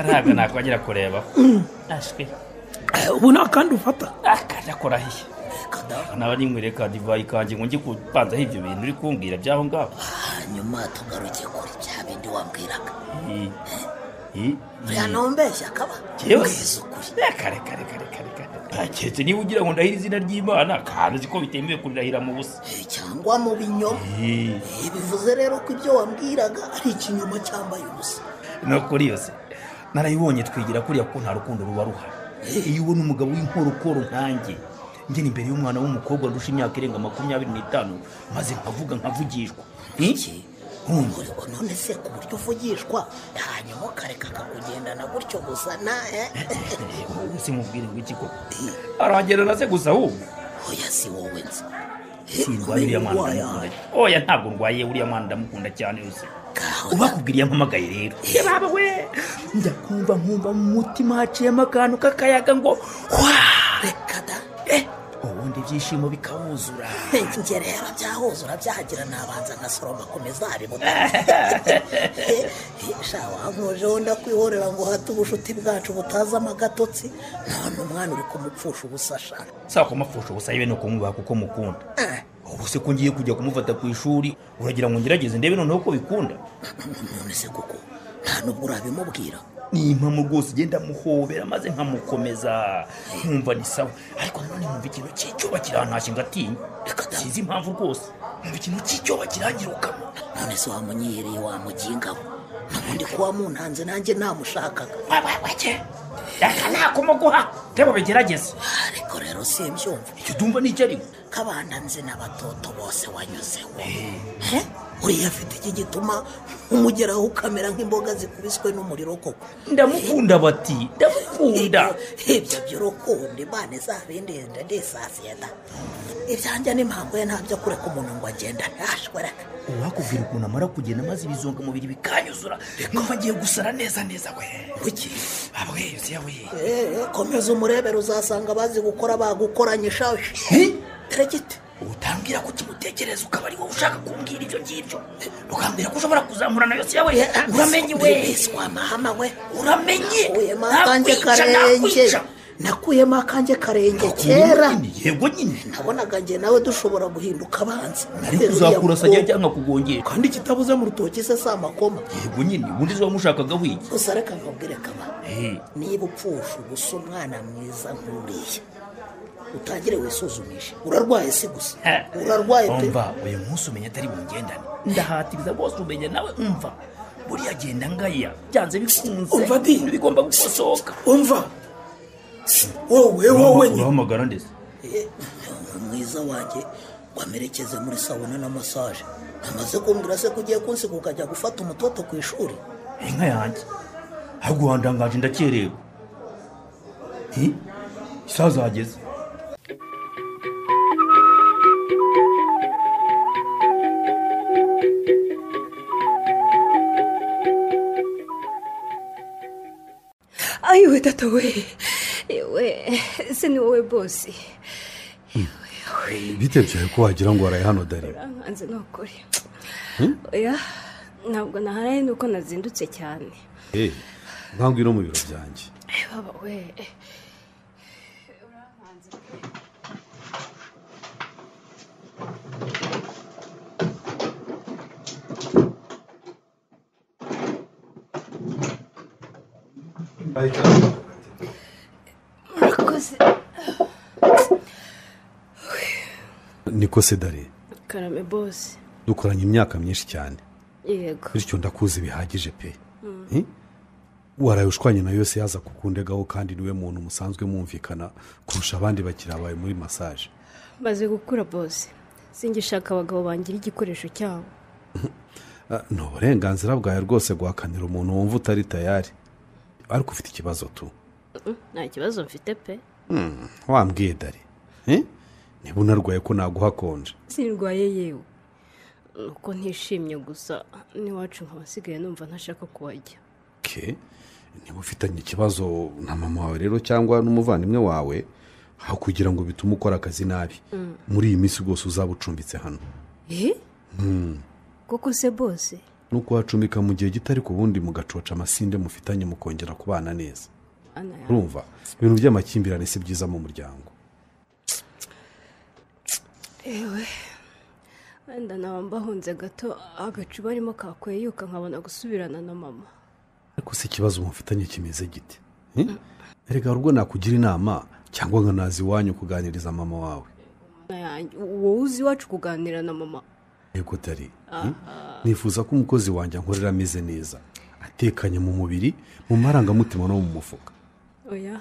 Ntabwo nakongera kureba. Ashwi. Ubu nta kandi ufata. Akajya kurahiye. Naba ninkwereka divayi kanjye ngo njye kupanzaho ibyo bintu uri kumbwira by'aho ngaho. Hanyuma tugaruke kuri bya bindi wambwiraga. Uriya ntumbeshya akaba. Mbwiza ukuri. Kare. Keretse niba ugira ngo ndahire izina ry'Imana, kandi uzi ko bitemewe kurirahira mu busa. Cyangwa mu binyoma. Bivuze rero ko ibyo wambwiraga ari ikinyoma cyambaye ubusa. No kuri yose narayibonye twigira kuriya ko nta rukundo ruba ruhari. Iyo ubona umugabo w'inkorokoro nkanjye ngena imbere y'umwana w'umukobwa ndusha imyaka irenga 25 maze nkavuga nkavugishwa. Iki none se ku buryo uvugishwa hanyuma ukareka akakugendana gutyo gusa na wowe simubwire ngo iki koko aragenda na se gusa ahubwo. Oya si wowe nzi. Sindwaye uriya mwana ndamukunda. Oya ntabwo ndwaye uriya mwana ndamukunda cyane rwose. Ubakubwiriye mpamagaye rero. Baba we njya kumva nkumva mu mutima haciyemo akantu k'akayaga ngo reka da. Ubundi ibyishimo bikawuzura. Njye rero byahuzura byagira nabanza nkasoroma komeza abibona. Sha wankojeho ndakwihorera ngo hate ubushuti bwacu butazamo agatotsi, none umwana uri kumupfusha ubusa sha. Sa kumupfusha ubusa yewe no kumwubaha kuko mukunda. Ubu se ko ngiye kujya kumufata ku ishuri uragira ngo ngerageze ndebe noneho ko bikunda. None se koko nta nubwo urabimubwira? Ni impamo rwose ugenda muhobera maze nkamukomeza nkumva ni sawa, ariko nanone nkumva ikintu cy'icyoba kirantashye ngatinya. Sinzi impamvu rwose nkumva ikintu cy'icyoba kirangirukamo. None se wamunyereye wamugingaho? Nubundi kuba muntanze nanjye namushakaga. Wake reka nakumuguha ndebo bigerageze. Ariko rero rero simbyumva. Icyo utumva ni icyo ariko kabanda nzi n'abatoto bose wanyuzeho. Uriya afite iki gituma umugeraho ukamera nk'imboga zikubiswe n'umuriro koko? Ndamukunda bati, ndamukunda. Ibyo by'urukundo Imana izabindinde ndisasiye da. Ibyanjye n'impamvu ye ntabyo kureka umuntu ngo agenda ntashwereka. Uwakubwira ukuntu amara kugenda maze ibizonga mubiri bikanyuzura, nkumva ngiye gusara neza neza we. Kuki? Abwe yuziya we. Komeza umurebere uzasanga bazi gukora bagukoranye shashi. Teregite. Utambwira ko kimutekereza ukaba ari wowe ushaka kumbwira ibyo ngibyo, ukambwira ko ushobora kuzamura na yose yawe. Uramenye we, swa mahama we, uramenye. Nakuyemo akanjye karenge kera. Yego nyine nabonaga njye nawe dushobora guhinduka abanzi. Nari kuzakurasa cyangwa kugongera kandi kitabuze mu rutoki se sa makoma. Yego nyine ubundi zo mushakagaho iki? Gusa reka nkubwire kaba, niba upfusha ubusa umwana mwiza nk'uriya, utangire wisuzumishe. Urarwaye si gusa, urarwaye pe. Umva uyu munsi umenya atari bungendane, ndahatiriza rwose umenya nawe. Umva buriya agenda ngaya byanze bikunze. Umva di bigomba gukosoka. Umva wowe wowe urahamagara ndetse mwiza wanjye wamerekeze muri sauna na massage. Namaze kumbwira se kugiye kunsiga ukajya gufata umutoto ku ishuri. Inka yanjye ahubwo wandangaje ndakerewe. Isaha zageze. Ayiwe tata we, yewe se ni wowe bosi. Bite byawe ko wagira ngo waraye hano Dari? Urankanze ni ukuri. Oya ntabwo naharaye nuko nazindutse cyane. Ntabwo iri mu biro byanjye. Baba we, urankanze. Murakoze. Niko se Dari? Karame bosi. Dukoranye imyaka myinshi cyane. Yego. Bityo ndakuzi bihagije pe. Waraye ushwanye na yose yaza kukundegaho kandi niwe muntu musanzwe mwumvikana kurusha abandi bakiriya bawe muri massage. Maze gukura bosi, singishaka abagabo bangira igikoresho cyabo. Ni uburenganzira bwawe rwose guhakanira umuntu wumva utari tayari. Ariko ufite ikibazo tu? Nta kibazo mfite pe. Wambwiye Dari, niba unarwaye ko naguha konje? Sinrwaye yewe, nuko ntishimye gusa n'iwacu nkabasigaye numva ntashaka kuhajya. Niba ufitanye ikibazo na mama wawe rero cyangwa n'umuvandimwe wawe, aho kugira ngo bitume ukora akazi nabi, muri iyi minsi rwose uzaba ucumbitse hano. Koko se bose? Nuko wacumbika mu gihe gito ariko ubundi mugacoca amasinde mufitanye mukongera kubana neza. Urumva ibintu by'amakimbirane si byiza mu muryango. Ewe wenda naba mbahunze gato agacu barimo kakweyuka nkabona gusubirana na mama. Ariko si ikibazo mufitanye kimeze gite? Erega ubwo nakugira inama cyangwa nkanazi iwanyu kuganiriza mama wawe. Wowe uzi iwacu kuganira na mama? Yego Dari, nifuza ko umukozi wanjye ankorera ameze neza, atekanye mu mubiri, mu marangamutima no mu mufuka. Oya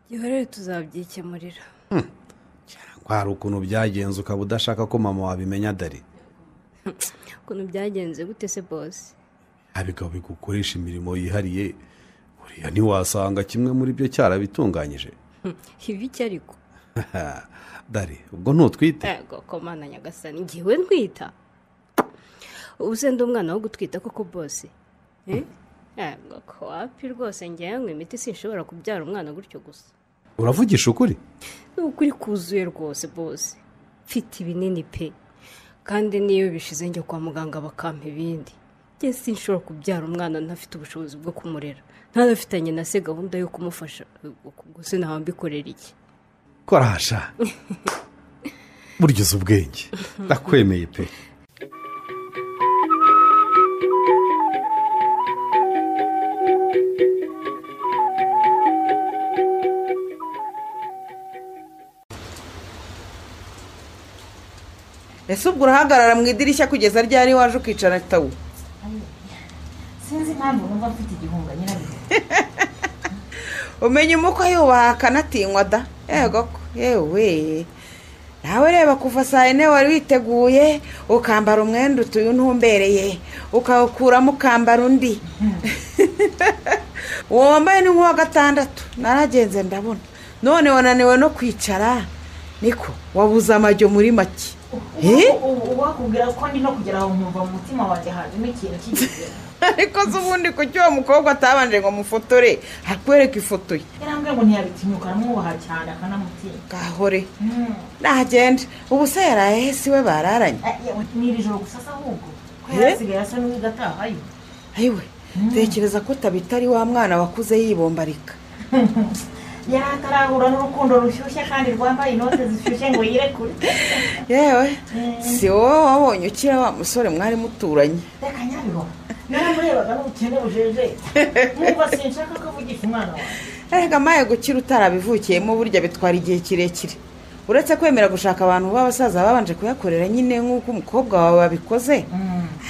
gihorere tuzabyikemurira. Cyangwa hari ukuntu byagenze ukaba udashaka ko mama wabimenya Dari? Ukuntu byagenze gute se bosi? Abigabo bigukoresha imirimo yihariye, uriya ntiwasanga kimwe muri byo cyarabitunganyije. Ibiki ariko? Dari, ubwo ntutwite? Yego komana nyagasani, ngiwe ntwita. Ubu se ndi umwana wo gutwita koko bosi? Yego ko wapi rwose, ngewe ngo imiti sinshobora kubyara umwana gutyo gusa. Uravugisha ukuri? Ni ukuri kuzuye rwose bosi. Mfite ibinini pe, kandi niyo bishize njya kwa muganga bakampa ibindi. Njye sinshobora kubyara umwana ntafite ubushobozi bwo kumurera, ntanafitanye na se gahunda yo kumufasha. Ubwo se naba mbikorera iki? Korasha burya uzi ubwenge, ndakwemeye pe. Ese ubwo urahagarara mu idirishya kugeza ryari waje ukicara tawu? Sinzi impamvu numva mfite igihunga nyirabiho. Umenye umukwe yubaha akanatinywa da. Yego yewe nawe reba kuva saa 4 wari witeguye ukambara umwenda utuye ntumbereye ukawukuramo ukambara undi. Uwo wambaye ni nk'uwa gatandatu naragenze ndabona none wananiwe no kwicara niko wabuze amajyo muri make. Wakubwira ko ndi no kugera aho nkumva mu mutima wanjye hajemo ikintu kigize. Ariko se ubundi kuki uwo mukobwa atabanje ngo mufotore akwereke ifoto ye? Yarambwiye ngo ntiyabitinyuka aramwubaha cyane akanamutinya. Gahore nagenda ubu se yaraye si we bararanye? Ni iri joro gusa se ahubwo ko yarasigaye asa n'uwigatahayo. Ayiwe tekereza ko Tabita ari wa mwana wakuze yibombarika. Yari atarahura n'urukundo rushyushye kandi rwambaye inote zishyushye ngo yirekure. Yewe si wowe wabonye ukira wa musore mwari muturanye? Reka nyabiho naramurebaga n'ubukene bujeje mwumva sinshaka ko avugisha umwana wawe. Erega maye gukira utarabivukiyemo burya bitwara igihe kirekire. Uretse kwemera gushaka abantu b'abasaza babanje kuyakorera nyine nk'uko umukobwa wawe wabikoze,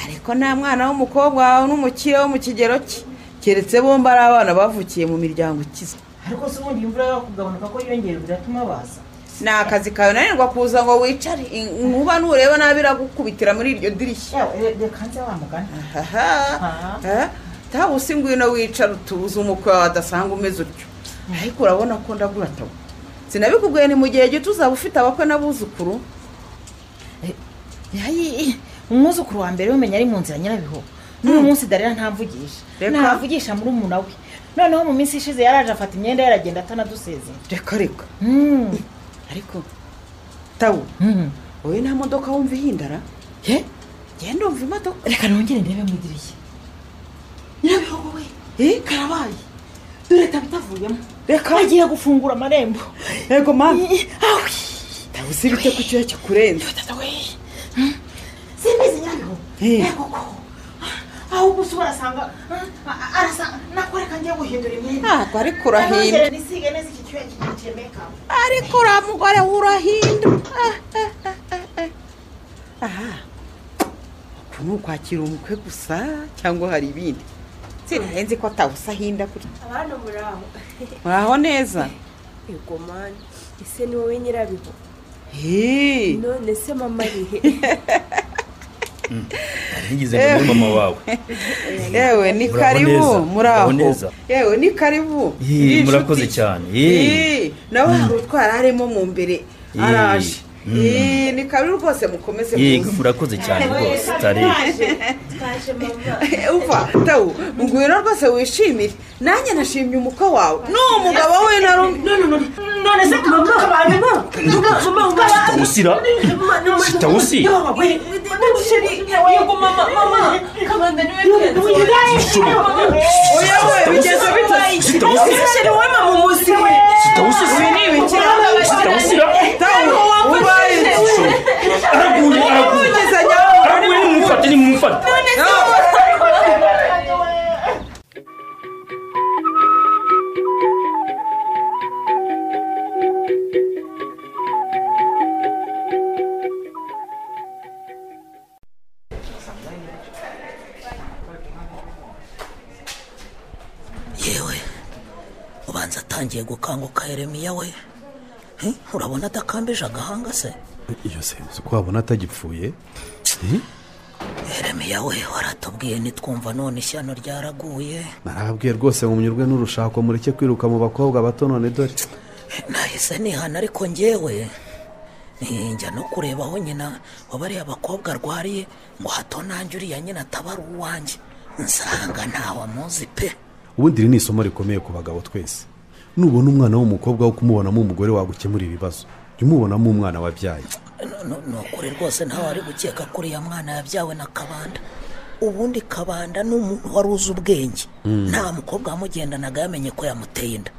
ariko nta mwana w'umukobwa wawe n'umukire wo mu kigero cye keretse bombi ari abana bavukiye mu miryango ikize. Ariko se ubundi imvura yo kugabanuka ko yiyongera biratuma baza? Ni akazi kawe nanirwa kuza ngo wicare inkuba nureba nabi iragukubitira muri iryo dirishya. Reka nze wa mugani. Tawe usi ngwino wicara utuze umukwe wawe adasanga umeze utyo. Ariko urabona ko ndagura tawe. Sinabikubwiye ni mu gihe gito uzaba ufite abakwe n'abuzukuru. Umwuzukuru wa mbere umenya ari mu nzira nyirabiho. N'uyu munsi Darira ntamvugisha. Ntavugisha muri umuna we. Noneho mu minsi ishize yaraje afata imyenda yaragenda atanadusezeye. Reka reka. Ariko tawu wowe nta modoka wumva ihindara? Ye genda umva imodoka. Reka nongere ndebe mu idirishya. Nyirabiho wowe karabaye dore Tabita avuyemo. Reka agiye gufungura amarembo. Yego mama. Tawu sibite ku cyo kikurenze. Simbizi nyirabiho. Yego ko ahubwo usa urasanga arasa nakoreka ngiye guhindura imyenda. Ntabwo ariko urahinda. Nisige neza iki cyuya kigiye make-up. Ariko uriya mugore urahinda. Aha uku ni ukwakira umukwe gusa cyangwa hari ibindi? Sinarenze ko atawusa ahinda gutya. Abana muraho. Muraho neza. Yego mani ese ni wowe nyirabiho? None se mama arihe? Ngize ngo ni mama wawe. Yewe ni karibu muraho. Yewe ni karibu. Murakoze cyane. Nawe hari utwara arimo mu mbere araje. Ni karibu rwose mukomeze muze. Murakoze cyane rwose tari. Twaje mama. Uva tawu ngwino rwose wishimire. Nanjye nashimye umukwe wawe. N'umugabo we naru. None se mama kabana. Sitawusira. Sitawusi. Yego mama mama kabanda niwe kenzo. Oya we bigeze bite? Sitawusi. Sheri we mama umuzi we. Sitawusi. Sitawusira. Tawu ubaye. Araguye araguye. Araguye nimumufate nimumufate. Yewe ubanza atangiye gukanguka Yeremiya we. Urabona adakambeje agahanga se? Iyo se uko wabona atagipfuye? Yeremiya we waratubwiye nitwumva none ishyano ryaraguye. Narababwiye rwose ngo munyurwe n'urushako mureke kwiruka mu bakobwa bato none dore. Nahise nihana ariko njyewe njya no kureba aho nyina wabariye abakobwa arwariye ngo hato nanjye uriya nyina ataba ari uwanjye nsanga ntawe amuzi pe. Ubundi iri ni isomo rikomeye ku bagabo twese. Nubona umwana w'umukobwa wo kumubonamo umugore wagukemura ibibazo jya umubonamo umwana wabyaye. Ni ukuri rwose ntawe ari gukeka ko uriya mwana yabyawe na Kabanda. Ubundi Kabanda ni umuntu wari uzi ubwenge. Nta mukobwa wamugendanaga yamenye ko yamuteye inda.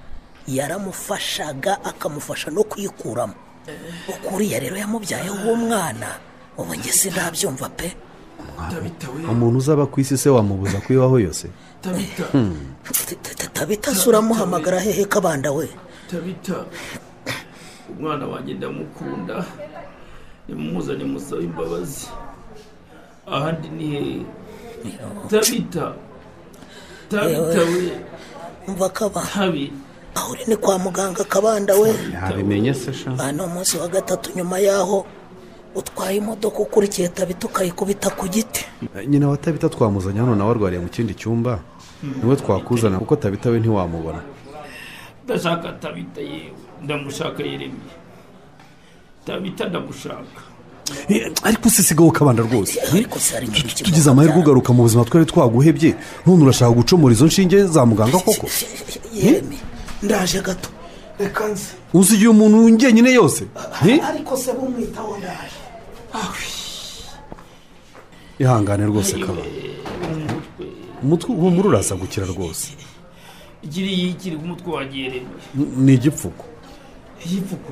Yaramufashaga akamufasha no kuyikuramo. Ukuriya rero yamubyayeho uwo mwana ubu njye sinabyumva pe. Umuntu uzaba ku isi se wamubuza kuyibaho yose? Tabita. Tabita suramuhamagara hehe Kabanda we? Tabita umwana wanjye ndamukunda nimumuzane musabe imbabazi ahandi ni hehe? Tabita Tabita we umva Kaba Aho uri ni kwa muganga Kabanda we. Nabimenye se sha. Ano umunsi wa gatatu nyuma yaho utwaye imodoka ukurikiye Tabita ukayikubita ku giti. Nyina wa Tabita twamuzanye hano nawe arwariye mu kindi cyumba. Niwe twakuzana kuko Tabita we ntiwamubona. Ndashaka Tabita yewe, ndamushaka Yeremiya. Tabita ndamushaka. Ariko sigaho Kabanda rwose. Ariko se ari nk'iki? Tugize amahirwe ugaruka mu buzima twari twaguhebye, none urashaka gucomora izo nshinge za muganga koko? Yeremiya, ndaje gato. Reka nze. Uzigiye umuntu njyenyine yose? Ariko se bumwitaho ndaje. Ihangane rwose Kabanda. Umutwe uhumura uraza gukira rwose. Ikiri ikiri umutwe wanjye Yeremiya. Ni igipfuko. Igipfuko?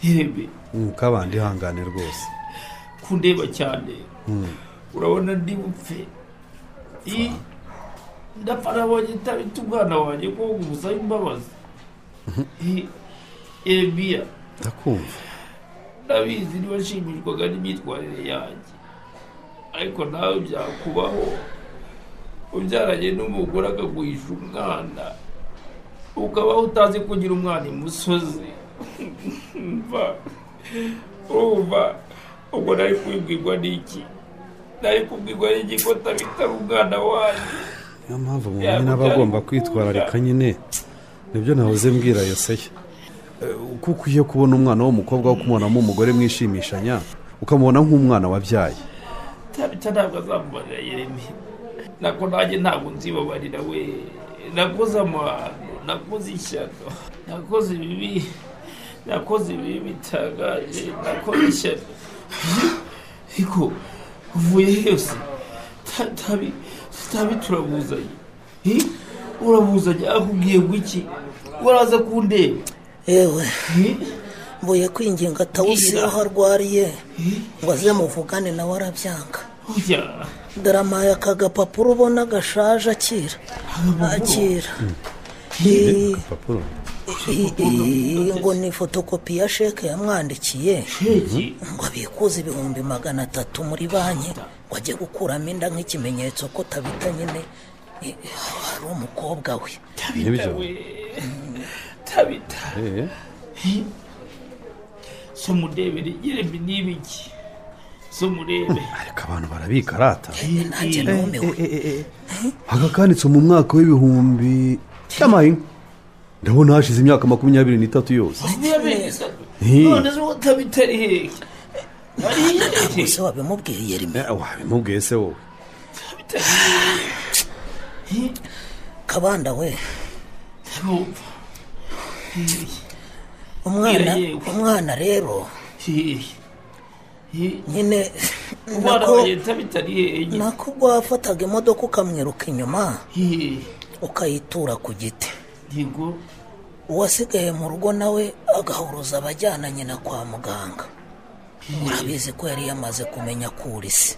Yeremiya. Kabanda ihangane rwose. Kundeba cyane. Urabona ndi bupfe. Ndapfa nabonye Tabita umwana wanjye ko gusaba imbabazi. Yeremiya. Ndakumva. Ndabizi niba nshimishwaga n'imyitwarire yanjye. Ariko nawe byakubaho. Ubyaranye n'umugore akaguhisha umwana. Ukabaho utazi kugira umwana imusozi. Mva. Urumva ubwo nari kubibwirwa n'iki? Nari kubwirwa n'iki ko Tabita ari umwana wanjye? Niyo mpamvu umuntu nyine aba agomba kwitwararika nyine. Nibyo nahoze mbwira Yoseya. Kuko iyo kubona umwana w'umukobwa wo kumubonamo umugore mwishimishanya, ukamubona nk'umwana wabyaye. Tabita ntabwo azamubarira Yeremiya. Nako nanjye ntabwo nzibabarira we. Nakoze amahano, nakoze ishyano, nakoze ibibi. Nakoze ibibi bitangaje, nakoze ishyano. Ariko uvuye yose Tabi turabuzanye. Urabuzanye akubwiye ngo iki? Uraza kundeba. Ewe, mvuye kwinginga Tawusi aho arwariye ngo aze muvugane nawe arabyanga. Dore aka gapapuro ubona gashaje akira. Akira. Ngo ni fotokopi ya sheke yamwandikiye ngo abikuze 300,000 muri banki ngo ajye gukuramo inda nk'ikimenyetso ko Tabita nyine ari umukobwa we. Tabita we. Tabita. So mudebere Yeremi n'ibiki. So murebe. Ariko abantu barabika rata. Nanjye numiwe. Aka kanditse mu mwaka w'ibihumbi cyamaye. Ndabona hashize imyaka 23 yose. None se Tabita ari hehe? Ari hehe? Se wabimubwiye Yeremiya? Wabimubwiye se wowe? Tabita. Kabanda we. Umwana rero nyine nako ubwo wafataga imodoka ukamwiruka inyuma ukayitura ku giti. Uwasigaye mu rugo nawe agahuruza abajyana nyina kwa muganga. Urabizi ko yari yamaze kumenya ko uri se.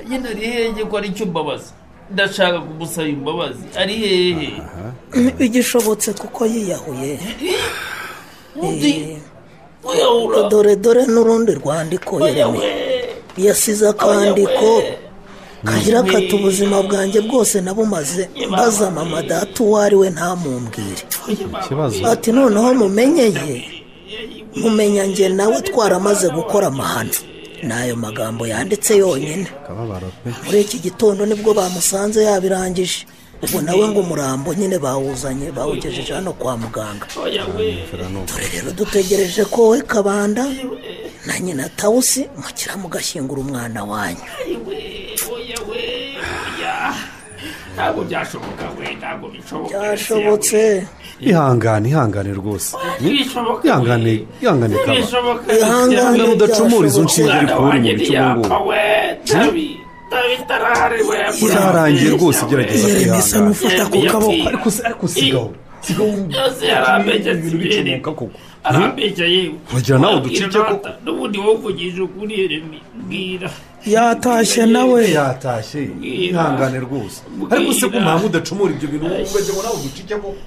Nyina ari hehe ko ari cyo mbabaza? Ndashaka kumusaba imbabazi. Ari hehe? Bigishobotse kuko yiyahuye. Dore n'urundi rwandiko Yeremiya yasize akandiko kagira kati ubuzima bwanjye bwose nabumaze mbaza mama data uwo ari we ntamumbwire. Ati noneho mumenyeye mumenya njye nawe twaramaze gukora amahano. N'ayo magambo yanditse yonyine. Muri iki gitondo nibwo bamusanze yabirangije. Ubwo nawe ngo umurambo nyine bawuzanye bawugejeje hano kwa muganga. Dore rero dutegereje ko we Kabanda na nyina Tawusi mukira mugashyingura umwana wanyu. Ntabwo byashoboka we, ntabwo bishoboka. Byashobotse. Ihangane rwose. Ihangane Kaba. Ihangane udacumura izo nshinge ariko uri mu bicu ngubu. Irarangiye rwose gerageza kwihangana. Ufata ku kaboko. Ariko sigaho. Yose yarambeshye bicomoka koko. Arambeshye yewe. Wagira nawe uducike koko. N'ubundi wowe uvugije ukuri Yeremi mbwira. Yatashye nawe. Yatashye. Ihangane rwose. Ariko se ko mpamvu udacumura ibyo bintu ugajya ngo nawe uducike koko.